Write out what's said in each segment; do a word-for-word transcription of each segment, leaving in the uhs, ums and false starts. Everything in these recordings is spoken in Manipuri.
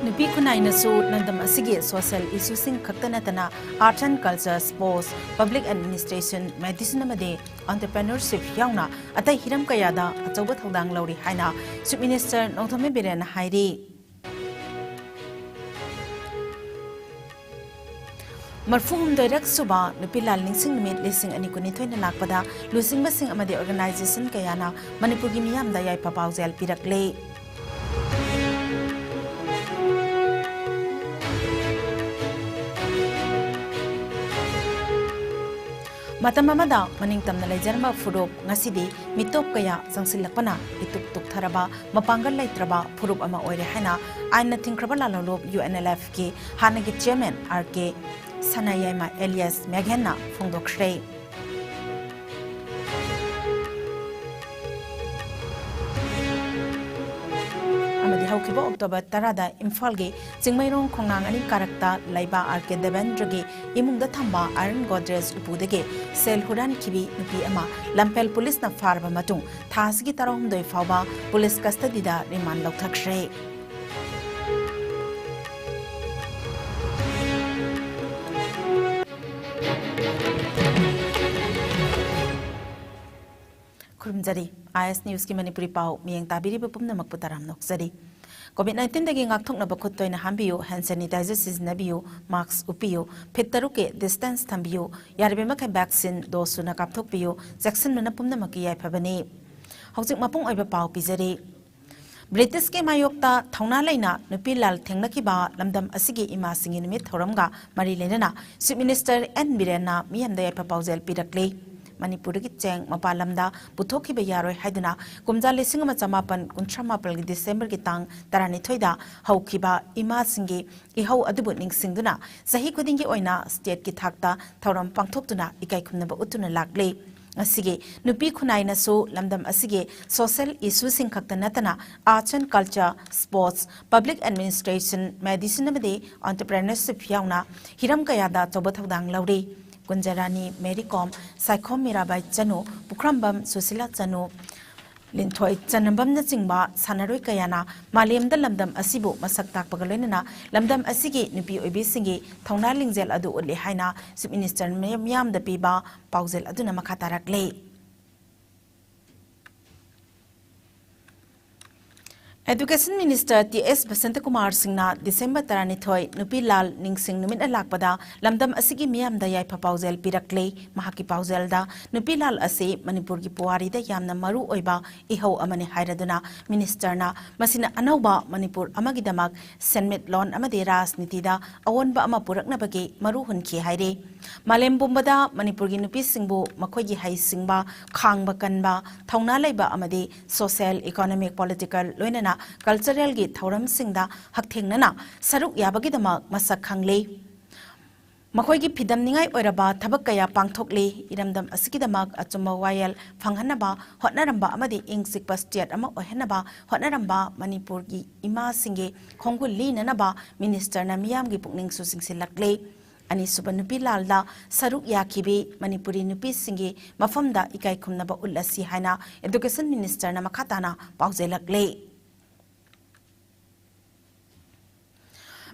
ꯅꯨꯄꯤ ꯈꯨꯟꯅꯥꯏꯅꯁꯨ ꯂꯝꯗꯝ ꯑꯁꯤꯒꯤ social issueꯁꯤꯡ ꯈꯛꯇ ꯅꯠꯇꯅ arts and culture, sports, public administration, medicine ꯑꯃꯗꯤ entrepreneurship ꯌꯥꯎꯅ ꯑꯇꯩ ꯍꯤꯔꯝ ꯀꯌꯥꯗ ꯑꯆꯧꯕ ꯊꯧꯗꯥꯡ ꯂꯧꯔꯤ ꯍꯥꯏꯅ Chief Minister ꯅꯣꯡꯊꯣꯝꯕꯝ ꯕꯤꯔꯦꯟꯅ ꯍꯥꯏꯔꯤ꯫ ꯃꯔꯐꯨꯍꯨꯝꯗꯣꯏꯔꯛ ꯁꯨꯕ ꯅꯨꯄꯤ ꯂꯥꯜ ꯅꯤꯡꯁꯤꯡ ꯅꯨꯃꯤꯠ ꯂꯤꯁꯤꯡ ꯑꯅꯤ ꯀꯨꯟꯅꯤꯊꯣꯏꯅ ꯂꯥꯛꯄꯗ ꯂꯨꯆꯤꯡꯕꯁꯤꯡ ꯑꯃꯗꯤ organization ꯀꯌꯥꯅ ꯃꯅꯤꯄꯨꯔꯒꯤ ꯃꯤꯌꯥꯝꯗ ꯌꯥꯏꯐ ꯄꯥꯎꯖꯦꯜ ꯄꯤꯔꯛꯂꯦ꯫ ꯃꯇꯝ ꯑꯃꯗ ꯃꯅꯤꯡ ꯇꯝꯅ ꯂꯩꯖꯔꯝꯕ ꯐꯨꯔꯨꯞ ꯉꯁꯤꯗꯤ ꯃꯤꯇꯣꯞ ꯀꯌꯥ ꯆꯪꯁꯤꯜꯂꯛꯄꯅ ꯏꯇꯨꯛ ꯇꯨꯛꯊꯔꯕ, ꯃꯄꯥꯡꯒꯜ ꯂꯩꯇ꯭ꯔꯕ ꯐꯨꯔꯨꯞ ꯑꯃ ꯑꯣꯏꯔꯦ ꯍꯥꯏꯅ ꯑꯥꯏꯟꯅ ꯊꯤꯡꯈ꯭ꯔꯕ ꯂꯥꯂꯣꯡꯂꯨꯞ UNLFꯀꯤ ꯍꯥꯟꯅꯒꯤ chairman R K ꯁꯅꯥꯌꯥꯏꯃ alias ꯃꯦꯘꯦꯟꯅ ꯐꯣꯡꯗꯣꯛꯈ꯭ꯔꯦ꯫ ꯑꯃꯗꯤ ꯍꯧꯈꯤꯕ October ꯇꯔꯥꯗ ꯏꯝꯐꯥꯜꯒꯤ ꯆꯤꯡꯃꯩꯔꯣꯡ ꯈꯣꯡꯅꯥꯡ ꯑꯅꯤ ꯀꯥꯔꯛꯇ ꯂꯩꯕ R K ꯗꯦꯕꯦꯟꯗ꯭ꯔꯒꯤ ꯏꯃꯨꯡꯗ ꯊꯝꯕ iron Godrej ꯎꯄꯨꯗꯒꯤ ꯁꯦꯜ ꯍꯨꯔꯥꯟꯈꯤꯕꯤ ꯅꯨꯄꯤ ꯑꯃ ꯂꯝꯐꯦꯜ ꯄꯨꯂꯤꯁꯅ ꯐꯥꯔꯕ ꯃꯇꯨꯡ ꯊꯥ ꯑꯁꯤꯒꯤ ꯇꯔꯥꯍꯨꯝꯗꯣꯏ ꯐꯥꯎꯕ ꯄꯨꯂꯤꯁ custodyꯗ remand ꯂꯧꯊꯈ꯭ꯔꯦ꯫ ꯈꯨꯔꯨꯝꯖꯔꯤ꯫ IS Newsꯀꯤ ꯃꯅꯤꯄꯨꯔꯤ ꯄꯥꯎ ꯃꯤꯠꯌꯦꯡ ꯇꯥꯕꯤꯔꯤꯕ ꯄꯨꯝꯅꯃꯛꯄꯨ ꯇꯔꯥꯝꯅ ꯑꯣꯛꯆꯔꯤ꯫ COVID nineteenꯗꯒꯤ ꯉꯥꯛꯊꯣꯛꯅꯕ ꯈꯨꯠ ꯇꯣꯏꯅ ꯍꯥꯝꯕꯤꯌꯨ, hand sanitizer ꯁꯤꯖꯤꯟꯅꯕꯤꯌꯨ, mask ꯎꯞꯄꯤꯌꯨ, feet ꯇꯔꯨꯛꯀꯤ distance ꯊꯝꯕꯤꯌꯨ, ꯌꯥꯔꯤꯕ ꯃꯈꯩ vaccine dose ꯁꯨꯅ ꯀꯥꯞꯊꯣꯛꯄꯤꯌꯨ, ꯆꯦꯛꯁꯤꯟꯕꯅ ꯄꯨꯝꯅꯃꯛꯀꯤ ꯌꯥꯏꯐꯕꯅꯤ꯫ ꯍꯧꯖꯤꯛ ꯃꯄꯨꯡ ꯑꯣꯏꯕ ꯄꯥꯎ ꯄꯤꯖꯔꯤ꯫ ꯕ꯭ꯔꯤꯇꯤꯁꯀꯤ ꯃꯥꯌꯣꯛꯇ ꯊꯧꯅꯥ ꯂꯩꯅ ꯅꯨꯄꯤ ꯂꯥꯜ ꯊꯦꯡꯅꯈꯤꯕ ꯂꯝꯗꯝ ꯑꯁꯤꯒꯤ ꯏꯃꯥꯁꯤꯡꯒꯤ ꯅꯨꯃꯤꯠ ꯊꯧꯔꯝꯒ ꯃꯔꯤ ꯂꯩꯅꯅ Chief Minister N ꯕꯤꯔꯦꯟꯅ ꯃꯤꯌꯥꯝꯗ ꯌꯥꯏꯐ ꯄꯥꯎꯖꯦꯜ ꯄꯤꯔꯛꯂꯤ꯫ ꯃꯅꯤꯄꯨꯔꯗꯒꯤ ꯆꯦꯡ ꯃꯄꯥꯟ ꯂꯝꯗ ꯄꯨꯊꯣꯛꯈꯤꯕ ꯌꯥꯔꯣꯏ ꯍꯥꯏꯗꯨꯅ ꯀꯨꯝꯖꯥ ꯂꯤꯁꯤꯡ ꯑꯃ ꯆꯃꯥꯄꯟ ꯀꯨꯟꯊ꯭ꯔꯥ ꯃꯥꯄꯜꯒꯤ Decemberꯒꯤ ꯇꯥꯡ ꯇꯔꯥꯅꯤꯊꯣꯏꯗ ꯍꯧꯈꯤꯕ ꯏꯃꯥꯁꯤꯡꯒꯤ ꯏꯍꯧ ꯑꯗꯨꯕꯨ ꯅꯤꯡꯁꯤꯡꯗꯨꯅ ꯆꯍꯤ ꯈꯨꯗꯤꯡꯒꯤ ꯑꯣꯏꯅ stateꯀꯤ ꯊꯥꯛꯇ ꯊꯧꯔꯝ ꯄꯥꯡꯊꯣꯛꯇꯨꯅ ꯏꯀꯥꯏ ꯈꯨꯝꯅꯕ ꯎꯠꯇꯨꯅ ꯂꯥꯛꯂꯤ꯫ ꯉꯁꯤꯒꯤ ꯅꯨꯄꯤ ꯈꯨꯟꯅꯥꯏꯅꯁꯨ ꯂꯝꯗꯝ ꯑꯁꯤꯒꯤ social issueꯁꯤꯡ ꯈꯛꯇ ꯅꯠꯇꯅ arts and culture, sports, public administration, medicine ꯑꯃꯗꯤ entrepreneurship ꯌꯥꯎꯅ ꯍꯤꯔꯝ ꯀꯌꯥꯗ ꯑꯆꯧꯕ ꯊꯧꯗꯥꯡ ꯂꯧꯔꯤ꯫ ꯀꯨꯟꯖꯔꯥꯅꯤ ꯃꯦꯔꯤ ꯀꯣꯝ, ꯁꯥꯏꯈꯣꯝ ꯃꯤꯔꯥꯕꯥꯏ ꯆꯅꯨ, ꯄꯨꯈ꯭ꯔꯝꯕꯝ ꯁꯨꯁꯤꯂꯥ ꯆꯅꯨ, ꯂꯤꯟꯊꯣꯏ ꯆꯅꯝꯕꯝꯅꯆꯤꯡꯕ ꯁꯥꯟꯅꯔꯣꯏ ꯀꯌꯥꯅ ꯃꯥꯂꯦꯝꯗ ꯂꯝꯗꯝ ꯑꯁꯤꯕꯨ ꯃꯁꯛ ꯇꯥꯛꯄꯒ ꯂꯣꯏꯅꯅ ꯂꯝꯗꯝ ꯑꯁꯤꯒꯤ ꯅꯨꯄꯤ ꯑꯣꯏꯕꯤꯁꯤꯡꯒꯤ ꯊꯧꯅꯥ ꯂꯤꯡꯖꯦꯜ ꯑꯗꯨ ꯎꯠꯂꯤ ꯍꯥꯏꯅ Chief Minister ꯃꯤꯌꯥꯝꯗ ꯄꯤꯕ ꯄꯥꯎꯖꯦꯜ ꯑꯗꯨꯅ ꯃꯈꯥ ꯇꯥꯔꯛꯂꯤ꯫ Education Minister ꯇꯤ ꯑꯦꯁ ꯕꯁꯟꯇꯀꯨꯃꯥꯔ ꯁꯤꯡꯅ ꯗꯤꯁꯦꯝꯕꯔ ꯇꯔꯥꯅꯤꯊꯣꯏ ꯅꯨꯄꯤ ꯂꯥꯜ ꯅꯤꯡꯁꯤꯡ ꯅꯨꯃꯤꯠꯅ ꯂꯥꯛꯄꯗ ꯂꯝꯗꯝ ꯑꯁꯤꯒꯤ ꯃꯤꯌꯥꯝꯗ ꯌꯥꯏꯐ ꯄꯥꯎꯖꯦꯜ ꯄꯤꯔꯛꯂꯤ꯫ ꯃꯍꯥꯛꯀꯤ ꯄꯥꯎꯖꯦꯜꯗ ꯅꯨꯄꯤ ꯂꯥꯜ ꯑꯁꯤ ꯃꯅꯤꯄꯨꯔꯒꯤ ꯄꯨꯋꯥꯔꯤꯗ ꯌꯥꯝꯅ ꯃꯔꯨ ꯑꯣꯏꯕ ꯏꯍꯧ ꯑꯃꯅꯤ ꯍꯥꯏꯔꯗꯨꯅ Ministerꯅ ꯃꯁꯤꯅ ꯑꯅꯧꯕ ꯃꯅꯤꯄꯨꯔ ꯑꯃꯒꯤꯗꯃꯛ ꯁꯦꯟꯃꯤꯠꯂꯣꯟ ꯑꯃꯗꯤ ꯔꯥꯖꯅꯤꯇꯤꯗ ꯑꯑꯣꯟꯕ ꯑꯃ ꯄꯨꯔꯛꯅꯕꯒꯤ ꯃꯔꯨ ꯍꯨꯟꯈꯤ ꯍꯥꯏꯔꯤ꯫ ꯃꯥꯂꯦꯝ ꯄꯨꯝꯕꯗ ꯃꯅꯤꯄꯨꯔꯒꯤ ꯅꯨꯄꯤꯁꯤꯡꯕꯨ ꯃꯈꯣꯏꯒꯤ ꯍꯩꯁꯤꯡꯕ, ꯈꯥꯡꯕ ꯀꯟꯕ, ꯊꯧꯅꯥ ꯂꯩꯕ ꯑꯃꯗꯤ social, economic, political ꯂꯣꯏꯅꯅ culturalꯒꯤ ꯊꯧꯔꯝꯁꯤꯡꯗ ꯍꯛꯊꯦꯡꯅꯅ ꯁꯔꯨꯛ ꯌꯥꯕꯒꯤꯗꯃꯛ ꯃꯁꯛ ꯈꯪꯂꯤ꯫ ꯃꯈꯣꯏꯒꯤ ꯐꯤꯗꯝꯅꯤꯡꯉꯥꯏ ꯑꯣꯏꯔꯕ ꯊꯕꯛ ꯀꯌꯥ ꯄꯥꯡꯊꯣꯛꯂꯤ꯫ ꯏꯔꯝꯗꯝ ꯑꯁꯤꯒꯤꯗꯃꯛ ꯑꯆꯨꯝꯕ ꯋꯥꯌꯦꯜ ꯐꯪꯍꯟꯅꯕ ꯍꯣꯠꯅꯔꯝꯕ ꯑꯃꯗꯤ ꯏꯪ ꯆꯤꯛꯄ state ꯑꯃ ꯑꯣꯏꯍꯟꯅꯕ ꯍꯣꯠꯅꯔꯝꯕ ꯃꯅꯤꯄꯨꯔꯒꯤ ꯏꯃꯥꯁꯤꯡꯒꯤ ꯈꯣꯡꯒꯨꯜ ꯂꯤꯅꯅꯕ Ministerꯅ ꯃꯤꯌꯥꯝꯒꯤ ꯄꯨꯛꯅꯤꯡꯁꯨ ꯆꯤꯡꯁꯤꯜꯂꯛꯂꯤ꯫ ꯑꯅꯤꯁꯨꯕ ꯅꯨꯄꯤ ꯂꯥꯜꯗ ꯁꯔꯨꯛ ꯌꯥꯈꯤꯕꯤ ꯃꯅꯤꯄꯨꯔꯤ ꯅꯨꯄꯤꯁꯤꯡꯒꯤ ꯃꯐꯝꯗ ꯏꯀꯥꯏ ꯈꯨꯝꯅꯕ ꯎꯠꯂꯁꯤ ꯍꯥꯏꯅ Education Ministerꯅ ꯃꯈꯥ ꯇꯥꯅ ꯄꯥꯎꯖꯦꯜꯂꯛꯂꯤ꯫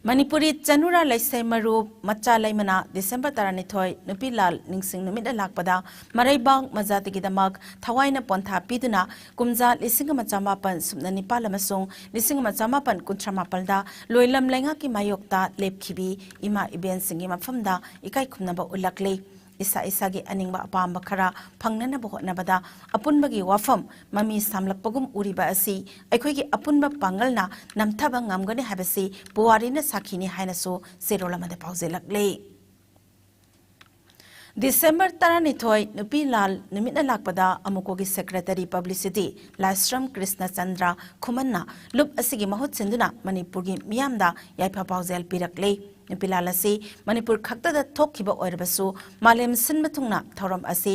ꯃꯅꯤꯄꯨꯔꯤ ꯆꯅꯨꯔꯥ ꯂꯩꯁꯦꯝ ꯃꯔꯨꯞ ꯃꯆꯥ ꯂꯩꯃꯅ ꯗꯤꯁꯦꯝꯕꯔ ꯇꯔꯥꯅꯤꯊꯣꯏ ꯅꯨꯄꯤ ꯂꯥꯜ ꯅꯤꯡꯁꯤꯡ ꯅꯨꯃꯤꯠꯅ ꯂꯥꯛꯄꯗ ꯃꯔꯩꯕꯥꯛ ꯃꯖꯥꯇꯤꯒꯤꯗꯃꯛ ꯊꯋꯥꯏꯅ ꯄꯣꯟꯊꯥ ꯄꯤꯗꯨꯅ ꯀꯨꯝꯖꯥ ꯂꯤꯁꯤꯡ ꯑꯃ ꯆꯃꯥꯄꯟ ꯁꯨꯞꯅ ꯅꯤꯄꯥꯜ ꯑꯃꯁꯨꯡ ꯂꯤꯁꯤꯡ ꯑꯃ ꯆꯃꯥꯄꯟ ꯀꯨꯟꯊ꯭ꯔꯥ ꯃꯥꯄꯜꯗ ꯂꯣꯏꯂꯝ ꯂꯩꯉꯥꯛꯀꯤ ꯃꯥꯌꯣꯛꯇ ꯂꯦꯞꯈꯤꯕꯤ ꯏꯃꯥ ꯏꯕꯦꯟꯁꯤꯡꯒꯤ ꯃꯐꯝꯗ ꯏꯀꯥꯏ ꯈꯨꯝꯅꯕ ꯎꯠꯂꯛꯂꯤ꯫ ꯏꯁꯥ ꯏꯁꯥꯒꯤ ꯑꯅꯤꯡꯕ ꯑꯄꯥꯝꯕ ꯈꯔ ꯐꯪꯅꯅꯕ ꯍꯣꯠꯅꯕꯗ ꯑꯄꯨꯟꯕꯒꯤ ꯋꯥꯐꯝ ꯃꯃꯤ ꯁꯥꯝꯂꯛꯄꯒꯨꯝ ꯎꯔꯤꯕ ꯑꯁꯤ ꯑꯩꯈꯣꯏꯒꯤ ꯑꯄꯨꯟꯕ ꯄꯥꯡꯒꯜꯅ ꯅꯝꯊꯕ ꯉꯝꯒꯅꯤ ꯍꯥꯏꯕꯁꯤ ꯄꯨꯋꯥꯔꯤꯅ ꯁꯥꯈꯤꯅꯤ ꯍꯥꯏꯅꯁꯨ ꯆꯦꯔꯣꯜ ꯑꯃꯗ ꯄꯥꯎꯖꯦꯜꯂꯛꯂꯤ꯫ ꯗꯤꯁꯦꯝꯕꯔ ꯇꯔꯥꯅꯤꯊꯣꯏ ꯅꯨꯄꯤ ꯂꯥꯜ ꯅꯨꯃꯤꯠꯅ ꯂꯥꯛꯄꯗ ꯑꯃꯨꯀꯣꯒꯤ Secretary Publicity ꯂꯥꯏꯁ꯭ꯔꯝ ꯀ꯭ꯔꯤꯁꯅꯆꯟꯗ꯭ꯔ ꯈꯨꯃꯟꯅ ꯂꯨꯞ ꯑꯁꯤꯒꯤ ꯃꯍꯨꯠ ꯁꯤꯟꯗꯨꯅ ꯃꯅꯤꯄꯨꯔꯒꯤ ꯃꯤꯌꯥꯝꯗ ꯌꯥꯏꯐ ꯄꯥꯎꯖꯦꯜ ꯄꯤꯔꯛꯂꯤ꯫ ꯅꯨꯄꯤ ꯂꯥꯜ ꯑꯁꯤ ꯃꯅꯤꯄꯨꯔ ꯈꯛꯇꯗ ꯊꯣꯛꯈꯤꯕ ꯑꯣꯏꯔꯕꯁꯨ ꯃꯥꯂꯦꯝ ꯁꯤꯟꯕ ꯊꯨꯡꯅ ꯊꯧꯔꯝ ꯑꯁꯤ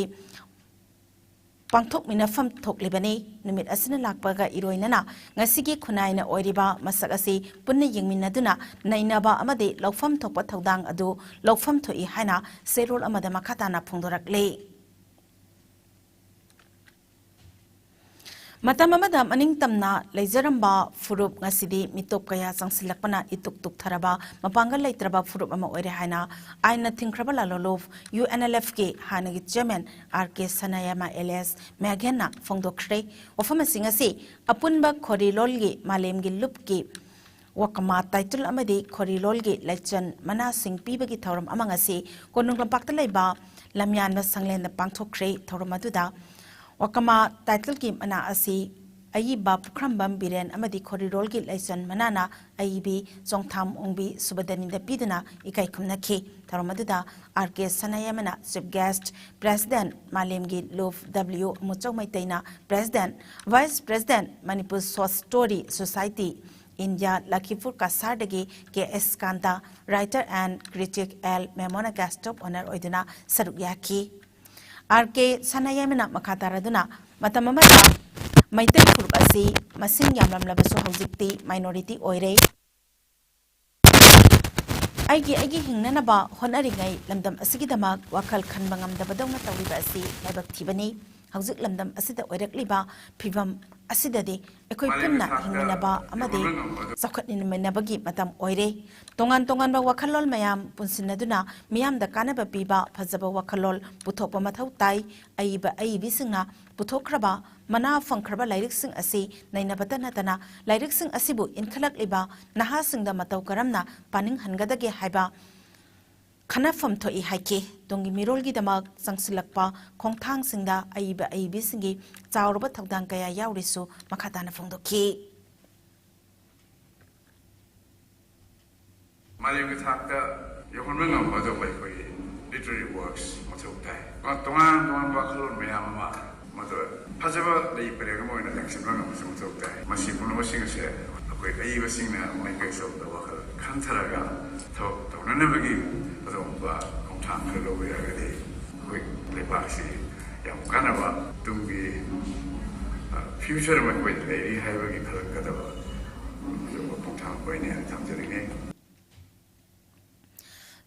ꯄꯥꯡꯊꯣꯛꯃꯤꯟꯅꯐꯝ ꯊꯣꯛꯂꯤꯕꯅꯤ꯫ ꯅꯨꯃꯤꯠ ꯑꯁꯤꯅ ꯂꯥꯛꯄꯒ ꯏꯔꯣꯏꯅꯅ ꯉꯁꯤꯒꯤ ꯈꯨꯟꯅꯥꯏꯅ ꯑꯣꯏꯔꯤꯕ ꯃꯁꯛ ꯑꯁꯤ ꯄꯨꯟꯅ ꯌꯦꯡꯃꯤꯟꯅꯗꯨꯅ ꯅꯩꯅꯕ ꯑꯃꯗꯤ ꯂꯧꯐꯝ ꯊꯣꯛꯄ ꯊꯧꯗꯥꯡ ꯑꯗꯨ ꯂꯧꯐꯝ ꯊꯣꯛꯏ ꯍꯥꯏꯅ ꯆꯦꯔꯣꯜ ꯑꯃꯗ ꯃꯈꯥ ꯇꯥꯅ ꯐꯣꯡꯗꯣꯔꯛꯂꯤ꯫ ꯃꯇꯝ ꯑꯃꯗ ꯃꯅꯤꯡ ꯇꯝꯅ ꯂꯩꯖꯔꯝꯕ ꯐꯨꯔꯨꯞ ꯉꯁꯤꯗꯤ ꯃꯤꯇꯣꯞ ꯀꯌꯥ ꯆꯪꯁꯤꯜꯂꯛꯄꯅ ꯏꯇꯨꯛ ꯇꯨꯛꯊꯔꯕ, ꯃꯄꯥꯡꯒꯜ ꯂꯩꯇ꯭ꯔꯕ ꯐꯨꯔꯨꯞ ꯑꯃ ꯑꯣꯏꯔꯦ ꯍꯥꯏꯅ ꯑꯥꯏꯟꯅ ꯊꯤꯡꯈ꯭ꯔꯕ ꯂꯥꯂꯣꯂꯨꯞ, ꯌꯨ ꯑꯦꯟ ꯑꯦꯜ ꯑꯦꯐꯀꯤ ꯍꯥꯟꯅꯒꯤ ꯆꯤꯌꯔꯃꯦꯟ ꯑꯥꯔ ꯀꯦ ꯁꯅꯥꯌꯥꯃ ꯑꯦꯂꯤꯌꯥꯁ ꯃꯦꯘꯦꯟꯅ ꯐꯣꯡꯗꯣꯛꯈ꯭ꯔꯦ꯫ ꯋꯥꯐꯝ ꯑꯁꯤ ꯉꯁꯤ ꯑꯄꯨꯟꯕ ꯈꯣꯔꯤꯂꯣꯜꯒꯤ ꯃꯥꯂꯦꯝꯒꯤ ꯂꯨꯞꯀꯤ ꯋꯥꯀꯃꯥ ꯇꯥꯏꯇꯜ ꯑꯃꯗꯤ ꯈꯣꯔꯤꯂꯣꯜꯒꯤ ꯂꯥꯏꯆꯟ ꯃꯅꯥꯁꯤꯡ ꯄꯤꯕꯒꯤ ꯊꯧꯔꯝ ꯑꯃ ꯉꯁꯤ ꯀꯣꯅꯨꯡ ꯂꯝꯄꯥꯛꯇ ꯂꯩꯕ ꯂꯝꯌꯥꯟꯕ ꯁꯪꯂꯦꯟꯗ ꯄꯥꯡꯊꯣꯛꯈ꯭ꯔꯦ꯫ ꯊꯧꯔꯝ ꯑꯗꯨꯗ ꯋꯥꯀꯃꯥ ꯇꯥꯏꯇꯜꯒꯤ ꯃꯅꯥ ꯑꯁꯤ ꯑꯏꯕ ꯄꯨꯈ꯭ꯔꯝꯕꯝ ꯕꯤꯔꯦꯟ ꯑꯃꯗꯤ ꯈꯣꯔꯤꯂꯣꯜꯒꯤ ꯂꯥꯏꯆꯟ ꯃꯅꯥꯅ ꯑꯏꯕꯤ ꯆꯣꯡꯊꯥꯝ ꯑꯣꯡꯕꯤ ꯁꯨꯕꯗꯅꯤꯗ ꯄꯤꯗꯨꯅ ꯏꯀꯥꯏ ꯈꯨꯝꯅꯈꯤ꯫ ꯊꯧꯔꯝ ꯑꯗꯨꯗ ꯑꯥꯔ ꯀꯦ ꯁꯅꯥꯌꯥꯃꯅ ꯆꯤꯐ ꯒꯦꯁ꯭ꯠ, ꯄ꯭ꯔꯦꯁꯤꯗꯦꯟꯠ ꯃꯥꯂꯦꯝꯒꯤ ꯂꯨꯞ ꯗꯕ꯭ꯂꯤꯎ ꯑꯃꯨꯆꯧ ꯃꯩꯇꯩꯅ president, vice president Manipur short story society India Lakhipur ꯀꯁꯥꯔꯗꯒꯤ K S Kanta, writer and critic L ꯃꯦꯃꯣꯅ ꯒꯦꯁ꯭ꯠ ꯑꯣꯐ ꯑꯣꯅꯔ ꯑꯣꯏꯗꯨꯅ ꯁꯔꯨꯛ ꯌꯥꯈꯤ꯫ ꯑꯥꯔ ꯀꯦ ꯁꯅꯥꯌꯥꯏꯃꯅ ꯃꯈꯥ ꯇꯥꯔꯗꯨꯅ, ꯃꯇꯝ ꯑꯃꯗ ꯃꯩꯇꯩ ꯐꯨꯔꯨꯞ ꯑꯁꯤ ꯃꯁꯤꯡ ꯌꯥꯝꯂꯝꯂꯕꯁꯨ ꯍꯧꯖꯤꯛꯇꯤ ꯃꯥꯏꯅꯣꯔꯤꯇꯤ ꯑꯣꯏꯔꯦ꯫ ꯑꯩꯒꯤ, ꯑꯩꯒꯤ ꯍꯤꯡꯅꯅꯕ ꯍꯣꯠꯅꯔꯤꯉꯩ ꯂꯝꯗꯝ ꯑꯁꯤꯒꯤꯗꯃꯛ ꯋꯥꯈꯜ ꯈꯟꯕ ꯉꯝꯗꯕꯗꯧꯅ ꯇꯧꯔꯤꯕ ꯑꯁꯤ ꯂꯥꯏꯕꯛ ꯊꯤꯕꯅꯤ꯫ ꯍꯧꯖꯤꯛ ꯂꯝꯗꯝ ꯑꯁꯤꯗ ꯑꯣꯏꯔꯛꯂꯤꯕ ꯐꯤꯚꯝ ꯑꯁꯤꯗꯗꯤ ꯑꯩꯈꯣꯏ ꯄꯨꯟꯅ ꯍꯤꯡꯃꯤꯟꯅꯕ ꯑꯃꯗꯤ ꯆꯥꯎꯈꯠꯃꯤꯟꯅꯕꯒꯤ ꯃꯇꯝ ꯑꯣꯏꯔꯦ꯫ ꯇꯣꯉꯥꯟ ꯇꯣꯉꯥꯟꯕ ꯋꯥꯈꯜꯂꯣꯟ ꯃꯌꯥꯝ ꯄꯨꯟꯁꯤꯟꯅꯗꯨꯅ ꯃꯤꯌꯥꯝꯗ ꯀꯥꯟꯅꯕ ꯄꯤꯕ ꯐꯖꯕ ꯋꯥꯈꯜꯂꯣꯟ ꯄꯨꯊꯣꯛꯄ ꯃꯊꯧ ꯇꯥꯏ꯫ ꯑꯏꯕ ꯑꯏꯕꯤꯁꯤꯡꯅ ꯄꯨꯊꯣꯛꯈ꯭ꯔꯕ ꯃꯅꯥ ꯐꯪꯈ꯭ꯔꯕ ꯂꯥꯏꯔꯤꯛꯁꯤꯡ ꯑꯁꯤ ꯅꯩꯅꯕꯇ ꯅꯠꯇꯅ ꯂꯥꯏꯔꯤꯛꯁꯤꯡ ꯑꯁꯤꯕꯨ ꯏꯟꯈꯠꯂꯛꯂꯤꯕ ꯅꯍꯥꯁꯤꯡꯗ ꯃꯇꯧ ꯀꯔꯝꯅ ꯄꯥꯅꯤꯡꯍꯟꯒꯗꯒꯦ ꯍꯥꯏꯕ ꯈꯟꯅꯐꯝ ꯊꯣꯛꯏ ꯍꯥꯏꯈꯤ꯫ ꯇꯨꯡꯒꯤ ꯃꯤꯔꯣꯜꯒꯤꯗꯃꯛ ꯆꯪꯁꯤꯜꯂꯛꯄ ꯈꯣꯡꯊꯥꯡꯁꯤꯡꯗ ꯑꯏꯕ ꯑꯏꯕꯤꯁꯤꯡꯒꯤ ꯆꯥꯎꯔꯕ ꯊꯧꯗꯥꯡ ꯀꯌꯥ ꯌꯥꯎꯔꯤꯁꯨ ꯃꯈꯥ ꯇꯥꯅ ꯐꯣꯡꯗꯣꯛꯈꯤ꯫ ꯃꯥꯂꯦꯝꯒꯤ ꯊꯥꯛꯇ ꯌꯧꯍꯟꯕ ꯉꯝꯕ ꯑꯗꯨꯒꯨꯝꯕ ꯑꯩꯈꯣꯏꯒꯤ ꯂꯤꯇꯔꯦꯔꯤ ꯋꯥꯔꯛꯁ ꯃꯊꯧ ꯇꯥꯏ꯫ ꯇꯣꯉꯥꯟ ꯇꯣꯉꯥꯟꯕ ꯋꯥꯈꯜꯂꯣꯟ ꯃꯌꯥꯝ ꯑꯃ ꯃꯗꯨ ꯐꯖꯕ ꯂꯩ ꯄꯔꯦꯡ ꯑꯃ ꯑꯣꯏꯅ ꯂꯦꯡꯁꯤꯟꯕ ꯉꯝꯕꯁꯨ ꯃꯊꯧ ꯇꯥꯏ꯫ ꯃꯁꯤ ꯄꯨꯝꯅꯃꯛꯁꯤꯡ ꯑꯁꯦ ꯑꯩꯈꯣꯏ ꯑꯏꯕꯁꯤꯡꯅ ꯃꯥꯏꯀꯩ ꯁꯣꯝꯗ ꯋꯥꯈꯜ ꯈꯟꯊꯔꯒ ꯊꯕꯛ ꯇꯧꯅꯅꯕꯒꯤ ꯑꯗꯨꯒꯨꯝꯕ ꯈꯣꯡꯊꯥꯡ ꯈꯔ ꯂꯧꯕ ꯌꯥꯔꯒꯗꯤ ꯑꯩꯈꯣꯏ ꯂꯩꯕꯥꯛꯁꯤ ꯌꯥꯝ ꯀꯥꯟꯅꯕ ꯇꯨꯡꯒꯤ, ꯑ, future ꯑꯃ ꯑꯩꯈꯣꯏꯗ ꯂꯩꯔꯤ ꯍꯥꯏꯕꯒꯤ ꯈꯜꯂꯛꯀꯗꯕ ꯑꯆꯧꯕ ꯈꯣꯡꯊꯥꯡ ꯑꯣꯏꯅꯤ ꯍꯥꯏꯅ ꯊꯝꯖꯅꯤꯡꯉꯤ꯫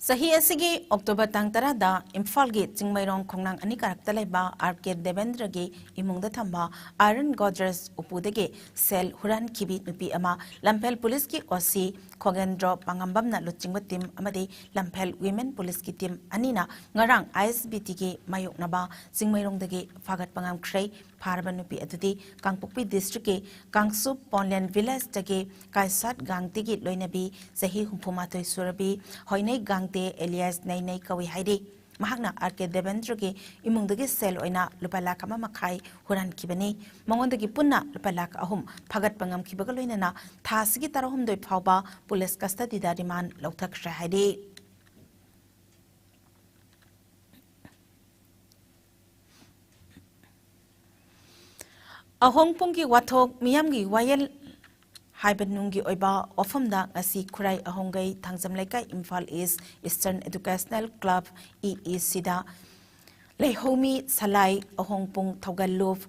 ꯆꯍꯤ ꯑꯁꯤꯒꯤ ꯑꯣꯛꯇꯣꯕꯔ ꯇꯥꯡ ꯇꯔꯥꯗ ꯏꯝꯐꯥꯜꯒꯤ ꯆꯤꯡꯃꯩꯔꯣꯡ ꯈꯣꯡꯅꯥꯡ ꯑꯅꯤ ꯀꯥꯔꯛꯇ ꯂꯩꯕ ꯑꯥꯔ ꯀꯦ ꯗꯦꯕꯦꯟꯗ꯭ꯔꯒꯤ ꯏꯃꯨꯡꯗ ꯊꯝꯕ iron Godrej ꯎꯄꯨꯗꯒꯤ ꯁꯦꯜ ꯍꯨꯔꯥꯟꯈꯤꯕꯤ ꯅꯨꯄꯤ ꯑꯃ ꯂꯝꯐꯦꯜ ꯄꯨꯂꯤꯁꯀꯤ ꯑꯣ ꯁꯤ ꯈꯣꯒꯦꯟꯗ꯭ꯔꯣ ꯄꯥꯉꯝꯕꯝꯅ ꯂꯨꯆꯤꯡꯕ ꯇꯤꯝ ꯑꯃꯗꯤ ꯂꯝꯐꯦꯜ ꯋꯤꯃꯦꯟ ꯄꯨꯂꯤꯁꯀꯤ ꯇꯤꯝ ꯑꯅꯤꯅ ꯉꯔꯥꯡ ꯑꯥꯏ ꯑꯦꯁ ꯕꯤ ꯇꯤꯒꯤ ꯃꯥꯌꯣꯛꯅꯕ ꯆꯤꯡꯃꯩꯔꯣꯡꯗꯒꯤ ꯐꯥꯒꯠꯄ ꯉꯝꯈ꯭ꯔꯦ꯫ ꯐꯥꯔꯕ ꯅꯨꯄꯤ ꯑꯗꯨꯗꯤ ꯀꯥꯡꯄꯣꯛꯄꯤ ꯗꯤꯁꯇ꯭ꯔꯤꯛꯀꯤ ꯀꯥꯡꯁꯨꯞ ꯄꯣꯟꯂꯦꯟ ꯚꯤꯂꯦꯖꯇꯒꯤ ꯀꯥꯏꯁꯥꯠ ꯒꯥꯡꯇꯤꯒꯤ ꯂꯣꯏꯅꯕꯤ ꯆꯍꯤ ꯍꯨꯝꯐꯨ ꯃꯥꯊꯣꯏ ꯁꯨꯔꯕꯤ ꯍꯣꯏꯅꯩ ꯒꯥꯡꯇꯦ alias ꯅꯩꯅꯩ ꯀꯧꯏ ꯍꯥꯏꯔꯤ꯫ ꯃꯍꯥꯛꯅ ꯑꯥꯔ ꯀꯦ ꯗꯦꯕꯦꯟꯗ꯭ꯔꯒꯤ ꯏꯃꯨꯡꯗꯒꯤ ꯁꯦꯜ ꯑꯣꯏꯅ ꯂꯨꯄꯥ ꯂꯥꯈ ꯑꯃ ꯃꯈꯥꯏ ꯍꯨꯔꯥꯟꯈꯤꯕꯅꯤ꯫ ꯃꯉꯣꯟꯗꯒꯤ ꯄꯨꯟꯅ ꯂꯨꯄꯥ ꯂꯥꯈ ꯑꯍꯨꯝ ꯐꯥꯒꯠꯄ ꯉꯝꯈꯤꯕꯒ ꯂꯣꯏꯅꯅ ꯊꯥ ꯑꯁꯤꯒꯤ ꯇꯔꯥꯍꯨꯝꯗꯣꯏ ꯐꯥꯎꯕ ꯄꯨꯂꯤꯁ ꯀꯁꯇꯗꯤꯗ ꯔꯤꯃꯥꯟ ꯂꯧꯊꯈ꯭ꯔꯦ ꯍꯥꯏꯔꯤ꯫ ꯑꯍꯣꯡꯄꯨꯡꯒꯤ ꯋꯥꯊꯣꯛ ꯃꯤꯌꯥꯝꯒꯤ ꯋꯥꯌꯦꯜ ꯍꯥꯏꯕ ꯅꯨꯡꯒꯤ ꯑꯣꯏꯕ ꯋꯥꯐꯝꯗ ꯉꯁꯤ ꯈꯨꯔꯥꯏ ꯑꯍꯣꯡꯒꯩ ꯊꯥꯡꯖꯝ ꯂꯩꯀꯥꯏ ꯏꯝꯐꯥꯜ ꯏꯁ ꯏꯁꯇꯔꯟ ꯑꯦꯗꯨꯀꯦꯁꯅꯦꯜ ꯀ꯭ꯂꯕ ꯏ ꯏ ꯁꯤꯗ ꯂꯩꯍꯧꯃꯤ ꯁꯂꯥꯏ ꯑꯍꯣꯡꯄꯨꯡ ꯊꯧꯒꯜ ꯂꯨꯞ,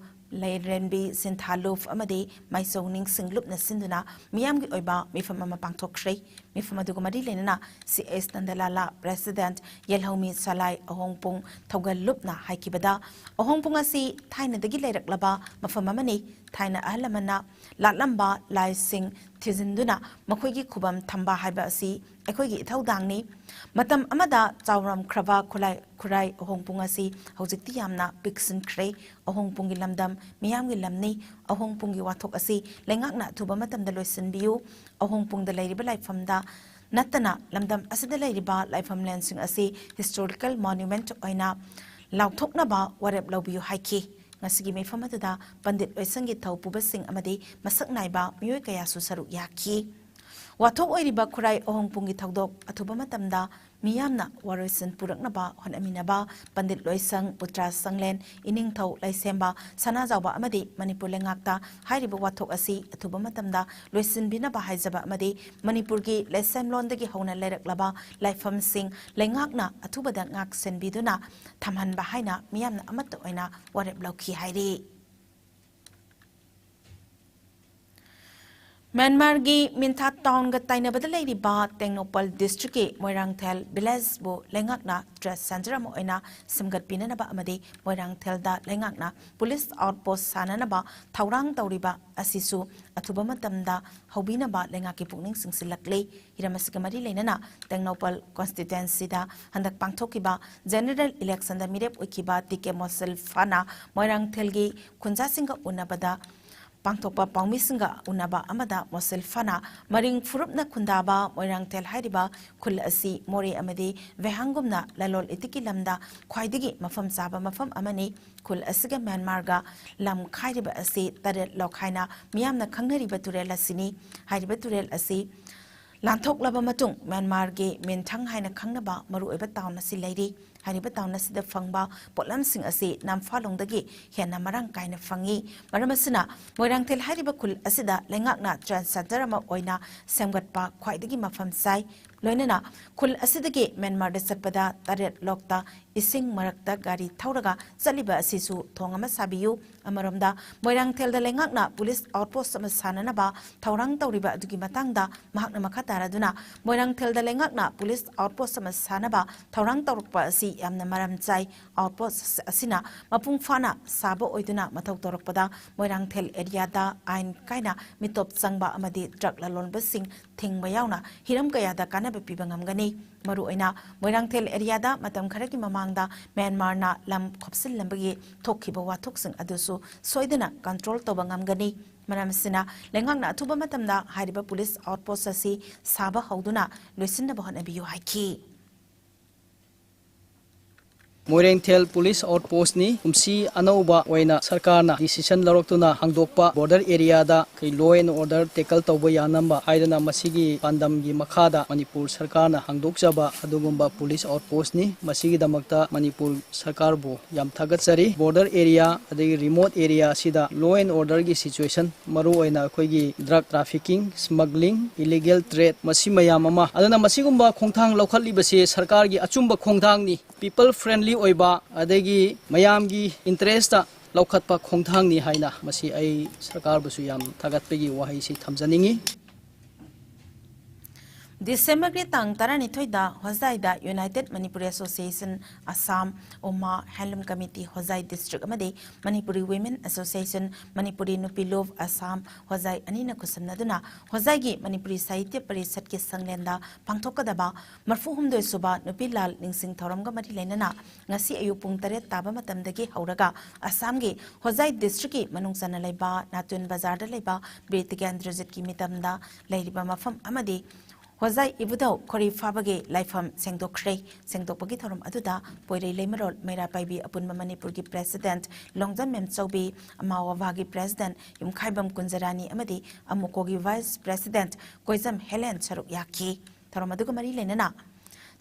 ꯂꯩꯔꯦꯝꯕꯤ ꯁꯤꯟꯊꯥ ꯂꯨꯞ ꯑꯃꯗꯤ ꯃꯥꯏꯆꯧ ꯅꯤꯡꯁꯤꯡ ꯂꯨꯞꯅ ꯁꯤꯟꯗꯨꯅ ꯃꯤꯌꯥꯝꯒꯤ ꯑꯣꯏꯕ ꯃꯤꯐꯝ ꯑꯃ ꯄꯥꯡꯊꯣꯛꯈ꯭ꯔꯦ꯫ ꯃꯤꯐꯝ ꯑꯗꯨꯒ ꯃꯔꯤ ꯂꯩꯅꯅ ꯁꯤ ꯑꯦꯁ ꯅꯟꯗꯂꯥꯂꯥ, ꯄ꯭ꯔꯦꯁꯤꯗꯦꯟꯠ, ꯌꯦꯜꯍꯧꯃꯤ ꯁꯂꯥꯏ ꯑꯍꯣꯡꯄꯨꯡ ꯊꯧꯒꯜ ꯂꯨꯞꯅ ꯍꯥꯏꯈꯤꯕꯗ, ꯑꯍꯣꯡꯄꯨꯡ ꯑꯁꯤ ꯊꯥꯏꯅꯗꯒꯤ ꯂꯩꯔꯛꯂꯕ ꯃꯐꯝ ꯑꯃꯅꯤ꯫ ꯊꯥꯏꯅ ꯑꯍꯜ ꯂꯃꯟꯅ ꯂꯥꯠꯂꯝꯕ ꯂꯥꯏꯁꯤꯡ ꯊꯤꯖꯤꯟꯗꯨꯅ ꯃꯈꯣꯏꯒꯤ ꯈꯨꯕꯝ ꯊꯝꯕ ꯍꯥꯏꯕ ꯑꯁꯤ ꯑꯩꯈꯣꯏꯒꯤ ꯏꯊꯧꯗꯥꯡꯅꯤ꯫ ꯃꯇꯝ ꯑꯃꯗ ꯆꯥꯎꯔꯝꯈ꯭ꯔꯕ ꯈꯨꯂꯥꯏ-, ꯈꯨꯔꯥꯏ ꯑꯍꯣꯡꯄꯨꯡ ꯑꯁꯤ ꯍꯧꯖꯤꯛꯇꯤ ꯌꯥꯝꯅ ꯄꯤꯛꯁꯤꯟꯈ꯭ꯔꯦ꯫ ꯑꯍꯣꯡꯄꯨꯡꯒꯤ ꯂꯝꯗꯝ ꯃꯤꯌꯥꯝꯒꯤ ꯂꯝꯅꯤ꯫ ꯑꯍꯣꯡꯄꯨꯡꯒꯤ ꯋꯥꯊꯣꯛ ꯑꯁꯤ ꯂꯩꯉꯥꯛꯅ ꯑꯊꯨꯕ ꯃꯇꯝꯗ ꯂꯣꯏꯁꯤꯟꯕꯤꯌꯨ꯫ ꯑꯍꯣꯡꯄꯨꯡꯗ ꯂꯩꯔꯤꯕ ꯂꯥꯏꯐꯝꯗ ꯅꯠꯇꯅ ꯂꯝꯗꯝ ꯑꯁꯤꯗ ꯂꯩꯔꯤꯕ ꯂꯥꯏꯐꯝꯂꯦꯟꯁꯤꯡ ꯑꯁꯤ historical monument ꯑꯣꯏꯅ ꯂꯥꯎꯊꯣꯛꯅꯕ ꯋꯥꯔꯦꯞ ꯂꯧꯕꯤꯌꯨ ꯍꯥꯏꯈꯤ꯫ ꯉꯁꯤꯒꯤ ꯃꯤꯐꯝ ꯑꯗꯨꯗ ꯄꯟꯗꯤꯠ ꯂꯣꯏꯁꯪꯒꯤ ꯊꯧ ꯄꯨꯕꯁꯤꯡ ꯑꯃꯗꯤ ꯃꯁꯛ ꯅꯥꯏꯕ ꯃꯤꯑꯣꯏ ꯀꯌꯥꯁꯨ ꯁꯔꯨꯛ ꯌꯥꯈꯤ꯫ ꯋꯥꯊꯣꯛ ꯑꯣꯏꯔꯤꯕ ꯈꯨꯔꯥꯏ ꯑꯍꯣꯡꯄꯨꯡꯒꯤ ꯊꯧꯗꯣꯛ ꯑꯊꯨꯕ ꯃꯇꯝꯗ ꯃꯤꯌꯥꯝꯅ ꯋꯥꯔꯣꯏꯁꯤꯟ ꯄꯨꯔꯛꯅꯕ ꯍꯣꯠꯅꯃꯤꯟꯅꯕ ꯄꯟꯗꯤꯠ ꯂꯣꯏꯁꯪ, ꯎꯇ꯭ꯔꯥ ꯆꯥꯡꯂꯦꯟ, ꯏꯅꯤꯡꯊꯧ ꯂꯥꯏꯁꯦꯝꯕ, ꯁꯅꯥꯖꯥꯎꯕ ꯑꯃꯗꯤ ꯃꯅꯤꯄꯨꯔ ꯂꯩꯉꯥꯛꯇ ꯍꯥꯏꯔꯤꯕ ꯋꯥꯊꯣꯛ ꯑꯁꯤ ꯑꯊꯨꯕ ꯃꯇꯝꯗ ꯂꯣꯏꯁꯤꯟꯕꯤꯅꯕ ꯍꯥꯏꯖꯕ ꯑꯃꯗꯤ ꯃꯅꯤꯄꯨꯔꯒꯤ ꯂꯥꯏꯁꯦꯝꯂꯣꯟꯗꯒꯤ ꯍꯧꯅ ꯂꯩꯔꯛꯂꯕ ꯂꯥꯏꯐꯝꯁꯤꯡ ꯂꯩꯉꯥꯛꯅ ꯑꯊꯨꯕꯗ ꯉꯥꯛ ꯁꯦꯟꯕꯤꯗꯨꯅ ꯊꯝꯍꯟꯕ ꯍꯥꯏꯅ ꯃꯤꯌꯥꯝꯅ ꯑꯃꯠꯇ ꯑꯣꯏꯅ ꯋꯥꯔꯦꯞ ꯂꯧꯈꯤ ꯍꯥꯏꯔꯤ꯫ ꯃ꯭ꯌꯥꯟꯃꯥꯔꯒꯤ ꯃꯤꯟꯊꯥ ꯇꯥꯎꯟꯒ ꯇꯥꯏꯅꯕꯗ ꯂꯩꯔꯤꯕ ꯇꯦꯡꯅꯧꯄꯜ ꯗꯤꯁꯇ꯭ꯔꯤꯛꯀꯤ ꯃꯣꯏꯔꯥꯡꯊꯦꯜ ꯚꯤꯂꯦꯖꯕꯨ ꯂꯩꯉꯥꯛꯅ ꯇ꯭ꯔꯦꯗ ꯁꯦꯟꯇꯔ ꯑꯃ ꯑꯣꯏꯅ ꯁꯦꯝꯒꯠꯄꯤꯅꯅꯕ ꯑꯃꯗꯤ ꯃꯣꯏꯔꯥꯡꯊꯦꯜꯗ ꯂꯩꯉꯥꯛꯅ ꯄꯨꯂꯤꯁ ꯑꯥꯎꯠꯄꯣꯁ ꯁꯥꯅꯅꯕ ꯊꯧꯔꯥꯡ ꯇꯧꯔꯤꯕ ꯑꯁꯤꯁꯨ ꯑꯊꯨꯕ ꯃꯇꯝꯗ ꯍꯧꯕꯤꯅꯕ ꯂꯩꯉꯥꯛꯀꯤ ꯄꯨꯛꯅꯤꯡ ꯆꯤꯡꯁꯤꯜꯂꯛꯂꯤ꯫ ꯍꯤꯔꯝ ꯑꯁꯤꯒ ꯃꯔꯤ ꯂꯩꯅꯅ ꯇꯦꯡꯅꯧꯄꯜ ꯀꯣꯟꯁꯇꯤꯇ꯭ꯋꯦꯟꯁꯤꯗ ꯍꯟꯗꯛ ꯄꯥꯡꯊꯣꯛꯈꯤꯕ ꯖꯦꯅꯔꯦꯜ ꯏꯂꯦꯛꯁꯟꯗ ꯃꯤꯔꯦꯞ ꯑꯣꯏꯈꯤꯕ ꯇꯤ ꯀꯦ ꯃꯣꯁꯤꯜꯐꯥꯅ ꯃꯣꯏꯔꯥꯡꯊꯦꯜꯒꯤ ꯈꯨꯟꯖꯥꯁꯤꯡꯒ ꯎꯅꯕꯗ ꯄꯥꯡꯊꯣꯛꯄ ꯄꯥꯎꯃꯤꯁꯤꯡꯒ ꯎꯅꯕ ꯑꯃꯗ ꯃꯣꯁꯤꯜꯐꯥꯅ ꯃꯔꯤꯡ ꯐꯨꯔꯨꯞꯅ ꯈꯨꯟꯗꯥꯕ ꯃꯣꯏꯔꯥꯡꯊꯦꯜ ꯍꯥꯏꯔꯤꯕ ꯈꯨꯜ ꯑꯁꯤ ꯃꯣꯔꯦ ꯑꯃꯗꯤ ꯚꯦꯍꯥꯡꯒꯨꯝꯅ ꯂꯂꯣꯟ ꯏꯇꯤꯛꯀꯤ ꯂꯝꯗ ꯈ꯭ꯋꯥꯏꯗꯒꯤ ꯃꯐꯝ ꯆꯥꯕ ꯃꯐꯝ ꯑꯃꯅꯤ꯫ ꯈꯨꯜ ꯑꯁꯤꯒ ꯃ꯭ꯌꯥꯟꯃꯥꯔꯒ ꯂꯝ ꯈꯥꯏꯔꯤꯕ ꯑꯁꯤ ꯇꯔꯦꯠ ꯂꯣꯛ ꯍꯥꯏꯅ ꯃꯤꯌꯥꯝꯅ ꯈꯪꯅꯔꯤꯕ ꯇꯨꯔꯦꯜ ꯑꯁꯤꯅꯤ꯫ ꯍꯥꯏꯔꯤꯕ ꯇꯨꯔꯦꯜ ꯑꯁꯤ ꯂꯥꯟꯊꯣꯛꯂꯕ ꯃꯇꯨꯡ ꯃ꯭ꯌꯥꯟꯃꯥꯔꯒꯤ ꯃꯤꯟꯊꯪ ꯍꯥꯏꯅ ꯈꯪꯅꯕ ꯃꯔꯨꯑꯣꯏꯕ ꯇꯥꯎꯟ ꯑꯁꯤ ꯂꯩꯔꯤ꯫ ꯍꯥꯏꯔꯤꯕ ꯇꯥꯎꯟ ꯑꯁꯤꯗ ꯐꯪꯕ ꯄꯣꯠꯂꯝꯁꯤꯡ ꯑꯁꯤ ꯅꯝꯐꯥꯂꯣꯡꯗꯒꯤ ꯍꯦꯟꯅ ꯃꯔꯥꯡ ꯀꯥꯏꯅ ꯐꯪꯏ꯫ ꯃꯔꯝ ꯑꯁꯤꯅ ꯃꯣꯏꯔꯥꯡꯊꯦꯜ ꯍꯥꯏꯔꯤꯕ ꯈꯨꯜ ꯑꯁꯤꯗ ꯂꯩꯉꯥꯛꯅ ꯇ꯭ꯔꯦꯟ ꯁꯦꯟꯇꯔ ꯑꯃ ꯑꯣꯏꯅ ꯁꯦꯝꯒꯠꯄ ꯈ꯭ꯋꯥꯏꯗꯒꯤ ꯃꯐꯝ ꯆꯥꯏ꯫ ꯂꯣꯏꯅꯅ ꯈꯨꯜ ꯑꯁꯤꯗꯒꯤ ꯃ꯭ꯌꯥꯟꯃꯥꯔꯗ ꯆꯠꯄꯗ ꯇꯔꯦꯠ ꯂꯣꯛꯇ ꯏꯁꯤꯡ ꯃꯔꯛꯇ ꯒꯥꯔꯤ ꯊꯧꯔꯒ ꯆꯠꯂꯤꯕ ꯑꯁꯤꯁꯨ ꯊꯣꯡ ꯑꯃ ꯁꯥꯕꯤꯌꯨ꯫ ꯑꯃꯔꯣꯝꯗ ꯃꯣꯏꯔꯥꯡꯊꯦꯜꯗ ꯂꯩꯉꯥꯛꯅ ꯄꯨꯂꯤꯁ ꯑꯥꯎꯠꯄꯣꯁ ꯑꯃ ꯁꯥꯅꯅꯕ ꯊꯧꯔꯥꯡ ꯇꯧꯔꯤꯕ ꯑꯗꯨꯒꯤ ꯃꯇꯥꯡꯗ ꯃꯍꯥꯛꯅ ꯃꯈꯥ ꯇꯥꯔꯗꯨꯅ ꯃꯣꯏꯔꯥꯡꯊꯦꯜꯗ ꯂꯩꯉꯥꯛꯅ ꯄꯨꯂꯤꯁ ꯑꯥꯎꯠꯄꯣꯁ ꯑꯃ ꯁꯥꯅꯕ ꯊꯧꯔꯥꯡ ꯇꯧꯔꯛꯄ ꯑꯁꯤ ꯌꯥꯝꯅ ꯃꯔꯝ ꯆꯥꯏ꯫ ꯑꯥꯎꯠꯄꯣꯁ ꯑꯁꯤꯅ ꯃꯄꯨꯡ ꯐꯥꯅ ꯁꯥꯕ ꯑꯣꯏꯗꯨꯅ ꯃꯊꯧ ꯇꯧꯔꯛꯄꯗ ꯃꯣꯏꯔꯥꯡꯊꯦꯜ ꯑꯦꯔꯤꯌꯥꯗ ꯑꯥꯏꯟ ꯀꯥꯏꯅ ꯃꯤꯇꯣꯞ ꯆꯪꯕ ꯑꯃꯗꯤ ꯗ꯭ꯔꯒ ꯂꯂꯣꯟꯕꯁꯤꯡ ꯊꯤꯡꯕ ꯌꯥꯎꯅ ꯍꯤꯔꯝ ꯀꯌꯥꯗ ꯀꯥꯟꯅꯕ ꯄꯤꯕ ꯉꯝꯒꯅꯤ꯫ ꯃꯔꯨꯑꯣꯏꯅ ꯃꯣꯏꯔꯥꯡꯊꯦꯜ ꯑꯦꯔꯤꯌꯥꯗ ꯃꯇꯝ ꯈꯔꯒꯤ ꯃꯃꯥꯡꯗ ꯃ꯭ꯌꯥꯟꯃꯥꯔꯅ ꯂꯝ ꯈꯣꯞꯆꯤꯜꯂꯝꯕꯒꯤ ꯊꯣꯛꯈꯤꯕ ꯋꯥꯊꯣꯛꯁꯤꯡ ꯑꯗꯨꯁꯨ ꯁꯣꯏꯗꯅ ꯀꯟꯇ꯭ꯔꯣꯜ ꯇꯧꯕ ꯉꯝꯒꯅꯤ꯫ ꯃꯔꯝ ꯑꯁꯤꯅ ꯂꯩꯉꯥꯛꯅ ꯑꯊꯨꯕ ꯃꯇꯝꯗ ꯍꯥꯏꯔꯤꯕ ꯄꯨꯂꯤꯁ ꯑꯥꯎꯠꯄꯣꯁ ꯑꯁꯤ ꯁꯥꯕ ꯍꯧꯗꯨꯅ ꯂꯣꯏꯁꯤꯟꯅꯕ ꯍꯣꯠꯅꯕꯤꯌꯨ ꯍꯥꯏꯈꯤ꯫ ꯃꯣꯏꯔꯦꯡꯊꯦꯜ ꯄꯨꯂꯤꯁ ꯑꯥꯎꯠꯄꯣꯁ꯭ꯠꯅꯤ꯫ ꯀꯨꯝꯁꯤ ꯑꯅꯧꯕ ꯑꯣꯏꯅ ꯁꯔꯀꯥꯔꯅ decision ꯂꯧꯔꯛꯇꯨꯅ ꯍꯥꯡꯗꯣꯛꯄ border area ꯗ ꯑꯩꯈꯣꯏ law and order tackle ꯇꯧꯕ ꯌꯥꯅꯕ ꯍꯥꯏꯗꯅ ꯃꯁꯤꯒꯤ ꯄꯥꯟꯗꯝꯒꯤ ꯃꯈꯥꯗ ꯃꯅꯤꯄꯨꯔ ꯁꯔꯀꯥꯔꯅ ꯍꯥꯡꯗꯣꯛꯆꯕ ꯑꯗꯨꯒꯨꯝꯕ ꯄꯨꯂꯤꯁ ꯑꯥꯎꯠꯄꯣꯁ꯭ꯠꯅꯤ꯫ ꯃꯁꯤꯒꯤꯗꯃꯛꯇ ꯃꯅꯤꯄꯨꯔ ꯁꯔꯀꯥꯔꯕꯨ ꯌꯥꯝ ꯊꯥꯒꯠꯆꯔꯤ꯫ Border area ꯑꯗꯒꯤ remote area ꯑꯁꯤꯗ law and order ꯒꯤ situation, ꯃꯔꯨꯑꯣꯏꯅ ꯑꯩꯈꯣꯏꯒꯤ drug trafficking, smuggling, illegal trade, ꯃꯁꯤ ꯃꯌꯥꯝ ꯑꯃ, ꯑꯗꯨꯅ ꯃꯁꯤꯒꯨꯝꯕ ꯈꯣꯡꯊꯥꯡ ꯂꯧꯈꯠꯂꯤꯕꯁꯤ ꯁꯔꯀꯥꯔꯒꯤ ꯑꯆꯨꯝꯕ ꯈꯣꯡꯊꯥꯡꯅꯤ, people friendly ꯑꯣꯏꯕ, ꯑꯗꯒꯤ ꯃꯌꯥꯝꯒꯤ interest ꯇ ꯂꯧꯈꯠꯄ ꯈꯣꯡꯊꯥꯡꯅꯤ ꯍꯥꯏꯅ ꯃꯁꯤ ꯑꯩ ꯁꯔꯀꯥꯔꯕꯨꯁꯨ ꯌꯥꯝ ꯊꯥꯒꯠꯄꯒꯤ ꯋꯥꯍꯩꯁꯤ ꯊꯝꯖꯅꯤꯡꯏ꯫ ꯗꯤꯁꯦꯝꯕꯔꯒꯤ ꯇꯥꯡ ꯇꯔꯥꯅꯤꯊꯣꯏꯗ ꯍꯣꯖꯥꯏꯗ United Manipuri Association Assam, ꯎꯃꯥ Handloom Committee ꯍꯣꯖꯥꯏ district ꯑꯃꯗꯤ Manipuri Women Association, ꯃꯅꯤꯄꯨꯔꯤ ꯅꯨꯄꯤ ꯂꯨꯞ ꯑꯁꯥꯝ ꯍꯣꯖꯥꯏ ꯑꯅꯤꯅ ꯈꯨꯠꯁꯝꯅꯗꯨꯅ ꯍꯣꯖꯥꯏꯒꯤ ꯃꯅꯤꯄꯨꯔꯤ ꯁꯥꯍꯤꯇ꯭ꯌ ꯄꯔꯤꯁꯠꯀꯤ ꯁꯪꯂꯦꯟꯗ ꯄꯥꯡꯊꯣꯛꯀꯗꯕ ꯃꯔꯐꯨ ꯍꯨꯝꯗꯣꯏ ꯁꯨꯕ ꯅꯨꯄꯤ ꯂꯥꯜ ꯅꯤꯡꯁꯤꯡ ꯊꯧꯔꯝꯒ ꯃꯔꯤ ꯂꯩꯅꯅ ꯉꯁꯤ ꯑꯌꯨꯛ ꯄꯨꯡ ꯇꯔꯦꯠ ꯇꯥꯕ ꯃꯇꯝꯗꯒꯤ ꯍꯧꯔꯒ ꯑꯁꯥꯝꯒꯤ ꯍꯣꯖꯥꯏ district ꯀꯤ ꯃꯅꯨꯡ ꯆꯟꯅ ꯂꯩꯕ ꯅꯥꯇꯨꯟ ꯕꯖꯥꯔꯗ ꯂꯩꯕ ꯕꯤꯔ ꯇꯤꯀꯦꯟꯗ꯭ꯔꯖꯤꯠꯀꯤ ꯃꯤꯇꯝꯗ ꯂꯩꯔꯤꯕ ꯃꯐꯝ ꯑꯃꯗꯤ ꯍꯣꯖꯥꯏ ꯏꯕꯨꯙꯧ ꯈꯣꯔꯤ ꯐꯥꯕꯒꯤ ꯂꯥꯏꯐꯝ ꯁꯦꯡꯗꯣꯛꯈ꯭ꯔꯦ꯫ ꯁꯦꯡꯗꯣꯛꯄꯒꯤ ꯊꯧꯔꯝ ꯑꯗꯨꯗ ꯄꯣꯏꯔꯩ ꯂꯩꯃꯔꯣꯜ ꯃꯩꯔꯥ ꯄꯥꯏꯕꯤ ꯑꯄꯨꯟꯕ ꯃꯅꯤꯄꯨꯔꯒꯤ president ꯂꯣꯡꯖꯝ ꯃꯦꯝꯆꯧꯕꯤ, ꯑꯃꯥ ꯋꯥꯚꯥꯒꯤ president ꯌꯨꯝꯈꯥꯏꯕꯝ ꯀꯨꯟꯖꯔꯥꯅꯤ ꯑꯃꯗꯤ ꯑꯃꯨꯀꯣꯒꯤ vice president ꯀꯣꯏꯖꯝ ꯍꯦꯂꯦꯟ ꯁꯔꯨꯛ ꯌꯥꯈꯤ꯫ ꯊꯧꯔꯝ ꯑꯗꯨꯒ ꯃꯔꯤ ꯂꯩꯅꯅ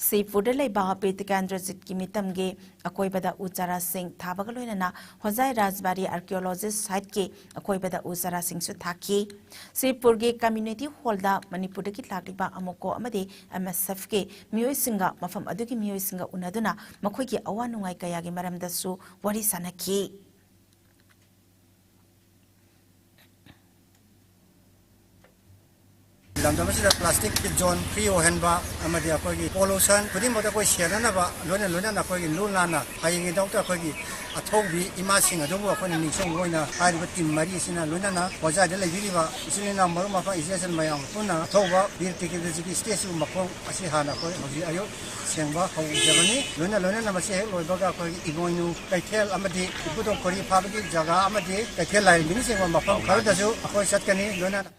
ꯁꯤꯄꯨꯔꯗ ꯂꯩꯕ ꯕꯤꯔ ꯇꯤꯀꯦꯟꯗ꯭ꯔꯖꯤꯠꯀꯤ ꯃꯤꯇꯝꯒꯤ ꯑꯀꯣꯏꯕꯗ ꯎ ꯆꯥꯔꯥꯁꯤꯡ ꯊꯥꯕꯒ ꯂꯣꯏꯅꯅ ꯍꯣꯖꯥꯏ ꯔꯥꯖꯕꯥꯔꯤ archaeologist site ꯀꯤ ꯑꯀꯣꯏꯕꯗ ꯎ ꯆꯥꯔꯥꯁꯤꯡꯁꯨ ꯊꯥꯈꯤ꯫ ꯁꯤꯄꯨꯔꯒꯤ community hall ꯗ ꯃꯅꯤꯄꯨꯔꯗꯒꯤ ꯂꯥꯛꯂꯤꯕ ꯑꯃꯣꯀꯣ ꯑꯃꯗꯤ M S F ꯀꯤ ꯃꯤꯑꯣꯏꯁꯤꯡꯒ ꯃꯐꯝ ꯑꯗꯨꯒꯤ ꯃꯤꯑꯣꯏꯁꯤꯡꯒ ꯎꯅꯗꯨꯅ ꯃꯈꯣꯏꯒꯤ ꯑꯋꯥ ꯅꯨꯡꯉꯥꯏ ꯀꯌꯥꯒꯤ ꯃꯔꯝꯗꯁꯨ ꯋꯥꯔꯤ ꯁꯥꯅꯈꯤ꯫ ꯂꯝꯗꯝ ꯑꯁꯤꯗ plastic ꯀꯤ zone free ꯑꯣꯏꯍꯟꯕ ꯑꯃꯗꯤ ꯑꯩꯈꯣꯏꯒꯤ pollution ꯈꯨꯗꯤꯡꯃꯛꯇ ꯑꯩꯈꯣꯏ ꯁꯦꯟꯅꯅꯕ ꯂꯣꯏꯅ ꯂꯣꯏꯅꯅ ꯑꯩꯈꯣꯏꯒꯤ ꯂꯨ ꯅꯥꯟꯅ ꯍꯌꯦꯡꯒꯤꯗꯃꯛꯇ ꯑꯩꯈꯣꯏꯒꯤ ꯑꯊꯧꯕꯤ ꯏꯃꯥꯁꯤꯡ ꯑꯗꯨꯕꯨ ꯑꯩꯈꯣꯏꯅ ꯅꯤꯡꯁꯤꯡꯕ ꯑꯣꯏꯅ ꯍꯥꯏꯔꯤꯕ team ꯃꯔꯤ ꯑꯁꯤꯅ ꯂꯣꯏꯅꯅ ꯍꯣꯖꯥꯏꯗ ꯂꯩꯕꯤꯔꯤꯕ ꯏꯆꯤꯜ ꯏꯅꯥꯎ ꯃꯔꯨꯞ ꯃꯄꯥꯡ ꯏꯆꯦ ꯏꯆꯟ ꯃꯌꯥꯝ ꯄꯨꯟꯅ ꯑꯊꯧꯕ ꯕꯤꯔ ꯇꯤꯀꯦꯟꯗ꯭ꯔꯖꯤꯠꯀꯤ statue ꯃꯈꯣꯡ ꯑꯁꯤ ꯍꯥꯟꯅ ꯑꯩꯈꯣꯏ ꯍꯧꯖꯤꯛ ꯑꯌꯨꯛ ꯁꯦꯡꯕ ꯍꯧꯖꯕꯅꯤ꯫ ꯂꯣꯏꯅ ꯂꯣꯏꯅꯅ ꯃꯁꯤ ꯍꯦꯛ ꯂꯣꯏꯕꯒ ꯑꯩꯈꯣꯏꯒꯤ ꯏꯃꯣꯏꯅꯨ ꯀꯩꯊꯦꯜ ꯑꯃꯗꯤ ꯏꯕꯨꯙꯧ ꯈꯣꯔꯤ ꯐꯥꯕꯒꯤ ꯖꯒꯥ ꯑꯃꯗꯤ ꯀꯩꯊꯦꯜ ꯂꯥꯏꯔꯦꯝꯕꯤꯅꯆꯤꯡꯕ ꯃꯐꯝ ꯈꯔꯗꯁꯨ ꯑꯩꯈꯣꯏ ꯆꯠꯀꯅꯤ꯫ ꯂꯣꯏꯅꯅ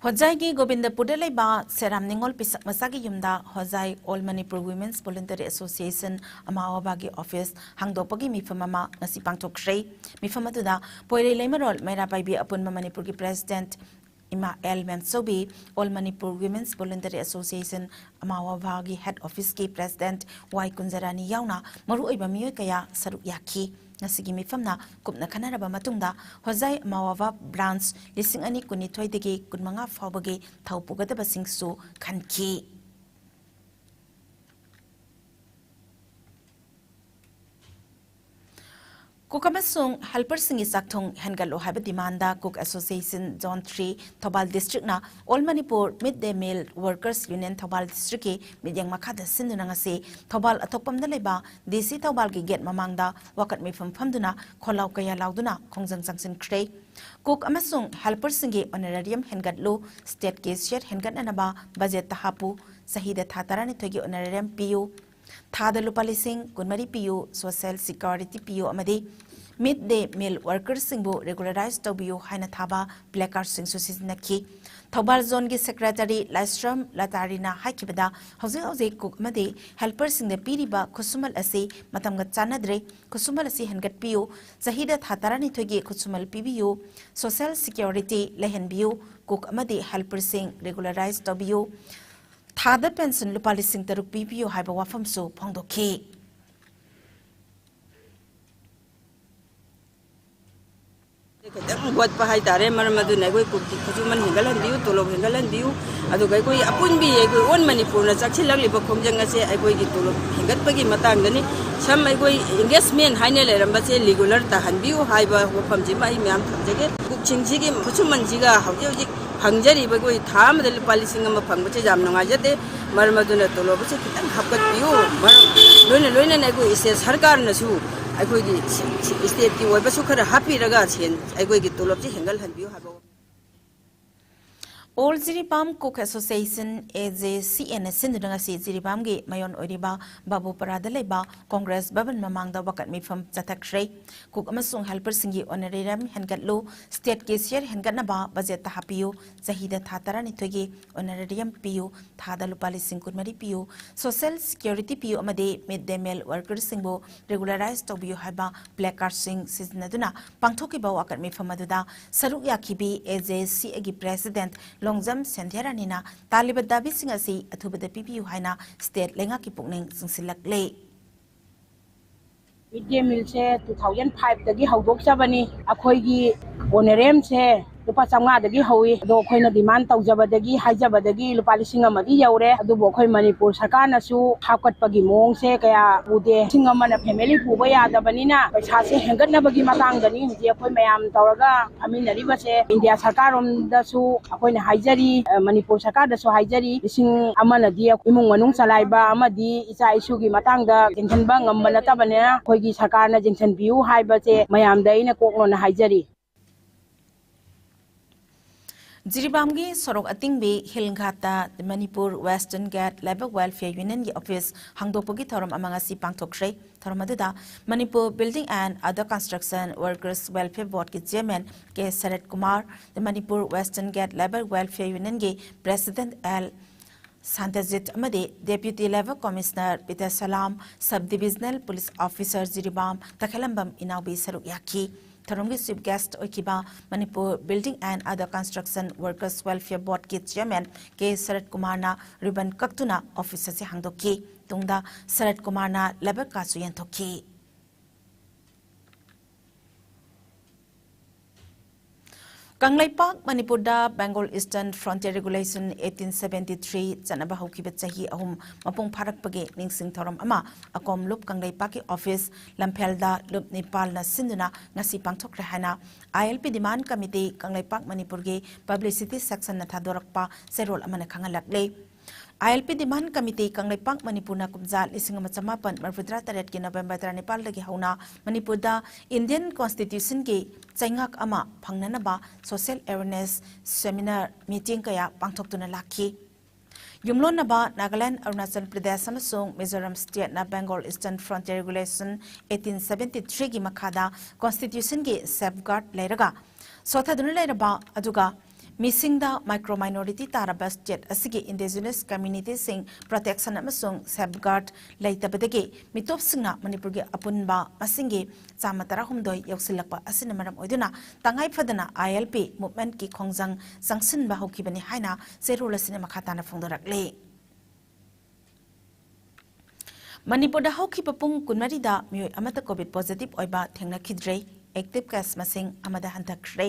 ꯍꯣꯖꯥꯏꯒꯤ ꯒꯣꯕꯤꯟꯗꯄꯨꯔꯗ ꯂꯩꯕ ꯁꯦꯔꯥꯝ ꯅꯤꯉꯣꯜ ꯄꯤꯁꯛ ꯃꯆꯥꯒꯤ ꯌꯨꯝꯗ ꯍꯣꯖꯥꯏ All Manipur Women's Voluntary Association ꯑꯃꯥꯋꯥꯚꯥꯒꯤ ꯑꯣꯐꯤꯁ ꯍꯥꯡꯗꯣꯛꯄꯒꯤ ꯃꯤꯐꯝ ꯑꯃ ꯉꯁꯤ ꯄꯥꯡꯊꯣꯛꯈ꯭ꯔꯦ꯫ ꯃꯤꯐꯝ ꯑꯗꯨꯗ ꯄꯣꯏꯔꯩ ꯂꯩꯃꯔꯣꯜ ꯃꯩꯔꯥ ꯄꯥꯏꯕꯤ ꯑꯄꯨꯟꯕ ꯃꯅꯤꯄꯨꯔꯒꯤ ꯄ꯭ꯔꯦꯁꯤꯗꯦꯟꯠ ꯏꯃꯥ L Memchoubi, All Manipur Women's Voluntary Association ꯑꯃꯥꯋꯥꯚꯥꯒꯤ ꯍꯦꯗ ꯑꯣꯐꯤꯁꯀꯤ ꯄ꯭ꯔꯦꯁꯤꯗꯦꯟꯠ ꯋꯥꯏ ꯀꯨꯟꯖꯔꯥꯅꯤ ꯌꯥꯎꯅ ꯃꯔꯨꯑꯣꯏꯕ ꯃꯤꯑꯣꯏ ꯀꯌꯥ ꯁꯔꯨꯛ ꯌꯥꯈꯤ꯫ ꯉꯁꯤꯒꯤ ꯃꯤꯐꯝꯅ ꯀꯨꯞꯅ ꯈꯟꯅꯔꯕ ꯃꯇꯨꯡꯗ ꯍꯣꯖꯥꯏ ꯑꯃꯥꯋꯥꯚꯥ ꯕ꯭ꯔꯥꯟꯆ ꯂꯤꯁꯤꯡ ꯑꯅꯤ ꯀꯨꯟꯅꯤꯊꯣꯏꯗꯒꯤ ꯀꯨꯟꯃꯉꯥ ꯐꯥꯎꯕꯒꯤ ꯊꯧ ꯄꯨꯒꯗꯕꯁꯤꯡꯁꯨ ꯈꯟꯈꯤ꯫ ꯀꯨꯛ ꯑꯃꯁꯨꯡ ꯍꯦꯜꯄꯔꯁꯤꯡꯒꯤ ꯆꯥꯛꯊꯨꯡ ꯍꯦꯟꯒꯠꯂꯨ ꯍꯥꯏꯕ demand cook association zone three Thoubal ꯗꯤꯁꯇ꯭ꯔꯤꯛꯅ All Manipur Mid Day Meal Workers Union Thoubal ꯗꯤꯁꯇ꯭ꯔꯤꯛꯀꯤ ꯃꯤꯠꯌꯦꯡ ꯃꯈꯥꯗ ꯁꯤꯟꯗꯨꯅ ꯉꯁꯤ ꯊꯧꯕꯥꯜ ꯑꯊꯣꯛꯄꯝꯗ ꯂꯩꯕ ꯗꯤ ꯁꯤ ꯊꯧꯕꯥꯜꯒꯤ ꯒꯦꯠ ꯃꯃꯥꯡꯗ ꯋꯥꯀꯠ ꯃꯤꯐꯝ ꯐꯝꯗꯨꯅ ꯈꯣꯜꯂꯥꯎ ꯀꯌꯥ ꯂꯥꯎꯗꯨꯅ ꯈꯣꯡꯖꯪ ꯆꯪꯁꯤꯟꯈ꯭ꯔꯦ꯫ ꯀꯨꯛ ꯑꯃꯁꯨꯡ ꯍꯦꯜꯄꯔꯁꯤꯡꯒꯤ ꯑꯣꯅꯔꯦꯔꯤꯌꯝ ꯍꯦꯟꯒꯠꯂꯨ, ꯁ꯭ꯇꯦꯠꯀꯤ ꯁꯦꯠ ꯍꯦꯟꯒꯠꯅꯅꯕ ꯕꯖꯦꯠꯇ ꯍꯥꯞꯄꯨ, ꯆꯍꯤꯗ ꯊꯥ ꯇꯔꯥꯅꯤꯊꯣꯏꯒꯤ ꯑꯣꯅꯔꯦꯔꯤꯌꯝ ꯄꯤꯌꯨ, ꯊꯥꯗ ꯂꯨꯄꯥ ꯂꯤꯁꯤꯡ ꯀꯨꯟꯃꯔꯤ ꯄꯤꯌꯨ, ꯁꯣꯁꯦꯜ ꯁꯤꯀ꯭ꯌꯣꯔꯤꯇꯤ ꯄꯤꯌꯨ ꯑꯃꯗꯤ ꯃꯤꯗ ꯗꯦ ꯃꯤꯜ ꯋꯥꯔꯀꯔꯁꯤꯡꯕꯨ ꯔꯦꯒꯨꯂꯔꯥꯏꯖ ꯇꯧꯕꯤꯌꯨ ꯍꯥꯏꯅ ꯊꯥꯕ ꯄ꯭ꯂꯦꯀꯥꯔꯗꯁꯤꯡꯁꯨ ꯁꯤꯖꯤꯟꯅꯈꯤ꯫ ꯊꯧꯕꯥꯜ ꯖꯣꯟꯒꯤ ꯁꯦꯀ꯭ꯔꯦꯇꯔꯤ ꯂꯥꯏꯁ꯭ꯔꯝ ꯂꯇꯥꯔꯤꯅ ꯍꯥꯏꯈꯤꯕꯗ, ꯍꯧꯖꯤꯛ ꯍꯧꯖꯤꯛ ꯀꯨꯛ ꯑꯃꯗꯤ ꯍꯦꯜꯄꯔꯁꯤꯡꯗ ꯄꯤꯔꯤꯕ ꯈꯨꯠꯁꯨꯃꯜ ꯑꯁꯤ ꯃꯇꯝꯒ ꯆꯥꯟꯅꯗ꯭ꯔꯦ꯫ ꯈꯨꯠꯁꯨꯃꯜ ꯑꯁꯤ ꯍꯦꯟꯒꯠꯄꯤꯌꯨ, ꯆꯍꯤꯗ ꯊꯥ ꯇꯔꯥꯅꯤꯊꯣꯏꯒꯤ ꯈꯨꯠꯁꯨꯃꯜ ꯄꯤꯕꯤꯌꯨ, ꯁꯣꯁꯦꯜ ꯁꯤꯀ꯭ꯌꯣꯔꯤꯇꯤ ꯂꯩꯍꯟꯕꯤꯌꯨ, ꯀꯨꯛ ꯑꯃꯗꯤ ꯍꯦꯜꯄꯔꯁꯤꯡ ꯔꯦꯒꯨꯂꯔꯥꯏꯖ ꯇꯧꯕꯤꯌꯨ, ꯊꯥꯗ ꯄꯦꯟꯁꯟ ꯂꯨꯄꯥ ꯂꯤꯁꯤꯡ ꯇꯔꯨꯛ ꯄꯤꯕꯤꯌꯨ ꯍꯥꯏꯕ ꯋꯥꯐꯝꯁꯨ ꯐꯣꯡꯗꯣꯛꯈꯤ꯫ ꯈꯤꯇꯪ ꯋꯥꯠꯄ ꯍꯥꯏꯇꯥꯔꯦ, ꯃꯔꯝ ꯑꯗꯨꯅ ꯑꯩꯈꯣꯏ ꯀꯨꯛꯀꯤ ꯈꯨꯠꯁꯨꯃꯟ ꯍꯦꯟꯒꯠꯍꯟꯕꯤꯌꯨ, ꯇꯣꯂꯣꯞ ꯍꯦꯟꯒꯠꯍꯟꯕꯤꯌꯨ, ꯑꯗꯨꯒ ꯑꯩꯈꯣꯏ ꯑꯄꯨꯟꯕꯤ ꯑꯩꯈꯣꯏ ꯑꯣꯜ ꯃꯅꯤꯄꯨꯔꯅ ꯆꯥꯛꯁꯤꯜꯂꯛꯂꯤꯕ ꯈꯣꯡꯖꯪ ꯑꯁꯦ ꯑꯩꯈꯣꯏꯒꯤ ꯇꯣꯂꯣꯞ ꯍꯦꯟꯒꯠꯄꯒꯤ ꯃꯇꯥꯡꯗꯅꯤ꯫ ꯁꯝ ꯑꯩꯈꯣꯏ ꯑꯦꯡꯒꯦꯖꯃꯦꯟ ꯍꯥꯏꯅ ꯂꯩꯔꯝꯕꯁꯦ ꯔꯤꯒꯨꯂꯔ ꯇꯥꯍꯟꯕꯤꯌꯨ ꯍꯥꯏꯕ ꯋꯥꯐꯝꯁꯤꯃ ꯑꯩ ꯃꯌꯥꯝ ꯊꯝꯖꯒꯦ꯫ ꯀꯨꯛꯁꯤꯡꯁꯤꯒꯤ ꯈꯨꯠꯁꯨꯃꯟꯁꯤꯒ ꯍꯧꯖꯤꯛ ꯍꯧꯖꯤꯛ ꯐꯪꯖꯔꯤꯕ ꯑꯩꯈꯣꯏ ꯊꯥ ꯑꯃꯗ ꯂꯨꯄꯥ ꯂꯤꯁꯤꯡ ꯑꯃ ꯐꯪꯕꯁꯦ ꯌꯥꯝ ꯅꯨꯡꯉꯥꯏꯖꯗꯦ꯫ ꯃꯔꯝ ꯑꯗꯨꯅ ꯇꯣꯂꯣꯞ ꯑꯁꯤ ꯈꯤꯇꯪ ꯍꯥꯞꯀꯠꯄꯤꯌꯨ꯫ ꯃꯔꯝ ꯂꯣꯏꯅ ꯂꯣꯏꯅꯅ ꯑꯩꯈꯣꯏ ꯁ꯭ꯇꯦꯠ ꯁꯔꯀꯥꯔꯅꯁꯨ ꯑꯩꯈꯣꯏꯒꯤ ꯁꯤ-, ꯁꯤ-, ꯁ꯭ꯇꯦꯠꯀꯤ ꯑꯣꯏꯕꯁꯨ ꯈꯔ ꯍꯥꯞꯄꯤꯔꯒ ꯁꯦꯟ ꯑꯩꯈꯣꯏꯒꯤ ꯇꯣꯂꯣꯞꯁꯤ ꯍꯦꯟꯒꯠꯍꯟꯕꯤꯌꯨ ꯍꯥꯏꯕ꯫ All Jiribam Cook Association, A J C A ꯅ ꯁꯤꯟꯗꯨꯅ ꯉꯁꯤ ꯖꯤꯔꯤꯕꯥꯝꯒꯤ ꯃꯌꯣꯟ ꯑꯣꯏꯔꯤꯕ ꯕꯥꯕꯨꯄꯔꯥꯗ ꯂꯩꯕ ꯀꯣꯡꯒ꯭ꯔꯦꯁ ꯚꯕꯟ ꯃꯃꯥꯡꯗ ꯋꯥꯀꯠ ꯃꯤꯐꯝ ꯆꯠꯊꯈ꯭ꯔꯦ꯫ ꯀꯨꯛ ꯑꯃꯁꯨꯡ ꯍꯦꯜꯄꯔꯁꯤꯡꯒꯤ ꯑꯣꯅꯔꯦꯔꯤꯌꯝ ꯍꯦꯟꯒꯠꯂꯨ, ꯁ꯭ꯇꯦꯠꯀꯤ ꯁꯤꯌꯔ ꯍꯦꯟꯒꯠꯅꯕ ꯕꯖꯦꯠꯇ ꯍꯥꯞꯄꯤꯌꯨ, ꯆꯍꯤꯗ ꯊꯥ ꯇꯔꯥꯅꯤꯊꯣꯏꯒꯤ ꯑꯣꯅꯔꯦꯔꯤꯌꯝ ꯄꯤꯌꯨ, ꯊꯥꯗ ꯂꯨꯄꯥ ꯂꯤꯁꯤꯡ ꯀꯨꯟꯃꯔꯤ ꯄꯤꯌꯨ, ꯁꯣꯁꯦꯜ ꯁꯦꯀ꯭ꯌꯨꯔꯤꯇꯤ ꯄꯤꯌꯨ ꯑꯃꯗꯤ ꯃꯤꯗ ꯗꯦ ꯃꯤꯜ ꯋꯥꯔꯀꯔꯁꯤꯡꯕꯨ ꯔꯤꯒꯨꯂꯔꯥꯏꯖ ꯇꯧꯕꯤꯌꯨ ꯍꯥꯏꯕ ꯄ꯭ꯂꯦ ꯀꯥꯔꯗꯁꯤꯡ ꯁꯤꯖꯤꯟꯅꯗꯨꯅ ꯄꯥꯡꯊꯣꯛꯈꯤꯕ ꯋꯥꯀꯠ ꯃꯤꯐꯝ ꯑꯗꯨꯗ ꯁꯔꯨꯛ ꯌꯥꯈꯤꯕꯤ A J C A ꯒꯤ ꯄ꯭ꯔꯦꯁꯤꯗꯦꯟꯠ ꯂꯣꯡꯖꯝ ꯁꯦꯟꯙ꯭ꯌꯥꯔꯥꯅꯤꯅ ꯇꯥꯜꯂꯤꯕ ꯗꯥꯕꯤꯁꯤꯡ ꯑꯁꯤ ꯑꯊꯨꯕꯗ ꯄꯤꯕꯤꯌꯨ ꯍꯥꯏꯅ ꯁ꯭ꯇꯦꯠ ꯂꯩꯉꯥꯛꯀꯤ ꯄꯨꯛꯅꯤꯡ ꯆꯤꯡꯁꯤꯜꯂꯛꯂꯦ꯫ Mid day meal ꯁꯦ two thousand five ꯗꯒꯤ ꯍꯧꯗꯣꯛꯆꯕꯅꯤ꯫ ꯑꯩꯈꯣꯏꯒꯤ ꯑꯣꯅꯔꯦꯝꯁꯦ ꯂꯨꯄꯥ ꯆꯥꯝꯃꯉꯥꯗꯒꯤ ꯍꯧꯏ꯫ ꯑꯗꯣ ꯑꯩꯈꯣꯏꯅ ꯗꯤꯃꯥꯟ ꯇꯧꯖꯕꯗꯒꯤ, ꯍꯥꯏꯖꯕꯗꯒꯤ ꯂꯨꯄꯥ ꯂꯤꯁꯤꯡ ꯑꯃꯗꯤ ꯌꯧꯔꯦ꯫ ꯑꯗꯨꯕꯨ ꯑꯩꯈꯣꯏ ꯃꯅꯤꯄꯨꯔ ꯁꯔꯀꯥꯔꯅꯁꯨ ꯍꯥꯞꯀꯠꯄꯒꯤ ꯃꯑꯣꯡꯁꯦ ꯀꯌꯥ ꯎꯗꯦ꯫ ꯂꯤꯁꯤꯡ ꯑꯃꯅ ꯐꯦꯃꯤꯂꯤ ꯄꯨꯕ ꯌꯥꯗꯕꯅꯤꯅ ꯄꯩꯁꯥꯁꯦ ꯍꯦꯟꯒꯠꯅꯕꯒꯤ ꯃꯇꯥꯡꯗꯅꯤ ꯍꯧꯖꯤꯛ ꯑꯩꯈꯣꯏ ꯃꯌꯥꯝ ꯇꯧꯔꯒ ꯐꯝꯃꯤꯟꯅꯔꯤꯕꯁꯦ꯫ ꯏꯟꯗꯤꯌꯥ ꯁꯔꯀꯥꯔꯔꯣꯝꯗꯁꯨ ꯑꯩꯈꯣꯏꯅ ꯍꯥꯏꯖꯔꯤ, ꯑ, ꯃꯅꯤꯄꯨꯔ ꯁꯔꯀꯥꯔꯗꯁꯨ ꯍꯥꯏꯖꯔꯤ, ꯂꯤꯁꯤꯡ ꯑꯃꯅꯗꯤ ꯏꯃꯨꯡ ꯃꯅꯨꯡ ꯆꯂꯥꯏꯕ ꯑꯃꯗꯤ ꯏꯆꯥ ꯏꯁꯨꯒꯤ ꯃꯇꯥꯡꯗ ꯆꯦꯟꯁꯤꯟꯕ ꯉꯝꯕ ꯅꯠꯇꯕꯅꯤꯅ ꯑꯩꯈꯣꯏꯒꯤ ꯁꯔꯀꯥꯔꯅ ꯆꯦꯟꯁꯤꯟꯕꯤꯌꯨ ꯍꯥꯏꯕꯁꯦ ꯃꯌꯥꯝꯗ ꯑꯩꯅ ꯀꯣꯛ ꯂꯣꯟꯅ ꯍꯥꯏꯖꯔꯤ꯫ ꯖꯤꯔꯤꯕꯥꯝꯒꯤ ꯁꯣꯔꯣꯛ ꯑꯇꯤꯡꯕꯤ hill ꯘꯥꯠꯇ Manipur western Ghat labour welfare ꯌꯨꯅꯤꯌꯟꯒꯤ office ꯍꯥꯡꯗꯣꯛꯄꯒꯤ ꯊꯧꯔꯝ ꯑꯃ ꯉꯁꯤ ꯄꯥꯡꯊꯣꯛꯈ꯭ꯔꯦ꯫ ꯊꯧꯔꯝ ꯑꯗꯨꯗ Manipur Building and Other Construction Workers Welfare Boardꯀꯤ chairman K Sarat Kumar, Manipur western Ghat labour welfare ꯌꯨꯅꯤꯌꯟꯒꯤ ꯄ꯭ꯔꯦꯁꯤꯗꯦꯟꯠ ꯑꯦꯜ ꯁꯥꯟꯇꯖꯤꯠ ꯑꯃꯗꯤ deputy labour commissioner Peter Salam, sub divisional police officer Jiribam Takhelambam Inaobi ꯁꯔꯨꯛ ꯌꯥꯈꯤ꯫ ꯊꯧꯔꯝꯒꯤ ꯆꯤꯐ ꯒꯦꯁ꯭ꯠ ꯑꯣꯏꯈꯤꯕ Manipur Building and Other Construction Workers Welfare Boardꯀꯤ ꯆꯤꯌꯔꯃꯦꯟ ꯀꯦ ꯁꯔꯠ ꯀꯨꯃꯥꯔꯅ ꯔꯤꯕꯟ ꯀꯛꯇꯨꯅ ꯑꯣꯐꯤꯁ ꯑꯁꯤ ꯍꯥꯡꯗꯣꯛꯈꯤ꯫ ꯇꯨꯡꯗ ꯁꯔꯠ ꯀꯨꯃꯥꯔꯅ ꯂꯥꯏꯕꯛ ꯀꯥꯁꯨ ꯌꯦꯟꯊꯣꯛꯈꯤ꯫ ꯀꯪꯂꯩꯄꯥꯛ ꯃꯅꯤꯄꯨꯔꯗ Bengal Eastern Frontier Regulation eighteen seventy three ꯆꯠꯅꯕ ꯍꯧꯈꯤꯕ ꯆꯍꯤ ꯑꯍꯨꯝ ꯃꯄꯨꯡ ꯐꯥꯔꯛꯄꯒꯤ ꯅꯤꯡꯁꯤꯡ ꯊꯧꯔꯝ ꯑꯃ ꯑꯀꯣꯝ ꯂꯨꯞ ꯀꯪꯂꯩꯄꯥꯛꯀꯤ ꯑꯣꯐꯤꯁ ꯂꯝꯐꯦꯜꯗ ꯂꯨꯞ ꯅꯤꯄꯥꯜꯅ ꯁꯤꯟꯗꯨꯅ ꯉꯁꯤ ꯄꯥꯡꯊꯣꯛꯈ꯭ꯔꯦ ꯍꯥꯏꯅ I L P Demand Committee Kangleipak ꯃꯅꯤꯄꯨꯔꯒꯤ ꯄꯕ꯭ꯂꯤꯁꯤꯇꯤ ꯁꯦꯛꯁꯟꯅ ꯊꯥꯗꯣꯔꯛꯄ ꯆꯦꯔꯣꯜ ꯑꯃꯅ ꯈꯪꯍꯜꯂꯛꯂꯤ꯫ I L P demand committee ꯀꯪꯂꯩꯄꯥꯛ ꯃꯅꯤꯄꯨꯔꯅ ꯀꯨꯝꯖꯥ ꯂꯤꯁꯤꯡ ꯑꯃ ꯆꯃꯥꯄꯟ ꯃꯔꯤꯐꯨꯇꯔꯥ ꯇꯔꯦꯠꯀꯤ November ꯇꯔꯥꯅꯤꯄꯥꯜꯗꯒꯤ ꯍꯧꯅ ꯃꯅꯤꯄꯨꯔꯗ Indian Constitutionꯒꯤ ꯆꯩꯉꯥꯛ ꯑꯃ ꯐꯪꯅꯅꯕ social awareness seminar meeting ꯀꯌꯥ ꯄꯥꯡꯊꯣꯛꯇꯨꯅ ꯂꯥꯛꯈꯤ꯫ ꯌꯨꯝꯂꯣꯟꯅꯕ ꯅꯥꯒꯥꯂꯦꯟꯗ, ꯑꯔꯨꯅꯥꯆꯜ ꯄ꯭ꯔꯗꯦꯁ ꯑꯃꯁꯨꯡ Mizoram stateꯅ Bengal Eastern Frontier Regulation eighteen seventy threeꯒꯤ ꯃꯈꯥꯗ Constitutionꯒꯤ safeguard ꯂꯩꯔꯒ ꯁꯣꯊꯗꯨꯅ ꯂꯩꯔꯕ ꯑꯗꯨꯒ ꯃꯤꯁꯤꯡꯗ micro minority ꯇꯥꯔꯕ state ꯑꯁꯤꯒꯤ indigenous communityꯁꯤꯡ protection ꯑꯃꯁꯨꯡ safeguard ꯂꯩꯇꯕꯗꯒꯤ ꯃꯤꯇꯣꯞꯁꯤꯡꯅ ꯃꯅꯤꯄꯨꯔꯒꯤ ꯑꯄꯨꯟꯕ ꯃꯁꯤꯡꯒꯤ ꯆꯥꯝꯃ ꯇꯔꯥꯍꯨꯝꯗꯣꯏ ꯌꯧꯁꯤꯜꯂꯛꯄ ꯑꯁꯤꯅ ꯃꯔꯝ ꯑꯣꯏꯗꯨꯅ ꯇꯉꯥꯏ ꯐꯗꯅ ꯑꯥꯏ ꯑꯦꯜ ꯄꯤ movementꯀꯤ ꯈꯣꯡꯖꯪ ꯆꯪꯁꯤꯟꯕ ꯍꯧꯈꯤꯕꯅꯤ ꯍꯥꯏꯅ ꯆꯦꯔꯣꯜ ꯑꯁꯤꯅ ꯃꯈꯥ ꯇꯥꯅ ꯐꯣꯡꯗꯣꯔꯛꯂꯤ꯫ ꯃꯅꯤꯄꯨꯔꯗ ꯍꯧꯈꯤꯕ ꯄꯨꯡ ꯀꯨꯟꯃꯔꯤꯗ ꯃꯤꯑꯣꯏ ꯑꯃꯠꯇ COVID positive ꯑꯣꯏꯕ ꯊꯦꯡꯅꯈꯤꯗ꯭ꯔꯦ꯫ Active case ꯃꯁꯤꯡ ꯑꯃꯗ ꯍꯟꯊꯈ꯭ꯔꯦ꯫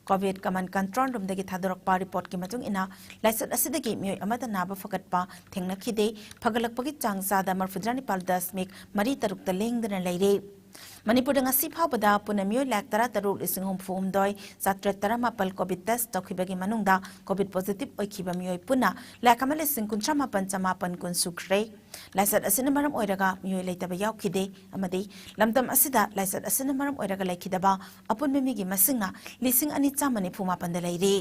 COVID command control roomꯗꯒꯤ ꯊꯥꯗꯣꯔꯛꯄ reportꯀꯤ ꯃꯇꯨꯡ ꯏꯟꯅ, ꯂꯥꯏꯆꯠ ꯑꯁꯤꯗꯒꯤ ꯃꯤꯑꯣꯏ ꯑꯃꯗ ꯅꯥꯕ ꯐꯒꯠꯄ ꯊꯦꯡꯅꯈꯤꯗꯦ꯫ ꯐꯒꯠꯂꯛꯄꯒꯤ ꯆꯥꯡ ꯆꯥꯗ ꯃꯔꯤꯐꯨꯇꯔꯥ ꯅꯤꯄꯥꯜ ꯗꯁꯃꯤꯛ ꯃꯔꯤ ꯇꯔꯨꯛꯇ ꯂꯦꯡꯗꯅ ꯂꯩꯔꯦ꯫ ꯃꯅꯤꯄꯨꯔꯗ ꯉꯁꯤ ꯐꯥꯎꯕꯗ ꯄꯨꯟꯅ ꯃꯤꯑꯣꯏ ꯂꯥꯈ ꯇꯔꯥ ꯇꯔꯨꯛ ꯂꯤꯁꯤꯡ ꯍꯨꯝꯐꯨ ꯍꯨꯝꯗꯣꯏ ꯆꯥꯇ꯭ꯔꯦꯠ ꯇꯔꯥꯃꯥꯄꯜ COVID test ꯇꯧꯈꯤꯕꯒꯤ ꯃꯅꯨꯡꯗ COVID positive ꯑꯣꯏꯈꯤꯕ ꯃꯤꯑꯣꯏ ꯄꯨꯟꯅ ꯂꯥꯈ ꯑꯃ ꯂꯤꯁꯤꯡ ꯀꯨꯟꯊ꯭ꯔꯥ ꯃꯥꯄꯜ ꯆꯃꯥꯄꯜ ꯀꯨꯟ ꯁꯨꯈ꯭ꯔꯦ꯫ ꯂꯥꯏꯆꯠ ꯑꯁꯤꯅ ꯃꯔꯝ ꯑꯣꯏꯔꯒ ꯃꯤꯑꯣꯏ ꯂꯩꯇꯕ ꯌꯥꯎꯈꯤꯗꯦ ꯑꯃꯗꯤ ꯂꯝꯗꯝ ꯑꯁꯤꯗ ꯂꯥꯏꯆꯠ ꯑꯁꯤꯅ ꯃꯔꯝ ꯑꯣꯏꯔꯒ ꯂꯩꯈꯤꯗꯕ ꯑꯄꯨꯟꯕ ꯃꯤꯒꯤ ꯃꯁꯤꯡꯅ ꯂꯤꯁꯤꯡ ꯑꯅꯤ ꯆꯥꯝꯃ ꯅꯤꯐꯨ ꯃꯥꯄꯟꯗ ꯂꯩꯔꯤ꯫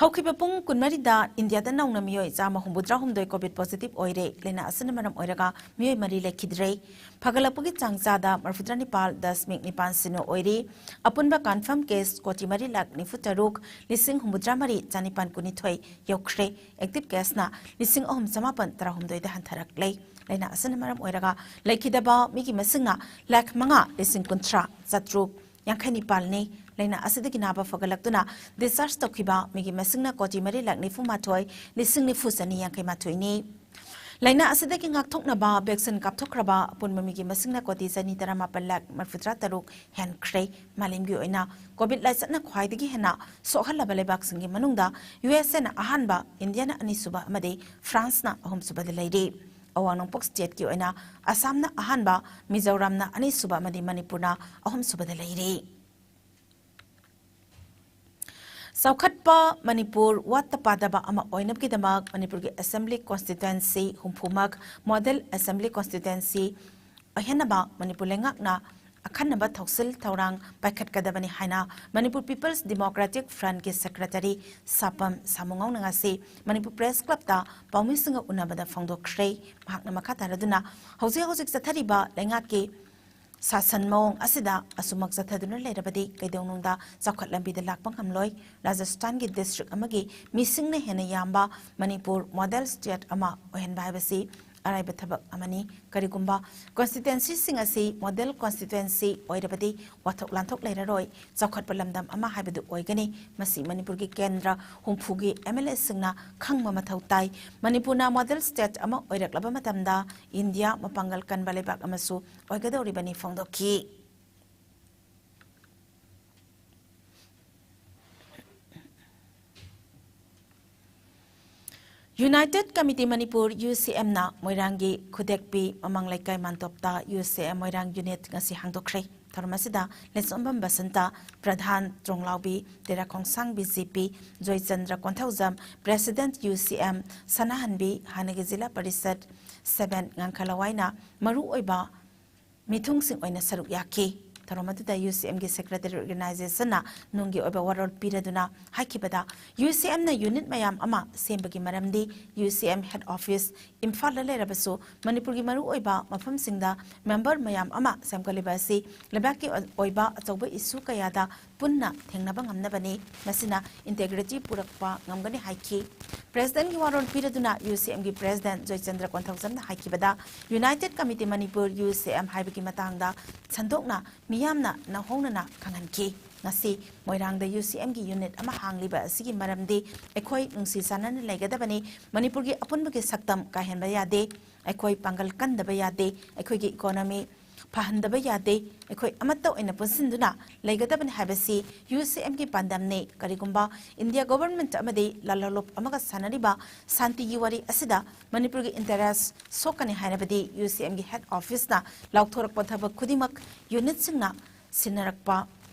ꯍꯧꯈꯤꯕ ꯄꯨꯡ ꯀꯨꯟꯃꯔꯤꯗ ꯏꯟꯗꯤꯌꯥꯗ ꯅꯧꯅ ꯃꯤꯑꯣꯏ ꯆꯥꯝꯃ ꯍꯨꯝꯐꯨꯇꯔꯥ ꯍꯨꯝꯗꯣꯏ COVID positive ꯑꯣꯏꯔꯦ꯫ ꯂꯥꯏꯅꯥ ꯑꯁꯤꯅ ꯃꯔꯝ ꯑꯣꯏꯔꯒ ꯃꯤꯑꯣꯏ ꯃꯔꯤ ꯂꯩꯈꯤꯗ꯭ꯔꯦ꯫ ꯐꯒꯠꯂꯛꯄꯒꯤ ꯆꯥꯡ ꯆꯥꯗ ꯃꯔꯤꯐꯨꯇꯔꯥ ꯅꯤꯄꯥꯜ ꯗꯁꯃꯤꯛ ꯅꯤꯄꯥꯜ ꯁꯤꯅꯣ ꯑꯣꯏꯔꯤ꯫ ꯑꯄꯨꯟꯕ confirm case ꯀꯣꯇꯤ ꯃꯔꯤ ꯂꯥꯈ ꯅꯤꯐꯨ ꯇꯔꯨꯛ ꯂꯤꯁꯤꯡ ꯍꯨꯝꯐꯨꯇꯔꯥ ꯃꯔꯤ ꯆꯅꯤꯄꯥꯟ ꯀꯨꯟꯅꯤꯊꯣꯏ ꯌꯧꯈ꯭ꯔꯦ꯫ Active caseꯅ ꯂꯤꯁꯤꯡ ꯑꯍꯨꯝ ꯆꯃꯥꯄꯟ ꯇꯔꯥꯍꯨꯝꯗꯣꯏꯗ ꯍꯟꯊꯔꯛꯂꯦ꯫ ꯂꯥꯏꯅꯥ ꯑꯁꯤꯅ ꯃꯔꯝ ꯑꯣꯏꯔꯒ ꯂꯩꯈꯤꯗꯕ ꯃꯤꯒꯤ ꯃꯁꯤꯡꯅ ꯂꯥꯈ ꯃꯉꯥ ꯂꯤꯁꯤꯡ ꯀꯨꯟꯊ꯭ꯔꯥ ꯆꯥꯇ꯭ꯔꯨꯛ ꯌꯥꯡꯈꯩ ꯅꯤꯄꯥꯜꯅꯤ꯫ ꯂꯥꯏꯅꯥ ꯑꯁꯤꯗꯒꯤ ꯅꯥꯕ ꯐꯒꯠꯂꯛꯇꯨꯅ discharge ꯇꯧꯈꯤꯕ ꯃꯤꯒꯤ ꯃꯁꯤꯡꯅ ꯀꯣꯇꯤ ꯃꯔꯤ ꯂꯥꯈ ꯅꯤꯐꯨ ꯃꯥꯊꯣꯏ ꯂꯤꯁꯤꯡ ꯅꯤꯐꯨ ꯆꯅꯤ ꯌꯥꯡꯈꯩ ꯃꯥꯊꯣꯏꯅꯤ꯫ ꯂꯥꯏꯅꯥ ꯑꯁꯤꯗꯒꯤ ꯉꯥꯛꯊꯣꯛꯅꯕ vaccine ꯀꯥꯞꯊꯣꯛꯈ꯭ꯔꯕ ꯑꯄꯨꯟꯕ ꯃꯤꯒꯤ ꯃꯁꯤꯡꯅ ꯀꯣꯇꯤ ꯆꯅꯤ ꯇꯔꯥꯃꯥꯄꯜ ꯂꯥꯈ ꯃꯔꯤꯐꯨꯇꯔꯥ ꯇꯔꯨꯛ ꯍꯦꯟꯈ꯭ꯔꯦ꯫ ꯃꯥꯂꯦꯝꯒꯤ ꯑꯣꯏꯅ COVID ꯂꯥꯏꯆꯠꯅ ꯈ꯭ꯋꯥꯏꯗꯒꯤ ꯍꯦꯟꯅ ꯁꯣꯛꯍꯜꯂꯕ ꯂꯩꯕꯥꯛꯁꯤꯡꯒꯤ ꯃꯅꯨꯡꯗ ꯌꯨ ꯑꯦꯁ ꯑꯦꯅ ꯑꯍꯥꯟꯕ, ꯏꯟꯗꯤꯌꯥꯅ ꯑꯅꯤꯁꯨꯕ ꯑꯃꯗꯤ ꯐ꯭ꯔꯥꯟꯁꯅ ꯑꯍꯨꯝꯁꯨꯕꯗ ꯂꯩꯔꯤ꯫ ꯑꯋꯥꯡ ꯅꯣꯡꯄꯣꯛ stateꯀꯤ ꯑꯣꯏꯅ ꯑꯁꯥꯝꯅ ꯑꯍꯥꯟꯕ, ꯃꯤꯖꯣꯔꯥꯝꯅ ꯑꯅꯤꯁꯨꯕ ꯑꯃꯗꯤ ꯃꯅꯤꯄꯨꯔꯅ ꯑꯍꯨꯝꯁꯨꯕꯗ ꯂꯩꯔꯤ꯫ ꯆꯥꯎꯈꯠꯄ ꯃꯅꯤꯄꯨꯔ ꯋꯥꯠꯇ ꯄꯥꯗꯕ ꯑꯃ ꯑꯣꯏꯅꯕꯒꯤꯗꯃꯛ ꯃꯅꯤꯄꯨꯔꯒꯤ Assembly Constituency ꯍꯨꯝꯐꯨꯃꯛ Model Assembly Constituency ꯑꯣꯏꯍꯟꯅꯕ ꯃꯅꯤꯄꯨꯔ ꯂꯩꯉꯥꯛꯅ ꯑꯈꯟꯅꯕ ꯊꯧꯁꯤꯜ ꯊꯧꯔꯥꯡ ꯄꯥꯏꯈꯠꯀꯗꯕꯅꯤ ꯍꯥꯏꯅ Manipur People's Democratic Frontꯀꯤ Secretary ꯁꯥꯄꯝ ꯁꯥꯃꯨꯉꯧꯅ ꯉꯁꯤ ꯃꯅꯤꯄꯨꯔ Press Clubꯇ ꯄꯥꯎꯃꯤꯁꯤꯡꯒ ꯎꯅꯕꯗ ꯐꯣꯡꯗꯣꯛꯈ꯭ꯔꯦ꯫ ꯃꯍꯥꯛꯅ ꯃꯈꯥ ꯇꯥꯔꯗꯨꯅ ꯍꯧꯖꯤꯛ ꯍꯧꯖꯤꯛ ꯆꯠꯊꯔꯤꯕ ꯂꯩꯉꯥꯛꯀꯤ ꯁꯥꯁꯟ ꯃꯑꯣꯡ ꯑꯁꯤꯗ ꯑꯁꯨꯃꯛ ꯆꯠꯊꯗꯨꯅ ꯂꯩꯔꯕꯗꯤ ꯀꯩꯗꯧꯅꯨꯡꯗ ꯆꯥꯎꯈꯠ ꯂꯝꯕꯤꯗ ꯂꯥꯛꯄ ꯉꯝꯂꯣꯏ꯫ ꯔꯥꯖꯁꯊꯥꯟꯒꯤ district ꯑꯃꯒꯤ ꯃꯤꯁꯤꯡꯅ ꯍꯦꯟꯅ ꯌꯥꯝꯕ ꯃꯅꯤꯄꯨꯔ Model State ꯑꯃ ꯑꯣꯏꯍꯟꯕ ꯍꯥꯏꯕꯁꯤ ꯑꯔꯥꯏꯕ ꯊꯕꯛ ꯑꯃꯅꯤ꯫ ꯀꯔꯤꯒꯨꯝꯕ constituencyꯁꯤꯡ ꯑꯁꯤ Model Constituency ꯑꯣꯏꯔꯕꯗꯤ ꯋꯥꯊꯣꯛ ꯂꯥꯟꯊꯣꯛ ꯂꯩꯔꯔꯣꯏ, ꯆꯥꯎꯈꯠꯄ ꯂꯝꯗꯝ ꯑꯃ ꯍꯥꯏꯕꯗꯨ ꯑꯣꯏꯒꯅꯤ꯫ ꯃꯁꯤ ꯃꯅꯤꯄꯨꯔꯒꯤ ꯀꯦꯟꯗ꯭ꯔ ꯍꯨꯝꯐꯨꯒꯤ MLAꯁꯤꯡꯅ ꯈꯪꯕ ꯃꯊꯧ ꯇꯥꯏ꯫ ꯃꯅꯤꯄꯨꯔꯅ Model State ꯑꯃ ꯑꯣꯏꯔꯛꯂꯕ ꯃꯇꯝꯗ ꯏꯟꯗꯤꯌꯥ ꯃꯄꯥꯡꯒꯜ ꯀꯟꯕ ꯂꯩꯕꯥꯛ ꯑꯃꯁꯨ ꯑꯣꯏꯒꯗꯧꯔꯤꯕꯅꯤ ꯐꯣꯡꯗꯣꯛꯈꯤ꯫ United Committee Manipur, UCMꯅ ꯃꯣꯏꯔꯥꯡꯒꯤ ꯈꯨꯗꯦꯛꯄꯤ ꯃꯃꯥꯡ ꯂꯩꯀꯥꯏ ꯃꯥꯟꯇꯣꯞꯇ UCM ꯃꯣꯏꯔꯥꯡ unit ꯉꯁꯤ ꯍꯥꯡꯗꯣꯛꯈ꯭ꯔꯦ꯫ ꯊꯧꯔꯝ ꯑꯁꯤꯗ ꯂꯦꯆꯣꯝꯕꯝ ꯕꯁꯟꯇ, ꯄ꯭ꯔꯙꯥꯟ ꯇ꯭ꯔꯣꯡꯂꯥꯎꯕꯤ, ꯇꯦꯔꯥꯈꯣꯡꯁꯥꯡ BJP, Joychandra Konthoujam, President UCM ꯁꯅꯥꯍꯟꯕꯤ, ꯍꯥꯟꯅꯒꯤ ꯖꯤꯂꯥ ꯄꯔꯤꯁꯠ seven ꯉꯥꯡꯈ ꯂꯋꯥꯏꯅ ꯃꯔꯨꯑꯣꯏꯕ ꯃꯤꯊꯨꯡꯁꯤꯡ ꯑꯣꯏꯅ ꯁꯔꯨꯛ ꯌꯥꯈꯤ꯫ ꯊꯧꯔꯝ ꯑꯗꯨꯗ UCMꯒꯤ Secretary Organizationꯅ ꯅꯨꯡꯒꯤ ꯑꯣꯏꯕ ꯋꯥꯔꯣꯜ ꯄꯤꯔꯗꯨꯅ ꯍꯥꯏꯈꯤꯕꯗ, UCMꯅ unit ꯃꯌꯥꯝ ꯑꯃ ꯁꯦꯝꯕꯒꯤ ꯃꯔꯝꯗꯤ UCM head office ꯏꯝꯐꯥꯜꯗ ꯂꯩꯔꯕꯁꯨ ꯃꯅꯤꯄꯨꯔꯒꯤ ꯃꯔꯨꯑꯣꯏꯕ ꯃꯐꯝꯁꯤꯡꯗ member ꯃꯌꯥꯝ ꯑꯃ ꯁꯦꯝꯒꯠꯂꯤꯕ ꯑꯁꯤ ꯂꯩꯕꯥꯛꯀꯤ ꯑꯣꯏꯕ ꯑꯆꯧꯕ issue ꯀꯌꯥꯗ ꯄꯨꯟꯅ ꯊꯦꯡꯅꯕ ꯉꯝꯅꯕꯅꯤ꯫ ꯃꯁꯤꯅ integrity ꯄꯨꯔꯛꯄ ꯉꯝꯒꯅꯤ ꯍꯥꯏꯈꯤ꯫ Presidentꯀꯤ ꯋꯥꯔꯣꯜ ꯄꯤꯔꯗꯨꯅ UCMꯒꯤ President Joychandra ꯀꯣꯟꯊꯧꯖꯝꯅ ꯍꯥꯏꯈꯤꯕꯗ, United Committee Manipur, UCM ꯍꯥꯏꯕꯒꯤ ꯃꯇꯥꯡꯗ ꯁꯟꯗꯣꯛꯅ ꯃꯤꯌꯥꯝꯅ ꯅꯧꯍꯧꯅꯅ ꯈꯪꯍꯟꯈꯤ꯫ ꯉꯁꯤ ꯃꯣꯏꯔꯥꯡꯗ UCMꯒꯤ unit ꯑꯃ ꯍꯥꯡꯂꯤꯕ ꯑꯁꯤꯒꯤ ꯃꯔꯝꯗꯤ ꯑꯩꯈꯣꯏ ꯅꯨꯡꯁꯤ ꯆꯥꯟꯅꯅ ꯂꯩꯒꯗꯕꯅꯤ꯫ ꯃꯅꯤꯄꯨꯔꯒꯤ ꯑꯄꯨꯟꯕꯒꯤ ꯁꯛꯇꯝ ꯀꯥꯏꯍꯟꯕ ꯌꯥꯗꯦ꯫ ꯑꯩꯈꯣꯏ ꯄꯥꯡꯒꯜ ꯀꯟꯗꯕ ꯌꯥꯗꯦ꯫ ꯑꯩꯈꯣꯏꯒꯤ economy ꯐꯍꯟꯗꯕ ꯌꯥꯗꯦ꯫ ꯑꯩꯈꯣꯏ ꯑꯃꯠꯇ ꯑꯣꯏꯅ ꯄꯨꯟꯁꯤꯟꯗꯨꯅ ꯂꯩꯒꯗꯕꯅꯤ ꯍꯥꯏꯕꯁꯤ UCMꯒꯤ ꯄꯥꯟꯗꯝꯅꯤ꯫ ꯀꯔꯤꯒꯨꯝꯕ India government ꯑꯃꯗꯤ ꯂꯥꯜꯍꯧꯂꯨꯞ ꯑꯃꯒ ꯁꯥꯟꯅꯔꯤꯕ ꯁꯥꯟꯇꯤꯒꯤ ꯋꯥꯔꯤ ꯑꯁꯤꯗ ꯃꯅꯤꯄꯨꯔꯒꯤ interest ꯁꯣꯛꯀꯅꯤ ꯍꯥꯏꯔꯕꯗꯤ UCMꯒꯤ head officeꯅ ꯂꯥꯎꯊꯣꯔꯛꯄ ꯊꯕꯛ ꯈꯨꯗꯤꯡꯃꯛ unitꯁꯤꯡꯅ ꯁꯤꯟꯅꯔꯛꯄ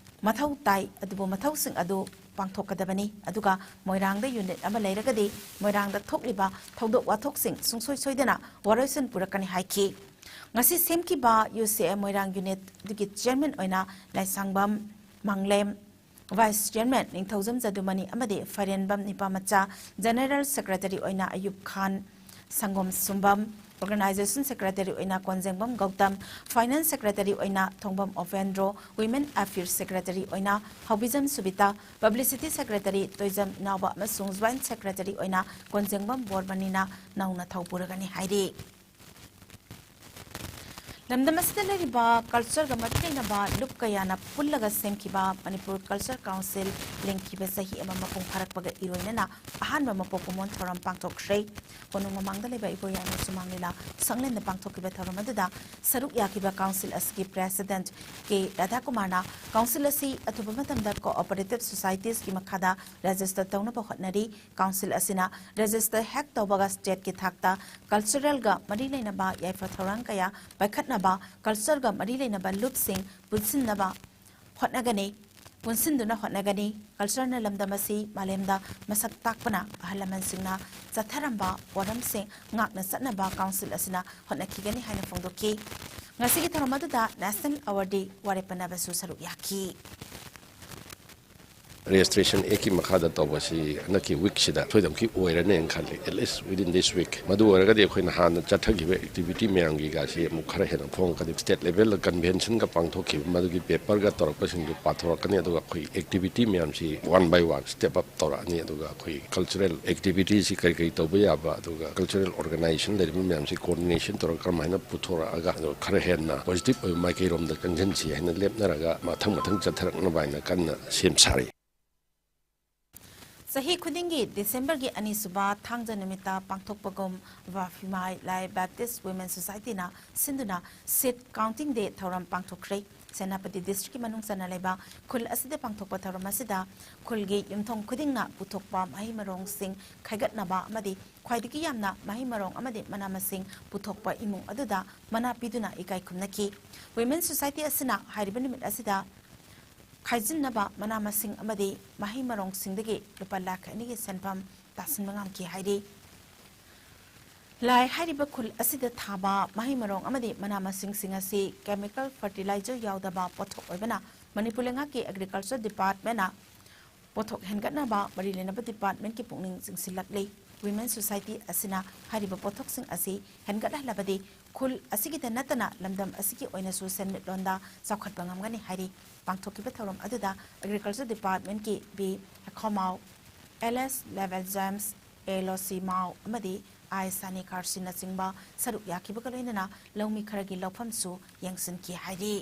ꯃꯊꯧ ꯇꯥꯏ꯫ ꯑꯗꯨꯕꯨ ꯃꯊꯧꯁꯤꯡ ꯑꯗꯨ ꯄꯥꯡꯊꯣꯛꯀꯗꯕꯅꯤ꯫ ꯑꯗꯨꯒ ꯃꯣꯏꯔꯥꯡꯗ ꯌꯨꯅꯤꯠ ꯑꯃ ꯂꯩꯔꯒꯗꯤ ꯃꯣꯏꯔꯥꯡꯗ ꯊꯣꯛꯂꯤꯕ ꯊꯧꯗꯣꯛ ꯋꯥꯊꯣꯛꯁꯤꯡ ꯁꯨꯡꯁꯣꯏ ꯁꯣꯏꯗꯅ ꯋꯥꯔꯣꯏꯁꯤꯟ ꯄꯨꯔꯛꯀꯅꯤ ꯍꯥꯏꯈꯤ꯫ ꯉꯁꯤ ꯁꯦꯝꯈꯤꯕ ꯌꯨ ꯁꯤ ꯑꯦ ꯃꯣꯏꯔꯥꯡ ꯌꯨꯅꯤꯠ ꯑꯗꯨꯒꯤ ꯆꯤꯌꯔꯃꯦꯟ ꯑꯣꯏꯅ ꯂꯥꯏꯁꯥꯡꯕꯝ ꯃꯥꯡꯂꯦꯝ, ꯚꯥꯏꯁ ꯆꯤꯌꯔꯃꯦꯟ ꯅꯤꯡꯊꯧꯖꯝ ꯖꯗꯨꯃꯅꯤ ꯑꯃꯗꯤ ꯐꯔꯦꯟꯕꯝ ꯅꯤꯄꯥꯃꯆꯥ, ꯖꯦꯅꯦꯔꯦꯜ ꯁꯦꯀ꯭ꯔꯦꯇꯔꯤ ꯑꯣꯏꯅ ꯑꯌꯨꯕ ꯈꯥꯟ, ꯁꯪꯒꯣꯝ ꯁꯨꯝꯕꯝ, ꯑꯣꯔꯒꯅꯥꯏꯖꯦꯁꯟ ꯁꯦꯀ꯭ꯔꯦꯇꯔꯤ ꯑꯣꯏꯅ ꯀꯣꯟꯖꯦꯡꯕꯝ ꯒꯧꯇꯝ, ꯐꯥꯏꯅꯥꯟꯁ ꯁꯦꯀ꯭ꯔꯦꯇꯔꯤ ꯑꯣꯏꯅ ꯊꯣꯡꯕꯝ ꯑꯣꯄꯦꯟꯗ꯭ꯔꯣ, ꯋꯤꯃꯦꯟ ꯑꯦꯐꯤꯌꯔꯁ ꯁꯦꯀ꯭ꯔꯦꯇꯔꯤ ꯑꯣꯏꯅ ꯍꯧꯕꯤꯖꯝ ꯁꯨꯕꯤꯇꯥ, ꯄꯕ꯭ꯂꯤꯁꯤꯇꯤ ꯁꯦꯀ꯭ꯔꯦꯇꯔꯤ ꯇꯣꯏꯖꯝ ꯏꯅꯥꯎꯕ ꯑꯃꯁꯨꯡ ꯖꯣꯏꯟꯠ ꯁꯦꯀ꯭ꯔꯦꯇꯔꯤ ꯑꯣꯏꯅ ꯀꯣꯟꯖꯦꯡꯕꯝ ꯕꯣꯔꯃꯅꯤꯅ ꯅꯧꯅ ꯊꯧ ꯄꯨꯔꯒꯅꯤ ꯍꯥꯏꯔꯤ꯫ ꯂꯝꯗꯝ ꯑꯁꯤꯗ ꯂꯩꯔꯤꯕ ꯀꯜꯆꯔꯒ ꯃꯔꯤ ꯂꯩꯅꯕ ꯂꯨꯞ ꯀꯌꯥꯅ ꯄꯨꯜꯂꯒ ꯁꯦꯝꯈꯤꯕ ꯃꯅꯤꯄꯨꯔ ꯀꯜꯆꯔ ꯀꯥꯎꯟꯁꯤꯜ ꯂꯤꯡꯈꯤꯕ ꯆꯍꯤ ꯑꯃ ꯃꯄꯨꯡ ꯐꯥꯔꯛꯄꯒ ꯏꯔꯣꯏꯅꯅ ꯑꯍꯥꯟꯕ ꯃꯄꯣꯛ ꯀꯨꯝꯑꯣꯟ ꯊꯧꯔꯝ ꯄꯥꯡꯊꯣꯛꯈ꯭ꯔꯦ꯫ ꯀꯣꯅꯨꯡ ꯃꯃꯥꯡꯗ ꯂꯩꯕ ꯏꯕꯣꯌꯥꯏꯃ ꯁꯨꯃꯥꯡ ꯂꯤꯂꯥ ꯁꯪꯂꯦꯟꯗ ꯄꯥꯡꯊꯣꯛꯈꯤꯕ ꯊꯧꯔꯝ ꯑꯗꯨꯗ ꯁꯔꯨꯛ ꯌꯥꯈꯤꯕ ꯀꯥꯎꯟꯁꯤꯜ ꯑꯁꯤꯒꯤ ꯄ꯭ꯔꯦꯁꯤꯗꯦꯟꯠ ꯀꯦ ꯔꯥꯙꯥꯀꯨꯃꯥꯔꯅ ꯀꯥꯎꯟꯁꯤꯜ ꯑꯁꯤ ꯑꯊꯨꯕ ꯃꯇꯝꯗ ꯀꯣꯑꯣꯄꯔꯦꯇꯤꯚ ꯁꯣꯁꯥꯏꯇꯤꯁꯀꯤ ꯃꯈꯥꯗ ꯔꯦꯖꯤꯁꯇꯔ ꯇꯧꯅꯕ ꯍꯣꯠꯅꯔꯤ꯫ ꯀꯥꯎꯟꯁꯤꯜ ꯑꯁꯤꯅ ꯔꯦꯖꯤꯁꯇꯔ ꯍꯦꯛ ꯇꯧꯕꯒ ꯁ꯭ꯇꯦꯠꯀꯤ ꯊꯥꯛꯇ ꯀꯜꯆꯔꯦꯜꯒ ꯃꯔꯤ ꯂꯩꯅꯕ ꯌꯥꯏꯐ ꯊꯧꯔꯥꯡ ꯀꯌꯥ ꯄꯥꯏꯈꯠꯅꯕ, ꯀꯜꯆꯔꯒ ꯃꯔꯤ ꯂꯩꯅꯕ ꯂꯨꯞꯁꯤꯡ ꯄꯨꯟꯁꯤꯟꯅꯕ ꯍꯣꯠꯅꯒꯅꯤ, ꯄꯨꯟꯁꯤꯟꯗꯨꯅ ꯍꯣꯠꯅꯒꯅꯤ꯫ ꯀꯜꯆꯔꯅ ꯂꯝꯗꯝ ꯑꯁꯤ ꯃꯥꯂꯦꯝꯗ ꯃꯁꯛ ꯇꯥꯛꯄꯅ ꯑꯍꯜ ꯂꯃꯟꯁꯤꯡꯅ ꯆꯠꯊꯔꯝꯕ ꯄꯣꯠꯂꯝꯁꯤꯡ ꯉꯥꯛꯅ ꯆꯠꯅꯕ ꯀꯥꯎꯟꯁꯤꯜ ꯑꯁꯤꯅ ꯍꯣꯠꯅꯈꯤꯒꯅꯤ ꯍꯥꯏꯅ ꯐꯣꯡꯗꯣꯛꯈꯤ꯫ ꯉꯁꯤꯒꯤ ꯊꯧꯔꯝ ꯑꯗꯨꯗ ꯅꯦꯁꯅꯦꯜ ꯑꯦꯋꯥꯔꯗꯤ ꯋꯥꯔꯦꯞ ꯄꯟꯅꯕꯁꯨ ꯁꯔꯨꯛ ꯌꯥꯈꯤ꯫ ꯔꯦꯖꯤꯁꯇ꯭ꯔꯦꯁꯟ ꯑꯦꯛꯀꯤ ꯃꯈꯥꯗ ꯇꯧꯕꯁꯤ ꯍꯟꯗꯛꯀꯤ ꯋꯤꯛꯁꯤꯗ ꯁꯣꯏꯗꯅꯃꯛꯀꯤ ꯑꯣꯏꯔꯅꯦꯅ ꯈꯜꯂꯤ, at least within this week꯫ ꯃꯗꯨ ꯑꯣꯏꯔꯒꯗꯤ ꯑꯩꯈꯣꯏꯅ ꯍꯥꯟꯅ ꯆꯠꯊꯈꯤꯕ ꯑꯦꯛꯇꯤꯚꯤꯇꯤ ꯃꯌꯥꯝꯒꯤꯒꯁꯤ ꯑꯃꯨꯛ ꯈꯔ ꯍꯦꯟꯅ ꯐꯣꯡꯉꯛꯀꯅꯤ꯫ ꯁ꯭ꯇꯦꯠ ꯂꯦꯚꯦꯜꯗ ꯀꯟꯚꯦꯟꯁꯟꯒ ꯄꯥꯡꯊꯣꯛꯈꯤꯕ ꯃꯗꯨꯒꯤ ꯄꯦꯄꯔꯒ ꯇꯧꯔꯛꯄꯁꯤꯡꯗꯨ ꯄꯥꯊꯣꯔꯛꯀꯅꯤ, ꯑꯗꯨꯒ ꯑꯩꯈꯣꯏ ꯑꯦꯛꯇꯤꯚꯤꯇꯤ ꯃꯌꯥꯝꯁꯤ one buy one step up ꯇꯧꯔꯛꯑꯅꯤ꯫ ꯑꯗꯨꯒ ꯑꯩꯈꯣꯏ ꯀꯜꯆꯔꯦꯜ ꯑꯦꯛꯇꯤꯚꯤꯇꯤꯁꯤ ꯀꯔꯤ ꯀꯔꯤ ꯇꯧꯕ ꯌꯥꯕ, ꯑꯗꯨꯒ ꯀꯜꯆꯔꯦꯜ ꯑꯣꯔꯒꯅꯥꯏꯖꯦꯁꯟ ꯂꯩꯔꯤꯕ ꯃꯌꯥꯝꯁꯤ ꯀꯣꯑꯣꯔꯗꯤꯅꯦꯁꯟ ꯇꯧꯔꯒ ꯀꯔꯝꯍꯥꯏꯅ ꯄꯨꯊꯣꯔꯛꯑꯒ ꯑꯗꯨꯒ ꯈꯔ ꯍꯦꯟꯅ ꯄꯣꯖꯤꯇꯤꯚ ꯑꯣꯏꯕ ꯃꯥꯏꯀꯩꯔꯣꯝꯗ ꯆꯪꯁꯤꯟꯁꯤ ꯍꯥꯏꯅ ꯂꯦꯞꯅꯔꯒ ꯃꯊꯪ ꯃꯊꯪ ꯆꯠꯊꯔꯛꯅꯕ ꯍꯥꯏꯅ ꯀꯟꯅ ꯁꯦꯝ ꯁꯥꯔꯤ꯫ ꯆꯍꯤ ꯈꯨꯗꯤꯡꯒꯤ ꯗꯤꯁꯦꯝꯕꯔꯒꯤ ꯑꯅꯤꯁꯨꯕ ꯊꯥꯡꯖ ꯅꯨꯃꯤꯠꯇ ꯄꯥꯡꯊꯣꯛꯄꯒꯨꯝ ꯋꯥꯐꯤꯃꯥꯏ ꯂꯥꯏ ꯕꯦꯞꯇꯤꯁ ꯋꯤꯃꯦꯟ ꯁꯣꯁꯥꯏꯇꯤꯅ ꯁꯤꯟꯗꯨꯅ ꯁꯤꯠ ꯀꯥꯎꯟꯇꯤꯡ ꯗꯦ ꯊꯧꯔꯝ ꯄꯥꯡꯊꯣꯛꯈ꯭ꯔꯦ꯫ ꯁꯦꯅꯥꯄꯇꯤ ꯗꯤꯁꯇ꯭ꯔꯤꯛꯀꯤ ꯃꯅꯨꯡ ꯆꯟꯅ ꯂꯩꯕ ꯈꯨꯜ ꯑꯁꯤꯗ ꯄꯥꯡꯊꯣꯛꯄ ꯊꯧꯔꯝ ꯑꯁꯤꯗ ꯈꯨꯜꯒꯤ ꯌꯨꯝꯊꯣꯡ ꯈꯨꯗꯤꯡꯅ ꯄꯨꯊꯣꯛꯄ ꯃꯍꯩ ꯃꯔꯣꯡꯁꯤꯡ ꯈꯥꯏꯒꯠꯅꯕ ꯑꯃꯗꯤ ꯈ꯭ꯋꯥꯏꯗꯒꯤ ꯌꯥꯝꯅ ꯃꯍꯩ ꯃꯔꯣꯡ ꯑꯃꯗꯤ ꯃꯅꯥ ꯃꯁꯤꯡ ꯄꯨꯊꯣꯛꯄ ꯏꯃꯨꯡ ꯑꯗꯨꯗ ꯃꯅꯥ ꯄꯤꯗꯨꯅ ꯏꯀꯥꯏ ꯈꯨꯝꯅꯈꯤ꯫ ꯋꯤꯃꯦꯟ ꯁꯣꯁꯥꯏꯇꯤ ꯑꯁꯤꯅ ꯍꯥꯏꯔꯤꯕ ꯅꯨꯃꯤꯠ ꯑꯁꯤꯗ ꯈꯥꯏꯖꯤꯟꯅꯕ ꯃꯅꯥ ꯃꯁꯤꯡ ꯑꯃꯗꯤ ꯃꯍꯩ ꯃꯔꯣꯡꯁꯤꯡꯗꯒꯤ ꯂꯨꯄꯥ ꯂꯥꯈ ꯑꯅꯤꯒꯤ ꯁꯦꯟꯐꯝ ꯇꯥꯁꯤꯟꯕ ꯉꯝꯈꯤ ꯍꯥꯏꯔꯤ꯫ ꯂꯥꯏ ꯍꯥꯏꯔꯤꯕ ꯈꯨꯜ ꯑꯁꯤꯗ ꯊꯥꯕ ꯃꯍꯩ ꯃꯔꯣꯡ ꯑꯃꯗꯤ ꯃꯅꯥ ꯃꯁꯤꯡꯁꯤꯡ ꯑꯁꯤ chemical fertilizer ꯌꯥꯎꯗꯕ ꯄꯣꯠꯊꯣꯛ ꯑꯣꯏꯕꯅ ꯃꯅꯤꯄꯨꯔ ꯂꯩꯉꯥꯛꯀꯤ Agriculture Department ꯅ ꯄꯣꯠꯊꯣꯛ ꯍꯦꯟꯒꯠꯅꯕ ꯃꯔꯤ ꯂꯩꯅꯕ department ꯀꯤ ꯄꯨꯛꯅꯤꯡ ꯆꯤꯡꯁꯤꯜꯂꯛꯂꯤ꯫ Women Society ꯑꯁꯤꯅ ꯍꯥꯏꯔꯤꯕ ꯄꯣꯠꯊꯣꯛꯁꯤꯡ ꯑꯁꯤ ꯍꯦꯟꯒꯠꯍꯜꯂꯕꯗꯤ ꯈꯨꯜ ꯑꯁꯤꯒꯤꯗ ꯅꯠꯇꯅ ꯂꯝꯗꯝ ꯑꯁꯤꯒꯤ ꯑꯣꯏꯅꯁꯨ ꯁꯦꯟꯃꯤꯠꯂꯣꯟꯗ ꯆꯥꯎꯈꯠꯄ ꯉꯝꯒꯅꯤ ꯍꯥꯏꯔꯤ꯫ ꯄꯥꯡꯊꯣꯛꯈꯤꯕ ꯊꯧꯔꯝ ꯑꯗꯨꯗ Agriculture Department ꯀꯤ ꯕꯤ ꯍꯦꯈꯣꯃꯥꯎ, ꯑꯦꯜ ꯑꯦꯁ ꯂꯦꯕꯦꯜ ꯖꯦꯝꯁ, ꯑꯦ ꯂꯣꯁꯤ ꯃꯥꯎ ꯑꯃꯗꯤ ꯑꯥꯏ ꯁꯥꯅꯤ ꯈꯥꯔꯁꯤꯅꯆꯤꯡꯕ ꯁꯔꯨꯛ ꯌꯥꯈꯤꯕꯒ ꯂꯣꯏꯅꯅ ꯂꯧꯃꯤ ꯈꯔꯒꯤ ꯂꯧꯐꯝꯁꯨ ꯌꯦꯡꯁꯤꯟꯈꯤ ꯍꯥꯏꯔꯤ꯫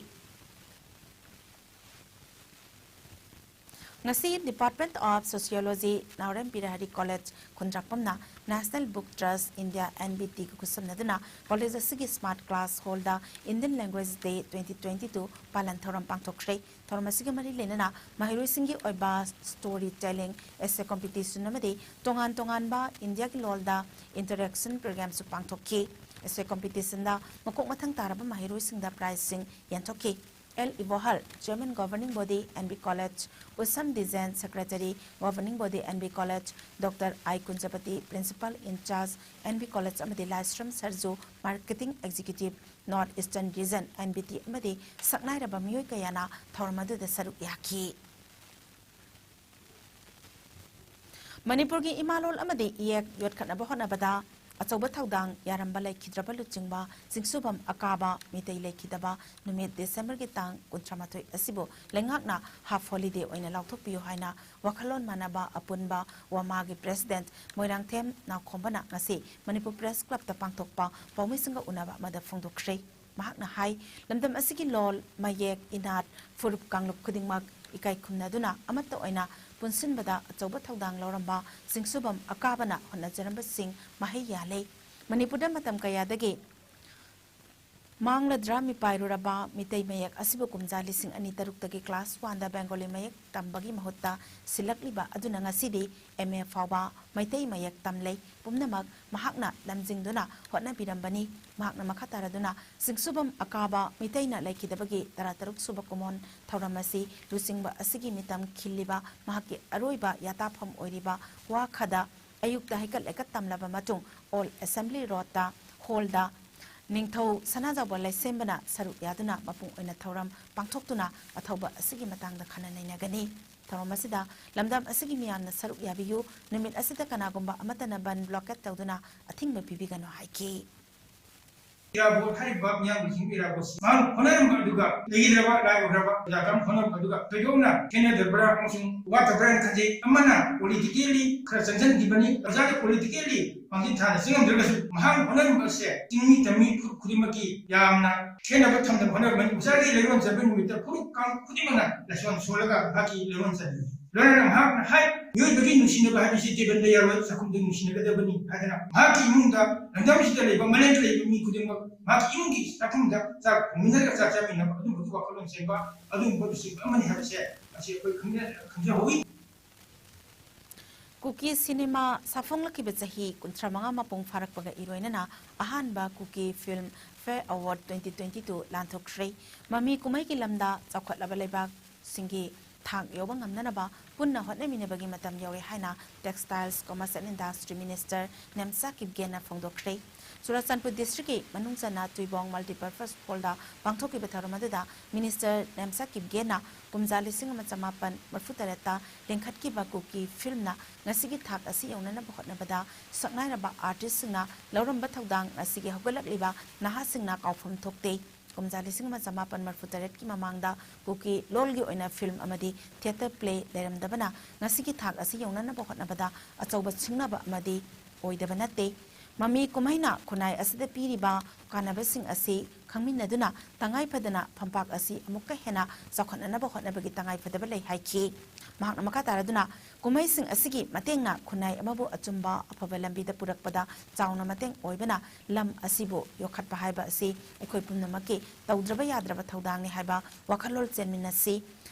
ꯉꯁꯤ Department of Sociology, Naorem Birahari College, ꯈꯨꯟꯗ꯭ꯔꯥꯛꯄꯝꯅ National Book Trust India, N B T ꯒ ꯈꯨꯠꯁꯝꯅꯗꯨꯅ college ꯑꯁꯤꯒꯤ Smart Class Hall ꯗ Indian Language Day twenty twenty-two ꯄꯥꯂꯟ ꯊꯧꯔꯝ ꯄꯥꯡꯊꯣꯛꯈ꯭ꯔꯦ꯫ ꯊꯧꯔꯝ ꯑꯁꯤꯒ ꯃꯔꯤ ꯂꯩꯅꯅ ꯃꯍꯩꯔꯣꯏꯁꯤꯡꯒꯤ ꯑꯣꯏꯕ story telling, essay competition ꯑꯃꯗꯤ ꯇꯣꯉꯥꯟ ꯇꯣꯉꯥꯟꯕ ꯏꯟꯗꯤꯌꯥꯒꯤ ꯂꯣꯜꯗ interaction program ꯁꯨ ꯄꯥꯡꯊꯣꯛꯈꯤ꯫ Essay competition ꯗ ꯃꯀꯣꯛ ꯃꯊꯪ ꯇꯥꯔꯕ ꯃꯍꯩꯔꯣꯏꯁꯤꯡꯗ prize ꯁꯤꯡ ꯌꯦꯟꯊꯣꯛꯈꯤ꯫ L Ibohal, Chairman Governing Body N B College, Usham Dijen, Secretary Governing Body N B College, Doctor I Kunjapati, Principal in Charge N B College ꯑꯃꯗꯤ ꯂꯥꯏꯁ꯭ꯔꯝ ꯁꯔꯖꯨ, Marketing Executive, North Eastern Region, N B T ꯑꯃꯗꯤ ꯁꯛꯅꯥꯏꯔꯕ ꯃꯤꯑꯣꯏ ꯀꯌꯥꯅ ꯊꯧꯔꯝ ꯑꯗꯨꯗ ꯁꯔꯨꯛ ꯌꯥꯈꯤ꯫ ꯃꯅꯤꯄꯨꯔꯒꯤ ꯏꯃꯥꯂꯣꯟ ꯑꯃꯗꯤ ꯏꯌꯦꯛ ꯌꯣꯠꯈꯠꯅꯕ ꯍꯣꯠꯅꯕꯗ ꯑꯆꯧꯕ ꯊꯧꯗꯥꯡ ꯌꯥꯔꯝꯕ ꯂꯩꯈꯤꯗ꯭ꯔꯕ ꯂꯨꯆꯤꯡꯕ ꯆꯤꯡꯁꯨꯕꯝ ꯑꯀꯥꯕ ꯃꯤꯇꯩ ꯂꯩꯈꯤꯗꯕ ꯅꯨꯃꯤꯠ December ꯒꯤ ꯇꯥꯡ ꯀꯨꯟꯊ꯭ꯔꯥ ꯃꯥꯊꯣꯏ ꯑꯁꯤꯕꯨ ꯂꯩꯉꯥꯛꯅ half holiday ꯑꯣꯏꯅ ꯂꯥꯎꯊꯣꯛꯄꯤꯌꯨ ꯍꯥꯏꯅ ꯋꯥꯈꯜꯂꯣꯟ ꯃꯥꯟꯅꯕ ꯑꯄꯨꯟꯕ ꯋꯥꯃꯥꯒꯤ President ꯃꯣꯏꯔꯥꯡꯊꯦꯝ ꯅꯥꯎꯈꯣꯝꯕꯅ ꯉꯁꯤ ꯃꯅꯤꯄꯨꯔ Press Club ꯇ ꯄꯥꯡꯊꯣꯛꯄ ꯄꯥꯎꯃꯤꯁꯤꯡꯒ ꯎꯅꯕ ꯑꯃꯗ ꯐꯣꯡꯗꯣꯛꯈ꯭ꯔꯦ꯫ ꯃꯍꯥꯛꯅ ꯍꯥꯏ, ꯂꯝꯗꯝ ꯑꯁꯤꯒꯤ ꯂꯣꯜ, ꯃꯌꯦꯛ, ꯏꯅꯥꯠ, ꯐꯨꯔꯨꯞ ꯀꯥꯡꯂꯨꯞ ꯈꯨꯗꯤꯡꯃꯛ ꯏꯀꯥꯏ ꯈꯨꯝꯅꯗꯨꯅ ꯑꯃꯠꯇ ꯑꯣꯏꯅ ꯄꯨꯟꯁꯤꯟꯕꯗ ꯑꯆꯧꯕ ꯊꯧꯗꯥꯡ ꯂꯧꯔꯝꯕ ꯆꯤꯡꯁꯨꯕꯝ ꯑꯀꯥꯕꯅ ꯍꯣꯠꯅꯖꯔꯝꯕꯁꯤꯡ ꯃꯍꯩ ꯌꯥꯜꯂꯦ꯫ ꯃꯅꯤꯄꯨꯔꯗ ꯃꯇꯝ ꯀꯌꯥꯗꯒꯤ ꯃꯥꯡꯂꯗ꯭ꯔꯥ ꯃꯤꯄꯥꯏꯔꯨꯔꯕ ꯃꯤꯇꯩ ꯃꯌꯦꯛ ꯑꯁꯤꯕꯨ ꯀꯨꯝꯖꯥ ꯂꯤꯁꯤꯡ ꯑꯅꯤ ꯇꯔꯨꯛꯇꯒꯤ class one ꯗ Bengali ꯃꯌꯦꯛ ꯇꯝꯕꯒꯤ ꯃꯍꯨꯠꯇ ꯁꯤꯜꯂꯛꯂꯤꯕ ꯑꯗꯨꯅ ꯉꯁꯤꯗꯤ M A ꯐꯥꯎꯕ ꯃꯩꯇꯩ ꯃꯌꯦꯛ ꯇꯝꯂꯦ꯫ ꯄꯨꯝꯅꯃꯛ ꯃꯍꯥꯛꯅ ꯂꯝꯖꯤꯡꯗꯨꯅ ꯍꯣꯠꯅꯕꯤꯔꯝꯕꯅꯤ꯫ ꯃꯍꯥꯛꯅ ꯃꯈꯥ ꯇꯥꯔꯗꯨꯅ ꯁꯤꯡꯁꯨꯕꯝ ꯑꯀꯥꯕ ꯃꯤꯇꯩꯅ ꯂꯩꯈꯤꯗꯕꯒꯤ ꯇꯔꯥꯇꯔꯨꯛ ꯁꯨꯕ ꯀꯨꯝꯑꯣꯟ ꯊꯧꯔꯝ ꯑꯁꯤ ꯂꯨꯆꯤꯡꯕ ꯑꯁꯤꯒꯤ ꯃꯤꯇꯝ ꯈꯤꯜꯂꯤꯕ ꯃꯍꯥꯛꯀꯤ ꯑꯔꯣꯏꯕ ꯌꯥꯇꯥꯐꯝ ꯑꯣꯏꯔꯤꯕ ꯋꯥꯈꯗ ꯑꯌꯨꯛꯇ ꯍꯩꯀꯠ ꯂꯩꯀꯠ ꯇꯝꯂꯕ ꯃꯇꯨꯡ Old Assembly Road ꯇ hall ꯗ ꯅꯤꯡꯊꯧ ꯁꯅꯥꯖꯥꯎꯕ ꯂꯩꯁꯦꯝꯕꯅ ꯁꯔꯨꯛ ꯌꯥꯗꯨꯅ ꯃꯄꯨꯡ ꯑꯣꯏꯅ ꯊꯧꯔꯝ ꯄꯥꯡꯊꯣꯛꯇꯨꯅ ꯑꯊꯧꯕ ꯑꯁꯤꯒꯤ ꯃꯇꯥꯡꯗ ꯈꯟꯅ ꯅꯩꯅꯒꯅꯤ꯫ ꯊꯧꯔꯝ ꯑꯁꯤꯗ ꯂꯝꯗꯝ ꯑꯁꯤꯒꯤ ꯃꯤꯌꯥꯝꯅ ꯁꯔꯨꯛ ꯌꯥꯕꯤꯌꯨ, ꯅꯨꯃꯤꯠ ꯑꯁꯤꯗ ꯀꯅꯥꯒꯨꯝꯕ ꯑꯃꯠꯇꯅ ꯕꯟ blockade ꯇꯧꯗꯨꯅ ꯑꯊꯤꯡꯕ ꯄꯤꯕꯤꯒꯅꯨ ꯍꯥꯏꯈꯤ꯫ ꯏꯔꯥꯕꯣꯠ ꯍꯥꯏꯔꯤꯕ ꯃꯤꯌꯥꯝꯒꯤ ꯍꯤꯡꯕ ꯏꯔꯥꯕꯣꯠꯁꯤ ꯃꯍꯥꯛꯅ ꯍꯣꯠꯅꯔꯝꯕ ꯑꯗꯨꯒ ꯂꯩꯈꯤꯗ꯭ꯔꯕ ꯂꯥꯏ ꯑꯣꯏꯈ꯭ꯔꯕ ꯑꯣꯖꯥ ꯀꯔꯝ ꯍꯣꯠꯅꯔꯝꯕ ꯑꯗꯨꯒ ꯊꯣꯏꯗꯣꯛꯅ ꯈꯦꯠꯅꯗꯕ꯭ꯔꯥ ꯑꯃꯁꯨꯡ ꯋꯥꯠꯇꯕ꯭ꯔꯥ ꯍꯥꯏꯅ ꯈꯟꯖꯩ꯫ ꯑꯃꯅ politically ꯈꯔ ꯆꯪꯁꯤꯟꯈꯤꯕꯅꯤ꯫ ꯑꯣꯖꯥꯅ politically ꯃꯥꯡꯖꯤꯜ ꯊꯥꯅ ꯆꯪꯉꯝꯗ꯭ꯔꯒꯁꯨ ꯃꯍꯥꯛꯅ ꯍꯣꯠꯅꯔꯝꯕ ꯑꯁꯦ ꯆꯤꯡꯃꯤ ꯇꯝꯃꯤ ꯐꯨꯔꯨꯞ ꯈꯨꯗꯤꯡꯃꯛꯀꯤ ꯌꯥꯝꯅ ꯈꯦꯠꯅꯕ ꯊꯝꯗꯅ ꯍꯣꯠꯅꯔꯝꯕꯅꯤ꯫ ꯑꯣꯖꯥꯒꯤ ꯂꯩꯔꯣꯟ ꯆꯟꯕ ꯅꯨꯃꯤꯠꯇ ꯐꯨꯔꯨꯞ ꯀꯥꯡꯂꯨꯞ ꯈꯨꯗꯤꯡꯃꯛꯅ ꯂꯥꯏꯁꯣꯟ ꯁꯣꯜꯂꯒ ꯃꯍꯥꯛꯀꯤ ꯂꯩꯔꯣꯟ ꯆꯟꯕꯅꯤ꯫ ꯂꯣꯏꯅꯅ ꯃꯍꯥꯛꯅ ꯍꯥꯏ, ꯃꯤꯑꯣꯏꯕꯒꯤ ꯅꯨꯡꯁꯤꯅꯕ ꯍꯥꯏꯕꯁꯤ ꯇꯦꯕꯜꯗ ꯌꯥꯔꯣꯏ, ꯆꯥꯛꯈꯨꯝꯗ ꯅꯨꯡꯁꯤꯅꯒꯗꯕꯅꯤ ꯍꯥꯏꯗꯅ ꯃꯍꯥꯛꯀꯤ ꯏꯃꯨꯡꯗ, ꯂꯝꯗꯝꯁꯤꯗ ꯂꯩꯕ ꯃꯥꯂꯦꯝꯗ ꯂꯩꯕ ꯃꯤ ꯈꯨꯗꯤꯡꯃꯛ ꯃꯍꯥꯛꯀꯤ ꯏꯃꯨꯡꯒꯤ ꯆꯥꯛꯈꯨꯝꯗ ꯆꯥꯛ ꯊꯣꯡꯃꯤꯟꯅꯔꯒ ꯆꯥꯛ ꯆꯥꯃꯤꯟꯅꯕ ꯑꯗꯨꯝꯕꯒꯤ ꯋꯥꯈꯜꯂꯣꯟ ꯆꯦꯟꯕ ꯑꯗꯨꯒꯨꯝꯕ ꯂꯨꯆꯤꯡꯕ ꯑꯃꯅꯤ ꯍꯥꯏꯕꯁꯦ ꯃꯁꯤ ꯑꯩꯈꯣꯏ ꯈꯪꯖ-, ꯈꯪꯖꯍꯧꯏ꯫ ꯀꯨꯀꯤ ꯁꯤꯅꯦꯃꯥ ꯁꯥꯐꯣꯡꯂꯛꯈꯤꯕ ꯆꯍꯤ ꯀꯨꯟꯊ꯭ꯔꯥ ꯃꯉꯥ ꯃꯄꯨꯡ ꯐꯥꯔꯛꯄꯒ ꯏꯔꯣꯏꯅꯅ ꯑꯍꯥꯟꯕ ꯀꯨꯀꯤ Filmfare Award twenty twenty-two ꯂꯥꯟꯊꯣꯛꯈ꯭ꯔꯦ꯫ ꯃꯃꯤ ꯀꯨꯝꯍꯩꯒꯤ ꯂꯝꯗ ꯆꯥꯎꯈꯠꯂꯕ ꯂꯩꯕꯥꯛꯁꯤꯡꯒꯤ ꯊꯥꯛ ꯌꯧꯕ ꯉꯝꯅꯅꯕ ꯄꯨꯟꯅ ꯍꯣꯠꯅꯃꯤꯟꯅꯕꯒꯤ ꯃꯇꯝ ꯌꯧꯔꯦ ꯍꯥꯏꯅ Textiles, Commerce and Industry Minister Nemcha ꯀꯤꯞꯒꯦꯟꯅ ꯐꯣꯡꯗꯣꯛꯈ꯭ꯔꯦ꯫ Churachandpur districtꯀꯤ ꯃꯅꯨꯡ ꯆꯟꯅ ꯇꯨꯏꯕꯣꯡ Multipurpose Hallꯗ ꯄꯥꯡꯊꯣꯛꯈꯤꯕ ꯊꯧꯔꯝ ꯑꯗꯨꯗ Minister ꯅꯦꯝꯆꯥ ꯀꯤꯞꯒꯦꯟꯅ ꯀꯨꯝꯖꯥ ꯂꯤꯁꯤꯡ ꯑꯃ ꯆꯃꯥꯄꯟ ꯃꯔꯤꯐꯨ ꯇꯔꯦꯠꯇ ꯂꯤꯡꯈꯠꯈꯤꯕ ꯀꯨꯀꯤ filmꯅ ꯉꯁꯤꯒꯤ ꯊꯥꯛ ꯑꯁꯤ ꯌꯧꯅꯅꯕ ꯍꯣꯠꯅꯕꯗ ꯁꯛꯅꯥꯏꯔꯕ artistꯁꯤꯡꯅ ꯂꯧꯔꯝꯕ ꯊꯧꯗꯥꯡ ꯉꯁꯤꯒꯤ ꯍꯧꯒꯠꯂꯛꯂꯤꯕ ꯅꯍꯥꯁꯤꯡꯅ ꯀꯥꯎꯐꯝ ꯊꯣꯛꯇꯦ꯫ ꯀꯨꯝꯖꯥ ꯂꯤꯁꯤꯡ ꯑꯃ ꯆꯃꯥꯄꯟ ꯃꯔꯤꯐꯨ ꯇꯔꯦꯠꯀꯤ ꯃꯃꯥꯡꯗ ꯀꯨꯀꯤ ꯂꯣꯜꯒꯤ ꯑꯣꯏꯅ film ꯑꯃꯗꯤ theatre play ꯂꯩꯔꯝꯗꯕꯅ ꯉꯁꯤꯒꯤ ꯊꯥꯛ ꯑꯁꯤ ꯌꯧꯅꯅꯕ ꯍꯣꯠꯅꯕꯗ ꯑꯆꯧꯕ ꯁꯤꯡꯅꯕ ꯑꯃꯗꯤ ꯑꯣꯏꯗꯕ ꯅꯠꯇꯦ꯫ ꯃꯃꯤ ꯀꯨꯝꯍꯩꯅ ꯈꯨꯟꯅꯥꯏ ꯑꯁꯤꯗ ꯄꯤꯔꯤꯕ ꯀꯥꯟꯅꯕꯁꯤꯡ ꯑꯁꯤ ꯈꯪꯃꯤꯟꯅꯗꯨꯅ ꯇꯉꯥꯏ ꯐꯗꯅ ꯐꯝꯄꯥꯛ ꯑꯁꯤ ꯑꯃꯨꯛꯀ ꯍꯦꯟꯅ ꯆꯥꯎꯈꯠꯅꯅꯕ ꯍꯣꯠꯅꯕꯒꯤ ꯇꯉꯥꯏ ꯐꯗꯕ ꯂꯩ ꯍꯥꯏꯈꯤ꯫ ꯃꯍꯥꯛꯅ ꯃꯈꯥ ꯇꯥꯔꯗꯨꯅ, ꯀꯨꯝꯍꯩꯁꯤꯡ ꯑꯁꯤꯒꯤ ꯃꯇꯦꯡꯅ ꯈꯨꯟꯅꯥꯏ ꯑꯃꯕꯨ ꯑꯆꯨꯝꯕ ꯑꯐꯕ ꯂꯝꯕꯤꯗ ꯄꯨꯔꯛꯄꯗ ꯆꯥꯎꯅ ꯃꯇꯦꯡ ꯑꯣꯏꯕꯅ ꯂꯝ ꯑꯁꯤꯕꯨ ꯌꯣꯛꯈꯠꯄ ꯍꯥꯏꯕ ꯑꯁꯤ ꯑꯩꯈꯣꯏ ꯄꯨꯝꯅꯃꯛꯀꯤ ꯇꯧꯗ꯭ꯔꯕ ꯌꯥꯗ꯭ꯔꯕ ꯊꯧꯗꯥꯡꯅꯤ ꯍꯥꯏꯕ ꯋꯥꯈꯜꯂꯣꯟ ꯆꯦꯟꯃꯤꯟꯅꯁꯤ꯫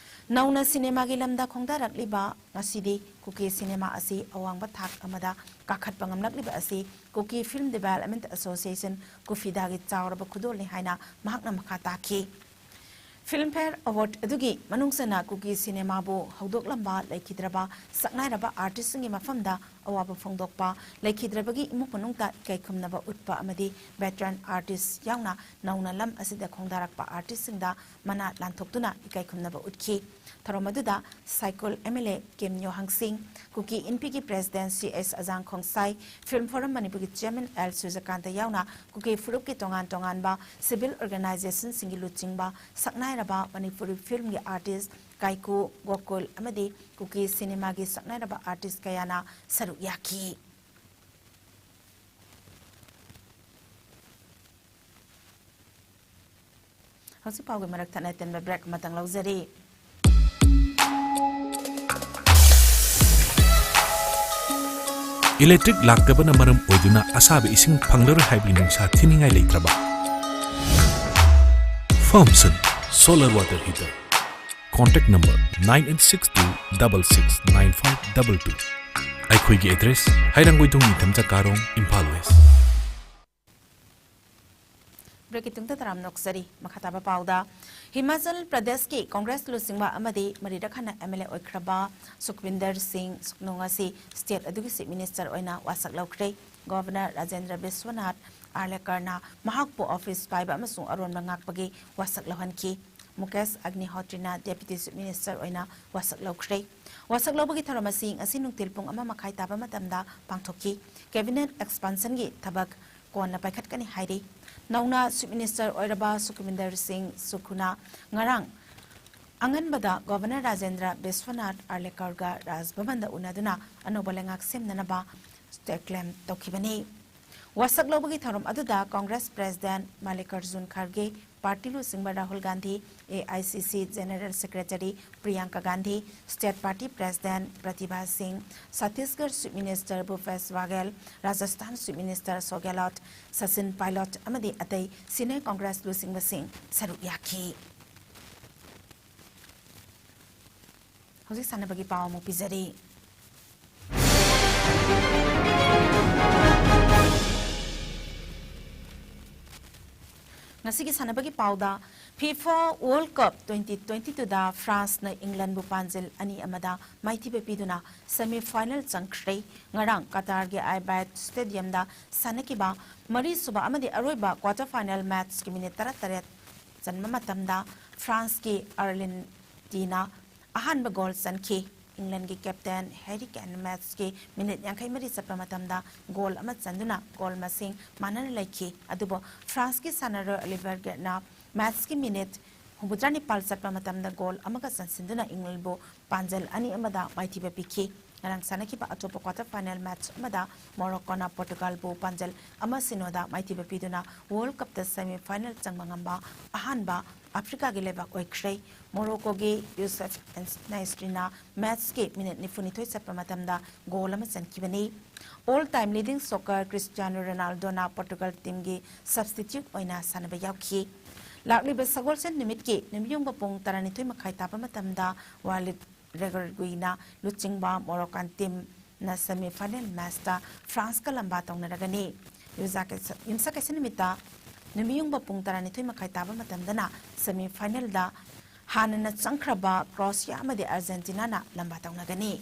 ꯅꯧꯅ ꯁꯤꯅꯦꯃꯥꯒꯤ ꯂꯝꯗ ꯈꯣꯡꯗꯥꯔꯛꯂꯤꯕ ꯉꯁꯤꯗꯤ ꯀꯨꯀꯤ ꯁꯤꯅꯦꯃꯥ ꯑꯁꯤ ꯑꯋꯥꯡꯕ ꯊꯥꯛ ꯑꯃꯗ ꯀꯥꯈꯠꯄ ꯉꯝꯂꯛꯂꯤꯕ ꯑꯁꯤ ꯀꯨꯀꯤ ꯐꯤꯜꯝ ꯗꯤꯕꯦꯂꯞꯃꯦꯟꯠ ꯑꯦꯁꯣꯁꯤꯌꯦꯁꯟ, ꯀꯨꯐꯤꯗꯥꯒꯤ ꯆꯥꯎꯔꯕ ꯈꯨꯗꯣꯜꯅꯤ ꯍꯥꯏꯅ ꯃꯍꯥꯛꯅ ꯃꯈꯥ ꯇꯥꯈꯤ꯫ ꯐꯤꯜꯝꯐꯦꯌꯔ ꯑꯦꯋꯥꯔꯗ ꯑꯗꯨꯒꯤ ꯃꯅꯨꯡ ꯆꯟꯅ ꯀꯨꯀꯤ ꯁꯤꯅꯦꯃꯥꯕꯨ ꯍꯧꯗꯣꯛꯂꯝꯕ ꯂꯩꯈꯤꯗ꯭ꯔꯕ ꯁꯛꯅꯥꯏꯔꯕ ꯑꯥꯔꯇꯤꯁꯁꯤꯡꯒꯤ ꯃꯐꯝꯗ ꯑꯋꯥꯕ ꯐꯣꯡꯗꯣꯛꯄ, ꯂꯩꯈꯤꯗ꯭ꯔꯕꯒꯤ ꯏꯃꯨꯡ ꯃꯅꯨꯡꯗ ꯏꯀꯥꯏ ꯈꯨꯝꯅꯕ ꯎꯠꯄ ꯑꯃꯗꯤ ꯚꯦꯇꯔꯟ ꯑꯥꯔꯇꯤꯁ ꯌꯥꯎꯅ ꯅꯧꯅ ꯂꯝ ꯑꯁꯤꯗ ꯈꯣꯡꯗꯥꯔꯛꯄ ꯑꯥꯔꯇꯤꯁꯁꯤꯡꯗ ꯃꯅꯥ ꯂꯥꯟꯊꯣꯛꯇꯨꯅ ꯏꯀꯥꯏ ꯈꯨꯝꯅꯕ ꯎꯠꯈꯤ꯫ ꯊꯧꯔꯝ ꯑꯗꯨꯗ ꯁꯥꯏꯀꯨꯜ ꯑꯦꯝ ꯑꯦꯜ ꯑꯦ ꯀꯦꯝ ꯌꯣ ꯍꯪꯁꯤꯡ, ꯀꯨꯀꯤ ꯏꯟꯄꯤꯒꯤ president C S Ajang Khongsai, film forum ꯃꯅꯤꯄꯨꯔꯒꯤ ꯆꯤꯌꯔꯃꯦꯟ ꯑꯦꯜ ꯁꯨꯔꯖꯀꯥꯟꯇ ꯌꯥꯎꯅ ꯀꯨꯀꯤ ꯐꯨꯔꯨꯞꯀꯤ ꯇꯣꯉꯥꯟ ꯇꯣꯉꯥꯟꯕ ꯁꯤꯚꯤꯜ ꯑꯣꯔꯒꯅꯥꯏꯖꯦꯁꯟꯁꯤꯡꯒꯤ ꯂꯨꯆꯤꯡꯕ, ꯁꯛꯅꯥꯏꯔꯕ ꯃꯅꯤꯄꯨꯔꯤ ꯐꯤꯜꯝꯒꯤ ꯑꯥꯔꯇꯤꯁ ꯀꯥꯏꯀꯨ, ꯒꯣꯀꯨꯜ ꯑꯃꯗꯤ ꯀꯨꯀꯤ ꯁꯤꯅꯦꯃꯥꯒꯤ ꯁꯛꯅꯥꯏꯔꯕ ꯑꯥꯔꯇꯤꯁ ꯀꯌꯥꯅ ꯁꯔꯨꯛ ꯌꯥꯈꯤ꯫ ꯍꯧꯖꯤꯛ ꯄꯥꯎꯒꯤ ꯃꯔꯛ ꯊꯠꯅ ꯇꯦꯟꯕ ꯕ꯭ꯔꯦꯛ ꯑꯃꯇꯪ ꯂꯧꯖꯔꯤ꯫ ꯏꯂꯦꯛꯇ꯭ꯔꯤꯛ ꯂꯥꯛꯇꯕꯅ ꯃꯔꯝ ꯑꯣꯏꯗꯨꯅ ꯑꯁꯥꯕ ꯏꯁꯤꯡ ꯐꯪꯂꯔꯣꯏ ꯍꯥꯏꯕꯒꯤ ꯅꯨꯡꯁꯥ ꯊꯤꯅꯤꯡꯉꯥꯏ ꯂꯩꯇ꯭ꯔꯕ? Firmson solar water heater, contact number nine eight six two double six nine five double two꯫ ꯑꯩꯈꯣꯏꯒꯤ ꯑꯦꯗ꯭ꯔꯦꯁ: ꯍꯩꯔꯥꯡꯒꯣꯏꯊꯣꯡ ꯅꯤꯡꯊꯝꯆꯥ ꯀꯥꯔꯣꯡ, ꯏꯝꯐꯥꯜ ꯋꯦꯁ꯫ ꯕ꯭ꯔꯦꯛꯀꯤ ꯇꯨꯡꯗ ꯇꯔꯥꯝꯅ ꯑꯣꯛꯆꯔꯤ꯫ ꯃꯈꯥ ꯇꯥꯕ ꯄꯥꯎꯗ, ꯍꯤꯃꯥꯆꯜ ꯄ꯭ꯔꯗꯦꯁꯀꯤ ꯀꯣꯡꯒ꯭ꯔꯦꯁ ꯂꯨꯆꯤꯡꯕ ꯑꯃꯗꯤ ꯃꯔꯤꯔꯛ ꯍꯟꯅ ꯑꯦꯝ ꯑꯦꯜ ꯑꯦ ꯑꯣꯏꯈ꯭ꯔꯕ ꯁꯨꯈꯕꯤꯟꯗꯔ ꯁꯤꯡ ꯁꯨꯈꯅꯨ ꯉꯁꯤ ꯁ꯭ꯇꯦꯠ ꯑꯗꯨꯒꯤ ꯆꯤꯐ ꯃꯤꯅꯤꯁꯇꯔ ꯑꯣꯏꯅ ꯋꯥꯁꯛ ꯂꯧꯈ꯭ꯔꯦ꯫ ꯒꯣꯚꯔꯅꯔ ꯔꯥꯖꯦꯟꯗ꯭ꯔ ꯕꯤꯁ꯭ꯋꯅꯥꯊ ꯑꯥꯔꯂꯦꯀꯔꯅ ꯃꯍꯥꯛꯄꯨ ꯑꯣꯐꯤꯁ ꯄꯥꯏꯕ ꯑꯃꯁꯨꯡ ꯑꯔꯣꯟꯕ ꯉꯥꯛꯄꯒꯤ ꯋꯥꯁꯛ ꯂꯧꯍꯟꯈꯤ꯫ ꯃꯨꯀꯦꯁ ꯑꯒꯅꯤꯍꯣꯇ꯭ꯔꯤꯅ ꯗꯦꯄ꯭ꯌꯨꯇꯤ ꯆꯤꯐ ꯃꯤꯅꯤꯁꯇꯔ ꯑꯣꯏꯅ ꯋꯥꯁꯛ ꯂꯧꯈ꯭ꯔꯦ꯫ ꯋꯥꯁꯛ ꯂꯧꯕꯒꯤ ꯊꯧꯔꯝ ꯑꯁꯤ ꯉꯁꯤ ꯅꯨꯡꯊꯤꯜ ꯄꯨꯡ ꯑꯃ ꯃꯈꯥꯏ ꯇꯥꯕ ꯃꯇꯝꯗ ꯄꯥꯡꯊꯣꯛꯈꯤ꯫ ꯀꯦꯕꯤꯅꯦꯠ ꯑꯦꯛꯁꯄꯥꯟꯁꯟꯒꯤ ꯊꯕꯛ ꯀꯣꯟꯅ ꯄꯥꯏꯈꯠꯀꯅꯤ ꯍꯥꯏꯔꯤ꯫ ꯅꯧꯅ ꯆꯤꯐ ꯃꯤꯅꯤꯁꯇꯔ ꯑꯣꯏꯔꯕ ꯁꯨꯈꯕꯤꯟꯗꯔ ꯁꯤꯡ ꯁꯨꯈꯨꯅ ꯉꯔꯥꯡ ꯑꯉꯟꯕꯗ ꯒꯣꯚꯔꯅꯔ ꯔꯥꯖꯦꯟꯗ꯭ꯔ ꯕꯤꯁ꯭ꯋꯅꯥꯊ ꯑꯥꯔꯂꯦꯀꯔꯒ ꯔꯥꯖ ꯚꯕꯟꯗ ꯎꯅꯗꯨꯅ ꯑꯅꯧꯕ ꯂꯩꯉꯥꯛ ꯁꯦꯝꯅꯅꯕ ꯑꯦꯀ꯭ꯂꯦꯝ ꯇꯧꯈꯤꯕꯅꯤ꯫ ꯋꯥꯁꯛ ꯂꯧꯕꯒꯤ ꯊꯧꯔꯝ ꯑꯗꯨꯗ Congress President Mallikarjun Kharge, party ꯂꯨꯆꯤꯡꯕ Rahul Gandhi, A I C C General Secretary Priyanka Gandhi, State Party President Pratibha Singh, Chhattisgarh Chief Minister Bhupesh Baghel, Rajasthan Chief Minister Ashok Gehlot, Sachin Pilot ꯑꯃꯗꯤ ꯑꯇꯩ senior Congress ꯂꯨꯆꯤꯡꯕꯁꯤꯡ ꯁꯔꯨꯛ ꯌꯥꯈꯤ꯫ ꯍꯧꯖꯤꯛ ꯁꯥꯟꯅꯕꯒꯤ ꯄꯥꯎ ꯑꯃꯨꯛ ꯄꯤꯖꯔꯤ꯫ ꯉꯁꯤꯒꯤ ꯁꯥꯟꯅꯕꯒꯤ ꯄꯥꯎꯗ, FIFA World Cup twenty twenty-twoꯗ ꯐ꯭ꯔꯥꯟꯁꯅ ꯏꯪꯂꯦꯟꯕꯨ ꯄꯥꯟꯖꯤꯜ ꯑꯅꯤ ꯑꯃꯗ ꯃꯥꯏꯊꯤꯕ ꯄꯤꯗꯨꯅ semi final ꯆꯪꯈ꯭ꯔꯦ꯫ ꯉꯔꯥꯡ ꯀꯇꯥꯔꯒꯤ ꯑꯥꯏꯕꯥꯏꯠ ꯁ꯭ꯇꯦꯗꯤꯌꯝꯗ ꯁꯥꯟꯅꯈꯤꯕ ꯃꯔꯤꯁꯨꯕ ꯑꯃꯗꯤ ꯑꯔꯣꯏꯕ quarter final matchꯀꯤ ꯃꯤꯅꯤꯠ ꯇꯔꯥꯇꯔꯦꯠ ꯆꯟꯕ ꯃꯇꯝꯗ ꯐ꯭ꯔꯥꯟꯁꯀꯤ ꯑꯥꯔꯂꯤꯟ ꯇꯤꯅ ꯑꯍꯥꯟꯕ ꯒꯣꯜ ꯆꯟꯈꯤ꯫ ꯏꯪꯂꯦꯟꯒꯤ ꯀꯦꯞꯇꯦꯟ ꯍꯦꯔꯤ ꯀꯦꯟ ꯃꯦꯠꯁꯀꯤ ꯃꯤꯅꯤꯠ ꯌꯥꯡꯈꯩ ꯃꯔꯤ ꯆꯠꯄ ꯃꯇꯝꯗ ꯒꯣꯜ ꯑꯃ ꯆꯟꯗꯨꯅ ꯒꯣꯜ ꯃꯁꯤꯡ ꯃꯥꯟꯅꯅ ꯂꯩꯈꯤ꯫ ꯑꯗꯨꯕꯨ ꯐ꯭ꯔꯥꯟꯁꯀꯤ ꯁꯥꯟꯅꯔꯣꯏ ꯑꯣꯂꯤꯚꯔ ꯒꯦꯠꯅ ꯃꯦꯠꯁꯀꯤ ꯃꯤꯅꯤꯠ ꯍꯨꯝꯐꯨꯇꯔꯥ ꯅꯤꯄꯥꯜ ꯆꯠꯄ ꯃꯇꯝꯗ ꯒꯣꯜ ꯑꯃꯒ ꯆꯟꯁꯤꯟꯗꯨꯅ ꯏꯪꯂꯦꯟꯕꯨ ꯄꯥꯟꯖꯜ ꯑꯅꯤ ꯑꯃꯗ ꯃꯥꯏꯊꯤꯕ ꯄꯤꯈꯤ꯫ ꯉꯔꯥꯡ ꯁꯥꯟꯅꯈꯤꯕ ꯑꯇꯣꯞꯄ quarter final match ꯑꯃꯗ ꯃꯣꯔꯣꯀꯣꯅ ꯄꯣꯔꯇꯨꯒꯜꯕꯨ ꯄꯥꯟꯖꯜ ꯑꯃ ꯁꯤꯅꯣꯗ ꯃꯥꯏꯊꯤꯕ ꯄꯤꯗꯨꯅ World Cupꯇ semi final ꯆꯪꯕ ꯉꯝꯕ ꯑꯍꯥꯟꯕ ꯑꯐ꯭ꯔꯤꯀꯥꯒꯤ ꯂꯩꯕꯥꯛ ꯑꯣꯏꯈ꯭ꯔꯦ꯫ ꯃꯣꯔꯣꯀꯣꯒꯤ ꯌꯨꯁꯦꯐ ꯅꯥꯏꯁ꯭ꯔꯤꯅ ꯃꯦꯠꯁꯀꯤ ꯃꯤꯅꯤꯠ ꯅꯤꯐꯨꯅꯤꯊꯣꯏ ꯆꯠꯄ ꯃꯇꯝꯗ ꯒꯣꯜ ꯑꯃ ꯆꯟꯈꯤꯕꯅꯤ꯫ All time leading scorer Cristiano ꯔꯣꯅꯥꯜꯗꯣꯅ ꯄꯣꯔꯇꯨꯒꯜ ꯇꯤꯝꯒꯤ substitute ꯑꯣꯏꯅ ꯁꯥꯟꯅꯕ ꯌꯥꯎꯈꯤ꯫ ꯂꯥꯛꯂꯤꯕ ꯁꯒꯣꯜꯁꯦꯟ ꯅꯨꯃꯤꯠꯀꯤ ꯅꯨꯃꯤꯠꯌꯨꯡꯕ ꯄꯨꯡ ꯇꯔꯥꯅꯤꯊꯣꯏ ꯃꯈꯥꯏ ꯇꯥꯕ ꯃꯇꯝꯗ ꯋꯥꯂꯤꯗ ꯔꯦꯒꯔꯒꯨꯏꯅ ꯂꯨꯆꯤꯡꯕ ꯃꯣꯔꯣꯀꯥꯟ ꯇꯤꯝꯅ semi final matchꯇ ꯐ꯭ꯔꯥꯟꯁꯀ ꯂꯝꯕꯥ ꯇꯧꯅꯔꯒꯅꯤ꯫ ꯌꯨꯝꯁꯀꯩꯁ-, ꯌꯨꯝꯁꯀꯩꯁ ꯅꯨꯃꯤꯠꯇ ꯅꯨꯃꯤꯠꯌꯨꯡꯕ ꯄꯨꯡ ꯇꯔꯥꯅꯤꯊꯣꯏ ꯃꯈꯥꯏ ꯇꯥꯕ ꯃꯇꯝꯗꯅ semi finalꯗ ꯍꯥꯟꯅꯅ ꯆꯪꯈ꯭ꯔꯕ ꯀ꯭ꯔꯣꯁꯤꯌꯥ ꯑꯃꯗꯤ ꯑꯥꯔꯖꯦꯟꯇꯤꯅꯥꯅ ꯂꯝꯕꯥ ꯇꯧꯅꯒꯅꯤ꯫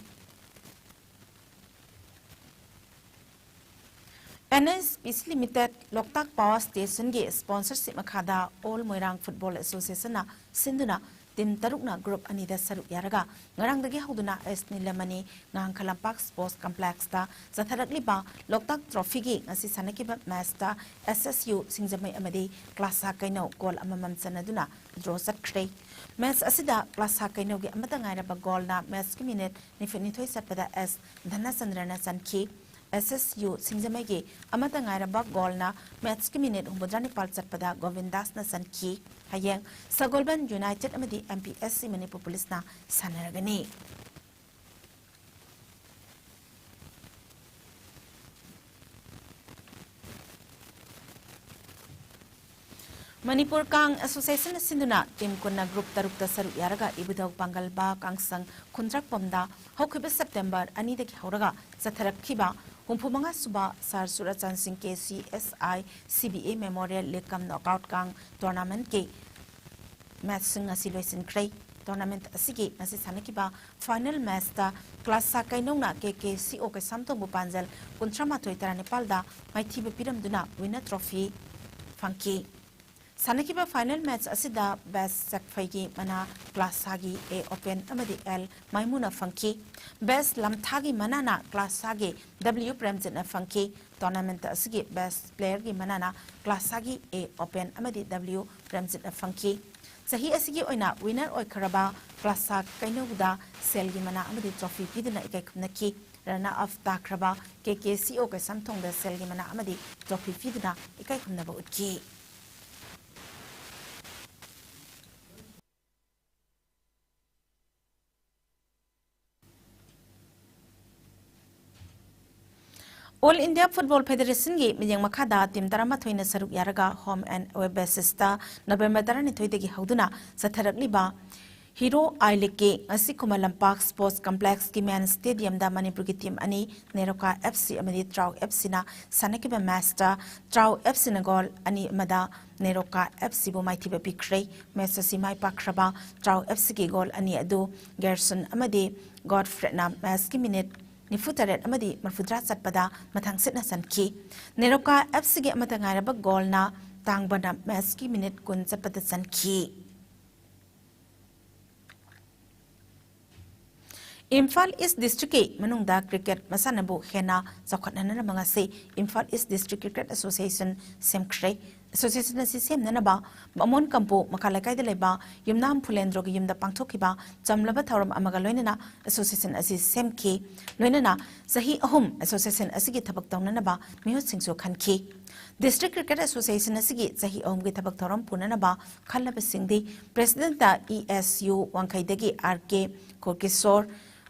N H P C Limited ꯂꯣꯛꯇꯥꯛ Power Stationꯒꯤ sponsorship ꯃꯈꯥꯗ All Moirang Football Associationꯅ ꯁꯤꯟꯗꯨꯅ team ꯇꯔꯨꯛꯅ group ꯑꯅꯤꯗ ꯁꯔꯨꯛ ꯌꯥꯔꯒ ꯉꯔꯥꯡꯗꯒꯤ ꯍꯧꯗꯨꯅ ꯑꯦꯁ ꯅꯤꯂꯃꯅꯤ ꯉꯥꯡꯈꯂꯝꯄꯥꯛ Sports Complexꯇ ꯆꯠꯊꯔꯛꯂꯤꯕ ꯂꯣꯛꯇꯥꯛ Trophyꯒꯤ ꯉꯁꯤ ꯁꯥꯟꯅꯈꯤꯕ matchꯇ S S U ꯁꯤꯡꯖꯃꯩ ꯑꯃꯗꯤ ꯀ꯭ꯂꯥꯁꯥ ꯀꯩꯅꯧ goal ꯑꯃꯃꯝ ꯆꯟꯅꯗꯨꯅ draw ꯆꯠꯈ꯭ꯔꯦ꯫ Match ꯑꯁꯤꯗ ꯀ꯭ꯂꯥꯁꯥ ꯀꯩꯅꯧꯒꯤ ꯑꯃꯠꯇ ꯉꯥꯏꯔꯕ goalꯅ matchꯀꯤ minute ꯅꯤꯐꯨꯅꯤꯊꯣꯏ ꯆꯠꯄꯗ S ꯙꯅꯆꯟꯗ꯭ꯔꯅ ꯆꯟꯈꯤ꯫ ꯑꯦꯁ ꯑꯦꯁ ꯌꯨ ꯁꯤꯡꯖꯃꯩꯒꯤ ꯑꯃꯠꯇ ꯉꯥꯏꯔꯕ ꯒꯣꯜꯅ ꯃꯦꯠꯁꯀꯤ ꯃꯤꯅꯤꯠ ꯍꯨꯝꯐꯨꯇꯔꯥ ꯅꯤꯄꯥꯜ ꯆꯠꯄꯗ ꯒꯣꯕꯤꯟꯗꯥꯁꯅ ꯆꯟꯈꯤ꯫ ꯍꯌꯦꯡ ꯁꯒꯣꯜꯕꯟ ꯌꯨꯅꯥꯏꯇꯦꯗ ꯑꯃꯗꯤ M P S C Manipur ꯄꯨꯂꯤꯁꯅ ꯁꯥꯟꯅꯔꯒꯅꯤ꯫ ꯃꯅꯤꯄꯨꯔ ꯀꯥꯡ ꯑꯦꯁꯣꯁꯤꯌꯦꯁꯟꯅ ꯁꯤꯟꯗꯨꯅ ꯇꯤꯝ ꯀꯨꯟꯅ ꯒ꯭ꯔꯨꯞ ꯇꯔꯨꯛꯇ ꯁꯔꯨꯛ ꯌꯥꯔꯒ ꯏꯕꯨꯙꯧ ꯄꯥꯡꯒꯜꯕꯥ ꯀꯥꯡꯁꯪ ꯈꯨꯟꯗ꯭ꯔꯛꯄꯝꯗ ꯍꯧꯈꯤꯕ ꯁꯦꯞꯇꯦꯝꯕꯔ ꯑꯅꯤꯗꯒꯤ ꯍꯧꯔꯒ ꯆꯠꯊꯔꯛꯈꯤꯕ ꯍꯨꯝꯐꯨ ꯃꯉꯥ ꯁꯨꯕ ꯁꯥꯔ ꯆꯨꯔꯥꯆꯥꯟ ꯁꯤꯡ K C S I C B A memorial league cum knockout ꯀꯥꯡ ꯇꯣꯔꯅꯥꯃꯦꯟꯠꯀꯤ ꯃꯦꯠꯁꯁꯤꯡ ꯑꯁꯤ ꯂꯣꯏꯁꯤꯟꯈ꯭ꯔꯦ꯫ ꯇꯣꯔꯅꯥꯃꯦꯟꯠ ꯑꯁꯤꯒꯤ ꯉꯁꯤ ꯁꯥꯟꯅꯈꯤꯕ ꯐꯥꯏꯅꯦꯜ ꯃꯦꯠꯁꯇ ꯀ꯭ꯂꯥꯁꯥ ꯀꯩꯅꯧꯅ ꯀꯦ ꯀꯦ ꯁꯤ ꯑꯣ ꯀꯩꯁꯥꯝꯊꯣꯡꯕꯨ ꯄꯥꯟꯖꯜ ꯀꯨꯟꯊ꯭ꯔꯥ ꯃꯥꯊꯣꯏ ꯇꯔꯥ ꯅꯤꯄꯥꯜꯗ ꯃꯥꯏꯊꯤꯕ ꯄꯤꯔꯝꯗꯨꯅ ꯋꯤꯟꯅꯔ ꯇ꯭ꯔꯣꯐꯤ ꯐꯪꯈꯤ꯫ ꯁꯥꯟꯅꯈꯤꯕ ꯐꯥꯏꯅꯦꯜ ꯃꯦꯠꯁ ꯑꯁꯤꯗ ꯕꯦꯁ ꯆꯛꯐꯩꯒꯤ ꯃꯅꯥ ꯀ꯭ꯂꯥꯁꯥꯒꯤ ꯑꯦ ꯑꯣꯄꯦꯟ ꯑꯃꯗꯤ ꯑꯦꯜ ꯃꯥꯏꯃꯨꯅ ꯐꯪꯈꯤ꯫ ꯕꯦꯁ ꯂꯝꯊꯥꯒꯤ ꯃꯅꯥꯅ ꯀ꯭ꯂꯥꯁꯥꯒꯤ ꯗꯕ꯭ꯂꯤꯎ ꯄ꯭ꯔꯦꯝꯖꯤꯠꯅ ꯐꯪꯈꯤ꯫ ꯇꯣꯔꯅꯥꯃꯦꯟꯠ ꯑꯁꯤꯒꯤ ꯕꯦꯁ ꯄ꯭ꯂꯦꯌꯔꯒꯤ ꯃꯅꯥꯅ ꯀ꯭ꯂꯥꯁꯥꯒꯤ ꯑꯦ ꯑꯣꯄꯦꯟ ꯑꯃꯗꯤ ꯗꯕ꯭ꯂꯤꯎ ꯄ꯭ꯔꯦꯝꯖꯤꯠꯅ ꯐꯪꯈꯤ꯫ ꯆꯍꯤ ꯑꯁꯤꯒꯤ ꯑꯣꯏꯅ ꯋꯤꯟꯅꯔ ꯑꯣꯏꯈ꯭ꯔꯕ ꯀ꯭ꯂꯥꯁꯥ ꯀꯩꯅꯧꯗ ꯁꯦꯜꯒꯤ ꯃꯅꯥ ꯑꯃꯗꯤ ꯇ꯭ꯔꯣꯐꯤ ꯄꯤꯗꯨꯅ ꯏꯀꯥꯏ ꯈꯨꯝꯅꯈꯤ꯫ ꯔꯟꯅꯔ ꯑꯞ ꯇꯥꯈ꯭ꯔꯕ ꯀꯦ ꯀꯦ ꯁꯤ ꯑꯣ ꯀꯩꯁꯥꯝꯊꯣꯡꯗ ꯁꯦꯜꯒꯤ ꯃꯅꯥ ꯑꯃꯗꯤ ꯇ꯭ꯔꯣꯐꯤ ꯄꯤꯗꯨꯅ ꯏꯀꯥꯏ ꯈꯨꯝꯅꯕ ꯎꯠꯈꯤ꯫ ꯑꯣꯜ ꯏꯟꯗꯤꯌꯥ ꯐꯨꯠꯕꯣꯜ ꯐꯦꯗꯦꯔꯦꯁꯟꯒꯤ ꯃꯤꯠꯌꯦꯡ ꯃꯈꯥꯗ ꯇꯤꯝ ꯇꯔꯥꯃꯥꯊꯣꯏꯅ ꯁꯔꯨꯛ ꯌꯥꯔꯒ ꯍꯣꯝ ꯑꯦꯟ ꯑꯋꯦ ꯕꯦꯁꯤꯁꯇ ꯅꯕꯦꯝꯕꯔ ꯇꯔꯥꯅꯤꯊꯣꯏꯗꯒꯤ ꯍꯧꯗꯨꯅ ꯆꯠꯊꯔꯛꯂꯤꯕ ꯍꯤꯔꯣ ꯑꯥꯏ ꯂꯤꯒꯀꯤ ꯉꯁꯤ ꯈꯨꯃꯟ ꯂꯝꯄꯥꯛ ꯁ꯭ꯄꯣꯔꯠꯁ ꯀꯝꯄ꯭ꯂꯦꯛꯁꯀꯤ ꯃꯦꯟ ꯁ꯭ꯇꯦꯗꯤꯌꯝꯗ ꯃꯅꯤꯄꯨꯔꯒꯤ ꯇꯤꯝ ꯑꯅꯤ, ꯅꯦꯔꯣꯀꯥ ꯑꯦꯐ ꯁꯤ ꯑꯃꯗꯤ ꯇ꯭ꯔꯥꯎ ꯑꯦꯐ ꯁꯤꯅ ꯁꯥꯟꯅꯈꯤꯕ ꯃꯦꯆꯇ ꯇ꯭ꯔꯥꯎ ꯑꯦꯐ ꯁꯤꯅ ꯒꯣꯜ ꯑꯅꯤ ꯑꯃꯗ ꯅꯦꯔꯣꯀꯥ ꯑꯦꯐ ꯁꯤꯕꯨ ꯃꯥꯏꯊꯤꯕ ꯄꯤꯈ꯭ꯔꯦ꯫ ꯃꯦꯆ ꯑꯁꯤ ꯃꯥꯏ ꯄꯥꯛꯈ꯭ꯔꯕ ꯇ꯭ꯔꯥꯎ ꯑꯦꯐ ꯁꯤꯒꯤ ꯒꯣꯜ ꯑꯅꯤ ꯑꯗꯨ ꯒꯦꯔꯁꯟ ꯑꯃꯗꯤ ꯒꯣꯗꯐ꯭ꯔꯦꯗꯅ ꯃꯦꯆꯀꯤ ꯃꯤꯅꯤꯠ ꯅꯤꯐꯨꯇꯔꯦꯠ ꯑꯃꯗꯤ ꯃꯔꯤꯐꯨꯇꯔꯥ ꯆꯠꯄꯗ ꯃꯊꯪꯁꯤꯠꯅ ꯆꯟꯈꯤ꯫ ꯅꯦꯔꯣꯀꯥ ꯑꯦꯐ ꯁꯤꯒꯤ ꯑꯃꯠꯇ ꯉꯥꯏꯔꯕ ꯒꯣꯜꯅ ꯇꯥꯡꯕꯅ ꯃꯦꯆꯀꯤ ꯃꯤꯅꯤꯠ ꯀꯨꯟ ꯆꯠꯄꯗ ꯆꯟꯈꯤ꯫ ꯏꯝꯐꯥꯜ ꯏꯁ ꯗꯤꯁꯇ꯭ꯔꯤꯛꯀꯤ ꯃꯅꯨꯡꯗ ꯀ꯭ꯔꯤꯀꯦꯠ ꯃꯁꯥꯟꯅꯕꯨ ꯍꯦꯟꯅ ꯆꯥꯎꯈꯠꯍꯟꯅꯅꯕ ꯉꯁꯤ ꯏꯝꯐꯥꯜ ꯏꯁ ꯗꯤꯁꯇ꯭ꯔꯤꯛ ꯀ꯭ꯔꯤꯀꯦꯠ ꯑꯦꯁꯣꯁꯤꯌꯦꯁꯟ ꯁꯦꯝꯈ꯭ꯔꯦ꯫ ꯑꯦꯁꯣꯁꯤꯌꯦꯁꯟ ꯑꯁꯤ ꯁꯦꯝꯅꯅꯕ ꯕꯥꯃꯣꯟ ꯀꯝꯄꯨ ꯃꯈꯥ ꯂꯩꯀꯥꯏꯗ ꯂꯩꯕ ꯌꯨꯝꯅꯥꯝ ꯐꯨꯂꯦꯟꯗ꯭ꯔꯣꯒꯤ ꯌꯨꯝꯗ ꯄꯥꯡꯊꯣꯛꯈꯤꯕ ꯆꯝꯂꯕ ꯊꯧꯔꯝ ꯑꯃꯒ ꯂꯣꯏꯅꯅ ꯑꯦꯁꯣꯁꯤꯌꯦꯁꯟ ꯑꯁꯤ ꯁꯦꯝꯈꯤ꯫ ꯂꯣꯏꯅꯅ ꯆꯍꯤ ꯑꯍꯨꯝ ꯑꯦꯁꯣꯁꯤꯌꯦꯁꯟ ꯑꯁꯤꯒꯤ ꯊꯕꯛ ꯇꯧꯅꯅꯕ ꯃꯤꯍꯨꯠꯁꯤꯡꯁꯨ ꯈꯟꯈꯤ꯫ ꯗꯤꯁꯇ꯭ꯔꯤꯛ ꯀ꯭ꯔꯤꯀꯦꯠ ꯑꯦꯁꯣꯁꯤꯌꯦꯁꯟ ꯑꯁꯤꯒꯤ ꯆꯍꯤ ꯑꯍꯨꯝꯒꯤ ꯊꯕꯛ ꯊꯧꯔꯝ ꯄꯨꯅꯅꯕ ꯈꯜꯂꯕꯁꯤꯡꯗꯤ ꯄ꯭ꯔꯦꯁꯤꯗꯦꯟꯠꯇ ꯏ ꯑꯦꯁ ꯌꯨ ꯋꯥꯡꯈꯩꯗꯒꯤ ꯑꯥꯔ ꯀꯦ ꯀꯣꯔꯀꯤꯁꯣꯔ,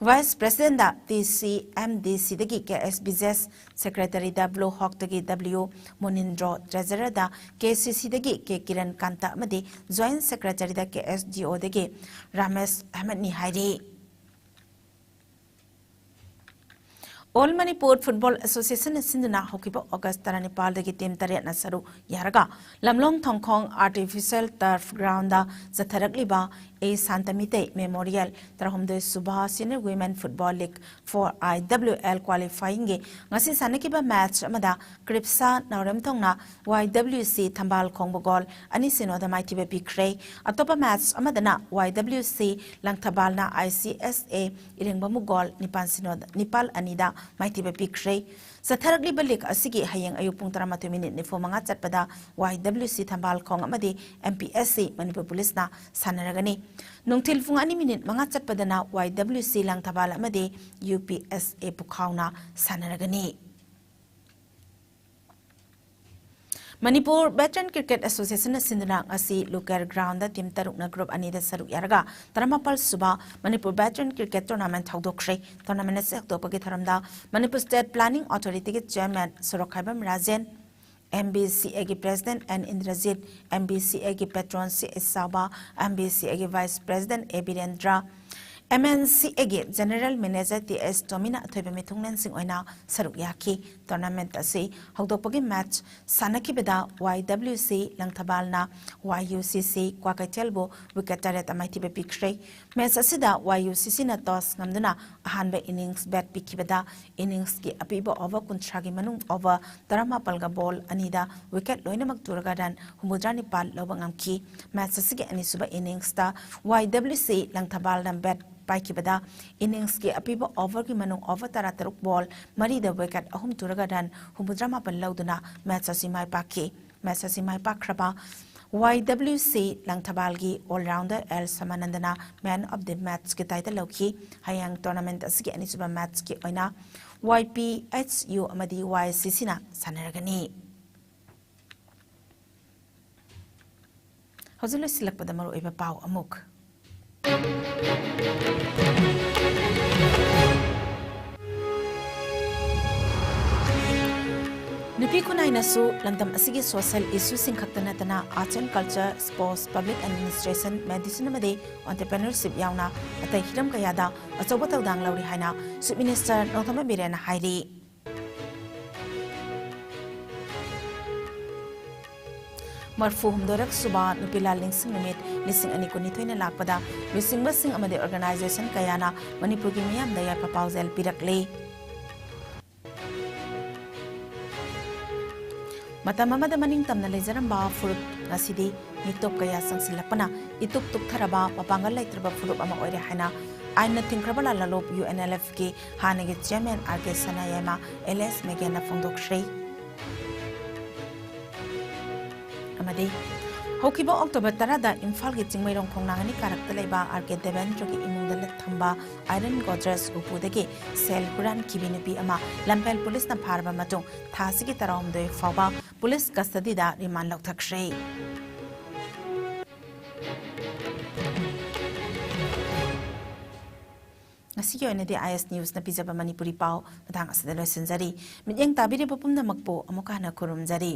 ꯚꯥꯏꯁ ꯄ꯭ꯔꯦꯁꯤꯗꯦꯟꯠꯇ ꯇꯤ ꯁꯤ ꯑꯦꯝ ꯗꯤ ꯁꯤꯗꯒꯤ ꯀꯦ ꯑꯦꯁ Bijesh, ꯁꯦꯀ꯭ꯔꯦꯇꯔꯤꯗ blue ꯍꯣꯛꯇꯒꯤ W ꯃꯨꯅꯤꯟꯗ꯭ꯔꯣ, ꯇ꯭ꯔꯦꯖꯔꯔꯗ K C ꯁꯤꯗꯒꯤ ꯀꯦ ꯀꯤꯔꯟ ꯀꯥꯟꯇ ꯑꯃꯗꯤ ꯖꯣꯏꯟꯠ ꯁꯦꯀ꯭ꯔꯦꯇꯔꯤꯗ ꯀꯦ ꯑꯦꯁ ꯗꯤ ꯑꯣꯗꯒꯤ ꯔꯥꯃꯦꯁ ꯑꯍꯃꯗꯅꯤ ꯍꯥꯏꯔꯤ꯫ ꯑꯣꯜ ꯃꯅꯤꯄꯨꯔ ꯐꯨꯠꯕꯣꯜ ꯑꯦꯁꯣꯁꯤꯌꯦꯁꯟꯅ ꯁꯤꯟꯗꯨꯅ ꯍꯧꯈꯤꯕ ꯑꯣꯒꯁ ꯇꯔꯥꯅꯤꯄꯥꯜꯗꯒꯤ ꯇꯤꯝ ꯇꯔꯦꯠꯅ ꯁꯔꯨꯛ ꯌꯥꯔꯒ ꯂꯝꯂꯣꯡ ꯊꯣꯡꯈꯣꯡ ꯑꯥꯔꯇꯤꯐꯤꯁꯤꯌꯦꯜ ꯇꯔꯐ ꯒ꯭ꯔꯥꯎꯟꯗ ꯆꯠꯊꯔꯛꯂꯤꯕ ꯑꯦ ꯁꯥꯟꯇ ꯃꯤꯇꯩ ꯃꯦꯃꯣꯔꯤꯌꯦꯜ ꯇꯔꯥꯍꯨꯝꯗꯣꯏ ꯁꯨꯕ senior women football league for I W L ꯀ꯭ꯋꯥꯂꯤꯐꯥꯏꯌꯤꯡꯒꯤ ꯉꯁꯤ ꯁꯥꯟꯅꯈꯤꯕ ꯃꯦꯆ ꯑꯃꯗ ꯀ꯭ꯔꯤꯞꯁꯥ ꯅꯥꯎꯔꯦꯝꯊꯣꯡꯅ ꯋꯥꯏ ꯗꯕ꯭ꯂꯤꯎ ꯁꯤ ꯊꯝꯕꯥꯜ ꯈꯣꯡꯕ ꯒꯣꯜ ꯑꯅꯤ ꯁꯤꯅꯣꯗ ꯃꯥꯏꯊꯤꯕ ꯄꯤꯈ꯭ꯔꯦ꯫ ꯑꯇꯣꯞꯄ ꯃꯦꯆ ꯑꯃꯗꯅ ꯋꯥꯏ ꯗꯕ꯭ꯂꯤꯎ ꯁꯤ ꯂꯪꯊꯕꯥꯜꯅ I C S A ꯏꯔꯦꯡꯕꯝꯕꯨ goal ꯅꯤꯄꯥꯜ ꯁꯤꯅꯣꯗ, ꯅꯤꯄꯥꯜ ꯑꯅꯤꯗ ꯃꯥꯏꯊꯤꯕ ꯄꯤꯈ꯭ꯔꯦ꯫ ꯆꯠꯊꯔꯛꯂꯤꯕ ꯂꯤꯒ ꯑꯁꯤꯒꯤ ꯍꯌꯦꯡ ꯑꯌꯨꯛ ꯄꯨꯡ ꯇꯔꯥꯃꯥꯊꯣꯏ ꯃꯤꯅꯤꯠ ꯅꯤꯐꯨ ꯃꯉꯥ ꯆꯠꯄꯗ ꯋꯥꯏ ꯗꯕ꯭ꯂꯤꯎ ꯁꯤ ꯊꯝꯕꯥꯜ ꯈꯣꯡ ꯑꯃꯗꯤ M P S C Manipur ꯄꯨꯂꯤꯁꯅ ꯁꯥꯟꯅꯔꯒꯅꯤ꯫ ꯅꯨꯡꯊꯤꯜ ꯄꯨꯡ ꯑꯅꯤ ꯃꯤꯅꯤꯠ ꯃꯉꯥ ꯆꯠꯄꯗꯅ ꯋꯥꯏ ꯗꯕ꯭ꯂꯤꯎ ꯁꯤ ꯂꯪꯊꯕꯥꯜ ꯑꯃꯗꯤ ꯌꯨ ꯄꯤ ꯑꯦꯁ ꯑꯦ ꯄꯨꯈꯥꯎꯅ ꯁꯥꯟꯅꯔꯒꯅꯤ꯫ ꯃꯅꯤꯄꯨꯔ ꯚꯦꯇꯔꯟ ꯀ꯭ꯔꯤꯀꯦꯠ ꯑꯦꯁꯣꯁꯤꯌꯦꯁꯟꯅ ꯁꯤꯟꯗꯨꯅ ꯉꯁꯤ ꯂꯨꯀꯦꯔ ꯒ꯭ꯔꯥꯎꯟꯗ ꯇꯤꯝ ꯇꯔꯨꯛꯅ ꯒ꯭ꯔꯨꯞ ꯑꯅꯤꯗ ꯁꯔꯨꯛ ꯌꯥꯔꯒ ꯇꯔꯥꯃꯥꯄꯜ ꯁꯨꯕ ꯃꯅꯤꯄꯨꯔ ꯚꯦꯇꯔꯟ ꯀ꯭ꯔꯤꯀꯦꯠ ꯇꯣꯔꯅꯥꯃꯦꯟꯠ ꯍꯧꯗꯣꯛꯈ꯭ꯔꯦ꯫ ꯇꯣꯔꯅꯥꯃꯦꯟꯠ ꯑꯁꯤ ꯍꯧꯗꯣꯛꯄꯒꯤ ꯊꯧꯔꯝꯗ ꯃꯅꯤꯄꯨꯔ ꯁ꯭ꯇꯦꯠ ꯄ꯭ꯂꯥꯅꯤꯡ ꯑꯣꯊꯣꯔꯤꯇꯤꯒꯤ ꯆꯤꯌꯔꯃꯦꯟ ꯁꯣꯔꯣꯛꯈꯥꯏꯕꯝ ꯔꯥꯖꯦꯟ, ꯑꯦꯝ ꯕꯤ ꯁꯤ ꯑꯦꯒꯤ president N Indrajit, M B C ꯑꯦꯒꯤ ꯄꯦꯇ꯭ꯔꯣꯟ ꯁꯤ ꯑꯦꯁ ꯆꯥꯎꯕ, ꯑꯦꯝ ꯕꯤ ꯁꯤ ꯑꯦꯒꯤ ꯚꯥꯏꯁ ꯄ꯭ꯔꯦꯁꯤꯗꯦꯟꯠ ꯑꯦ ꯕꯤꯔꯦꯟꯗ꯭ꯔ, ꯑꯦꯝ ꯑꯦꯟ ꯁꯤ ꯑꯦꯒꯤ ꯖꯦꯅꯔꯦꯜ ꯃꯦꯅꯦꯖꯔ ꯇꯤ ꯑꯦꯁ ꯇꯣꯃꯤꯅ ꯑꯊꯣꯏꯕ ꯃꯤꯊꯨꯡꯂꯦꯟꯁꯤꯡ ꯑꯣꯏꯅ ꯁꯔꯨꯛ ꯌꯥꯈꯤ꯫ ꯇꯣꯔꯅꯥꯃꯦꯟꯠ ꯑꯁꯤ ꯍꯧꯗꯣꯛꯄꯒꯤ ꯃꯦꯆ ꯁꯥꯟꯅꯈꯤꯕꯗ ꯋꯥꯏ ꯗꯕ꯭ꯂꯤꯎ ꯁꯤ ꯂꯪꯊꯕꯥꯜꯅ ꯋꯥꯏ ꯌꯨ ꯁꯤ ꯁꯤ ꯀ꯭ꯋꯥꯀꯩꯊꯦꯜꯕꯨ ꯋꯤꯀꯦꯠ ꯇꯔꯦꯠꯇ ꯃꯥꯏꯊꯤꯕ ꯄꯤꯈ꯭ꯔꯦ꯫ ꯃꯦꯆ ꯑꯁꯤꯗ ꯋꯥꯏ ꯌꯨ ꯁꯤ ꯁꯤꯅ ꯇꯣꯁ ꯉꯝꯗꯨꯅ ꯑꯍꯥꯟꯕ ꯏꯅꯤꯡꯁ ꯕꯦꯠ ꯄꯤꯈꯤꯕꯗ ꯏꯅꯤꯡꯁꯀꯤ ꯑꯄꯤꯕ ꯑꯣꯚꯔ ꯀꯨꯟꯊ꯭ꯔꯥꯒꯤ ꯃꯅꯨꯡ ꯑꯣꯚꯔ ꯇꯔꯥꯃꯥꯄꯜꯒ ꯕꯣꯜ ꯑꯅꯤꯗ ꯋꯤꯀꯦꯠ ꯂꯣꯏꯅꯃꯛ ꯇꯨꯔꯒ ꯔꯟ ꯍꯨꯝꯐꯨꯇꯔꯥ ꯅꯤꯄꯥꯜ ꯂꯧꯕ ꯉꯝꯈꯤ꯫ ꯃꯦꯆ ꯑꯁꯤꯒꯤ ꯑꯅꯤꯁꯨꯕ ꯏꯅꯤꯡꯁꯇ ꯋꯥꯏ ꯗꯕ꯭ꯂꯤꯎ ꯁꯤ ꯂꯪꯊꯕꯥꯜꯅ ꯕꯦꯠ ꯄꯥꯏꯈꯤꯕꯗ ꯏꯅꯤꯡꯁꯀꯤ ꯑꯄꯤꯕ ꯑꯣꯚꯔꯒꯤ ꯃꯅꯨꯡ ꯑꯣꯚꯔ ꯇꯔꯥꯇꯔꯨꯛ ꯕꯣꯜ ꯃꯔꯤꯗ ꯋꯤꯀꯦꯠ ꯑꯍꯨꯝ ꯇꯨꯔꯒ ꯔꯟ ꯍꯨꯝꯐꯨꯇꯔꯥ ꯃꯥꯄꯜ ꯂꯧꯗꯨꯅ ꯃꯦꯆ ꯑꯁꯤ ꯃꯥꯏ ꯄꯥꯛꯈꯤ꯫ Match ꯑꯁꯤ ꯃꯥꯏ ꯄꯥꯛꯈ꯭ꯔꯕ ꯋꯥꯏ ꯗꯕ꯭ꯂꯤꯎ ꯁꯤ ꯂꯪꯊꯕꯥꯜꯒꯤ all-rounder ꯑꯦꯜ ꯁꯃꯥꯅꯟꯗꯅ Man of the Matchꯀꯤ title ꯂꯧꯈꯤ꯫ ꯍꯌꯦꯡ tournament ꯑꯁꯤꯒꯤ ꯑꯅꯤꯁꯨꯕ matchꯀꯤ ꯑꯣꯏꯅ ꯋꯥꯏ ꯄꯤ ꯑꯩꯆ ꯌꯨ ꯑꯃꯗꯤ ꯋꯥꯏ ꯁꯤ ꯁꯤꯅ ꯁꯥꯟꯅꯔꯒꯅꯤ꯫ ꯍꯧꯖꯤꯛ ꯂꯣꯏꯁꯤꯜꯂꯛꯄꯗ ꯃꯔꯨꯑꯣꯏꯕ ꯄꯥꯎ ꯑꯃꯨꯛ꯫ ꯅꯨꯄꯤ ꯈꯨꯟꯅꯥꯏꯅꯁꯨ ꯂꯝꯗꯝ ꯑꯁꯤꯒꯤ social issueꯁꯤꯡ ꯈꯛꯇ ꯅꯠꯇꯅ arts and culture, sports, public administration, medicine ꯑꯃꯗꯤ entrepreneurship ꯌꯥꯎꯅ ꯑꯇꯩ ꯍꯤꯔꯝ ꯀꯌꯥꯗ ꯑꯆꯧꯕ ꯊꯧꯗꯥꯡ ꯂꯧꯔꯤ ꯍꯥꯏꯅ Chief Minister ꯅꯣꯡꯊꯣꯝꯕꯝ ꯕꯤꯔꯦꯟꯅ ꯍꯥꯏꯔꯤ꯫ ꯃꯔꯐꯨ ꯍꯨꯝꯗꯣꯏꯔꯛ ꯁꯨꯕ ꯅꯨꯄꯤ ꯂꯥꯜ ꯅꯤꯡꯁꯤꯡ ꯅꯨꯃꯤꯠ ꯂꯤꯁꯤꯡ ꯑꯅꯤ ꯀꯨꯟꯅꯤꯊꯣꯏꯅ ꯂꯥꯛꯄꯗ ꯂꯨꯆꯤꯡꯕꯁꯤꯡ ꯑꯃꯗꯤ organization ꯀꯌꯥꯅ ꯃꯅꯤꯄꯨꯔꯒꯤ ꯃꯤꯌꯥꯝꯗ ꯌꯥꯏꯐ ꯄꯥꯎꯖꯦꯜ ꯄꯤꯔꯛꯂꯤ꯫ ꯃꯇꯝ ꯑꯃꯗ ꯃꯅꯤꯡ ꯇꯝꯅ ꯂꯩꯖꯔꯝꯕ ꯐꯨꯔꯨꯞ ꯉꯁꯤꯗꯤ ꯃꯤꯇꯣꯞ ꯀꯌꯥ ꯆꯪꯁꯤꯜꯂꯛꯄꯅ ꯏꯇꯨꯛ ꯇꯨꯛꯊꯔꯕ ꯃꯄꯥꯡꯒꯜ ꯂꯩꯇ꯭ꯔꯕ ꯐꯨꯔꯨꯞ ꯑꯃ ꯑꯣꯏꯔꯦ ꯍꯥꯏꯅ ꯑꯥꯏꯟꯅ ꯊꯤꯡꯈ꯭ꯔꯕ ꯂꯥꯜꯂꯥꯂꯣꯞ ꯌꯨ ꯑꯦꯟ ꯑꯦꯜ ꯑꯦꯐꯀꯤ ꯍꯥꯟꯅꯒꯤ chairman ꯑꯥꯔ ꯀꯦ ꯁꯅꯥꯌꯥꯏꯃ ꯑꯦꯂꯤꯌꯥꯁ ꯃꯦꯒꯦꯟꯅ ꯐꯣꯡꯗꯣꯛꯈ꯭ꯔꯦ꯫ ꯑꯃꯗꯤ ꯍꯧꯈꯤꯕ ꯑꯣꯛꯇꯣꯕꯔ ꯇꯔꯥꯗ ꯏꯝꯐꯥꯜꯒꯤ ꯆꯤꯡꯃꯩꯔꯣꯡ ꯈꯣꯡꯅꯥꯡ ꯑꯅꯤ ꯀꯥꯔꯛꯇ ꯂꯩꯕ ꯑꯥꯔ ꯀꯦ ꯗꯦꯕꯦꯟꯗ꯭ꯔꯒꯤ ꯏꯃꯨꯡꯗ ꯊꯝꯕ iron Godrej ꯎꯄꯨꯗꯒꯤ ꯁꯦꯜ ꯍꯨꯔꯥꯟꯈꯤꯕꯤ ꯅꯨꯄꯤ ꯑꯃ ꯂꯝꯐꯦꯜ ꯄꯨꯂꯤꯁꯅ ꯐꯥꯔꯕ ꯃꯇꯨꯡ ꯊꯥ ꯑꯁꯤꯒꯤ ꯇꯔꯥꯍꯨꯝꯗꯣꯏ ꯐꯥꯎꯕ ꯄꯨꯂꯤꯁ custody ꯗ remand ꯂꯧꯊꯈ꯭ꯔꯦ꯫ ꯉꯁꯤꯒꯤ ꯑꯣꯏꯅꯗꯤ ꯑꯥꯏ ꯑꯦꯁ ꯅ꯭ꯌꯨꯁꯅ ꯄꯤꯖꯕ ꯃꯅꯤꯄꯨꯔꯤ ꯄꯥꯎ ꯃꯇꯥꯡ ꯑꯁꯤꯗ ꯂꯣꯏꯁꯤꯟꯖꯔꯤ꯫ ꯃꯤꯠꯌꯦꯡ ꯇꯥꯕꯤꯔꯤꯕ ꯄꯨꯝꯅꯃꯛꯄꯨ ꯑꯃꯨꯛ ꯍꯟꯅ ꯈꯨꯔꯨꯝꯖꯔꯤ꯫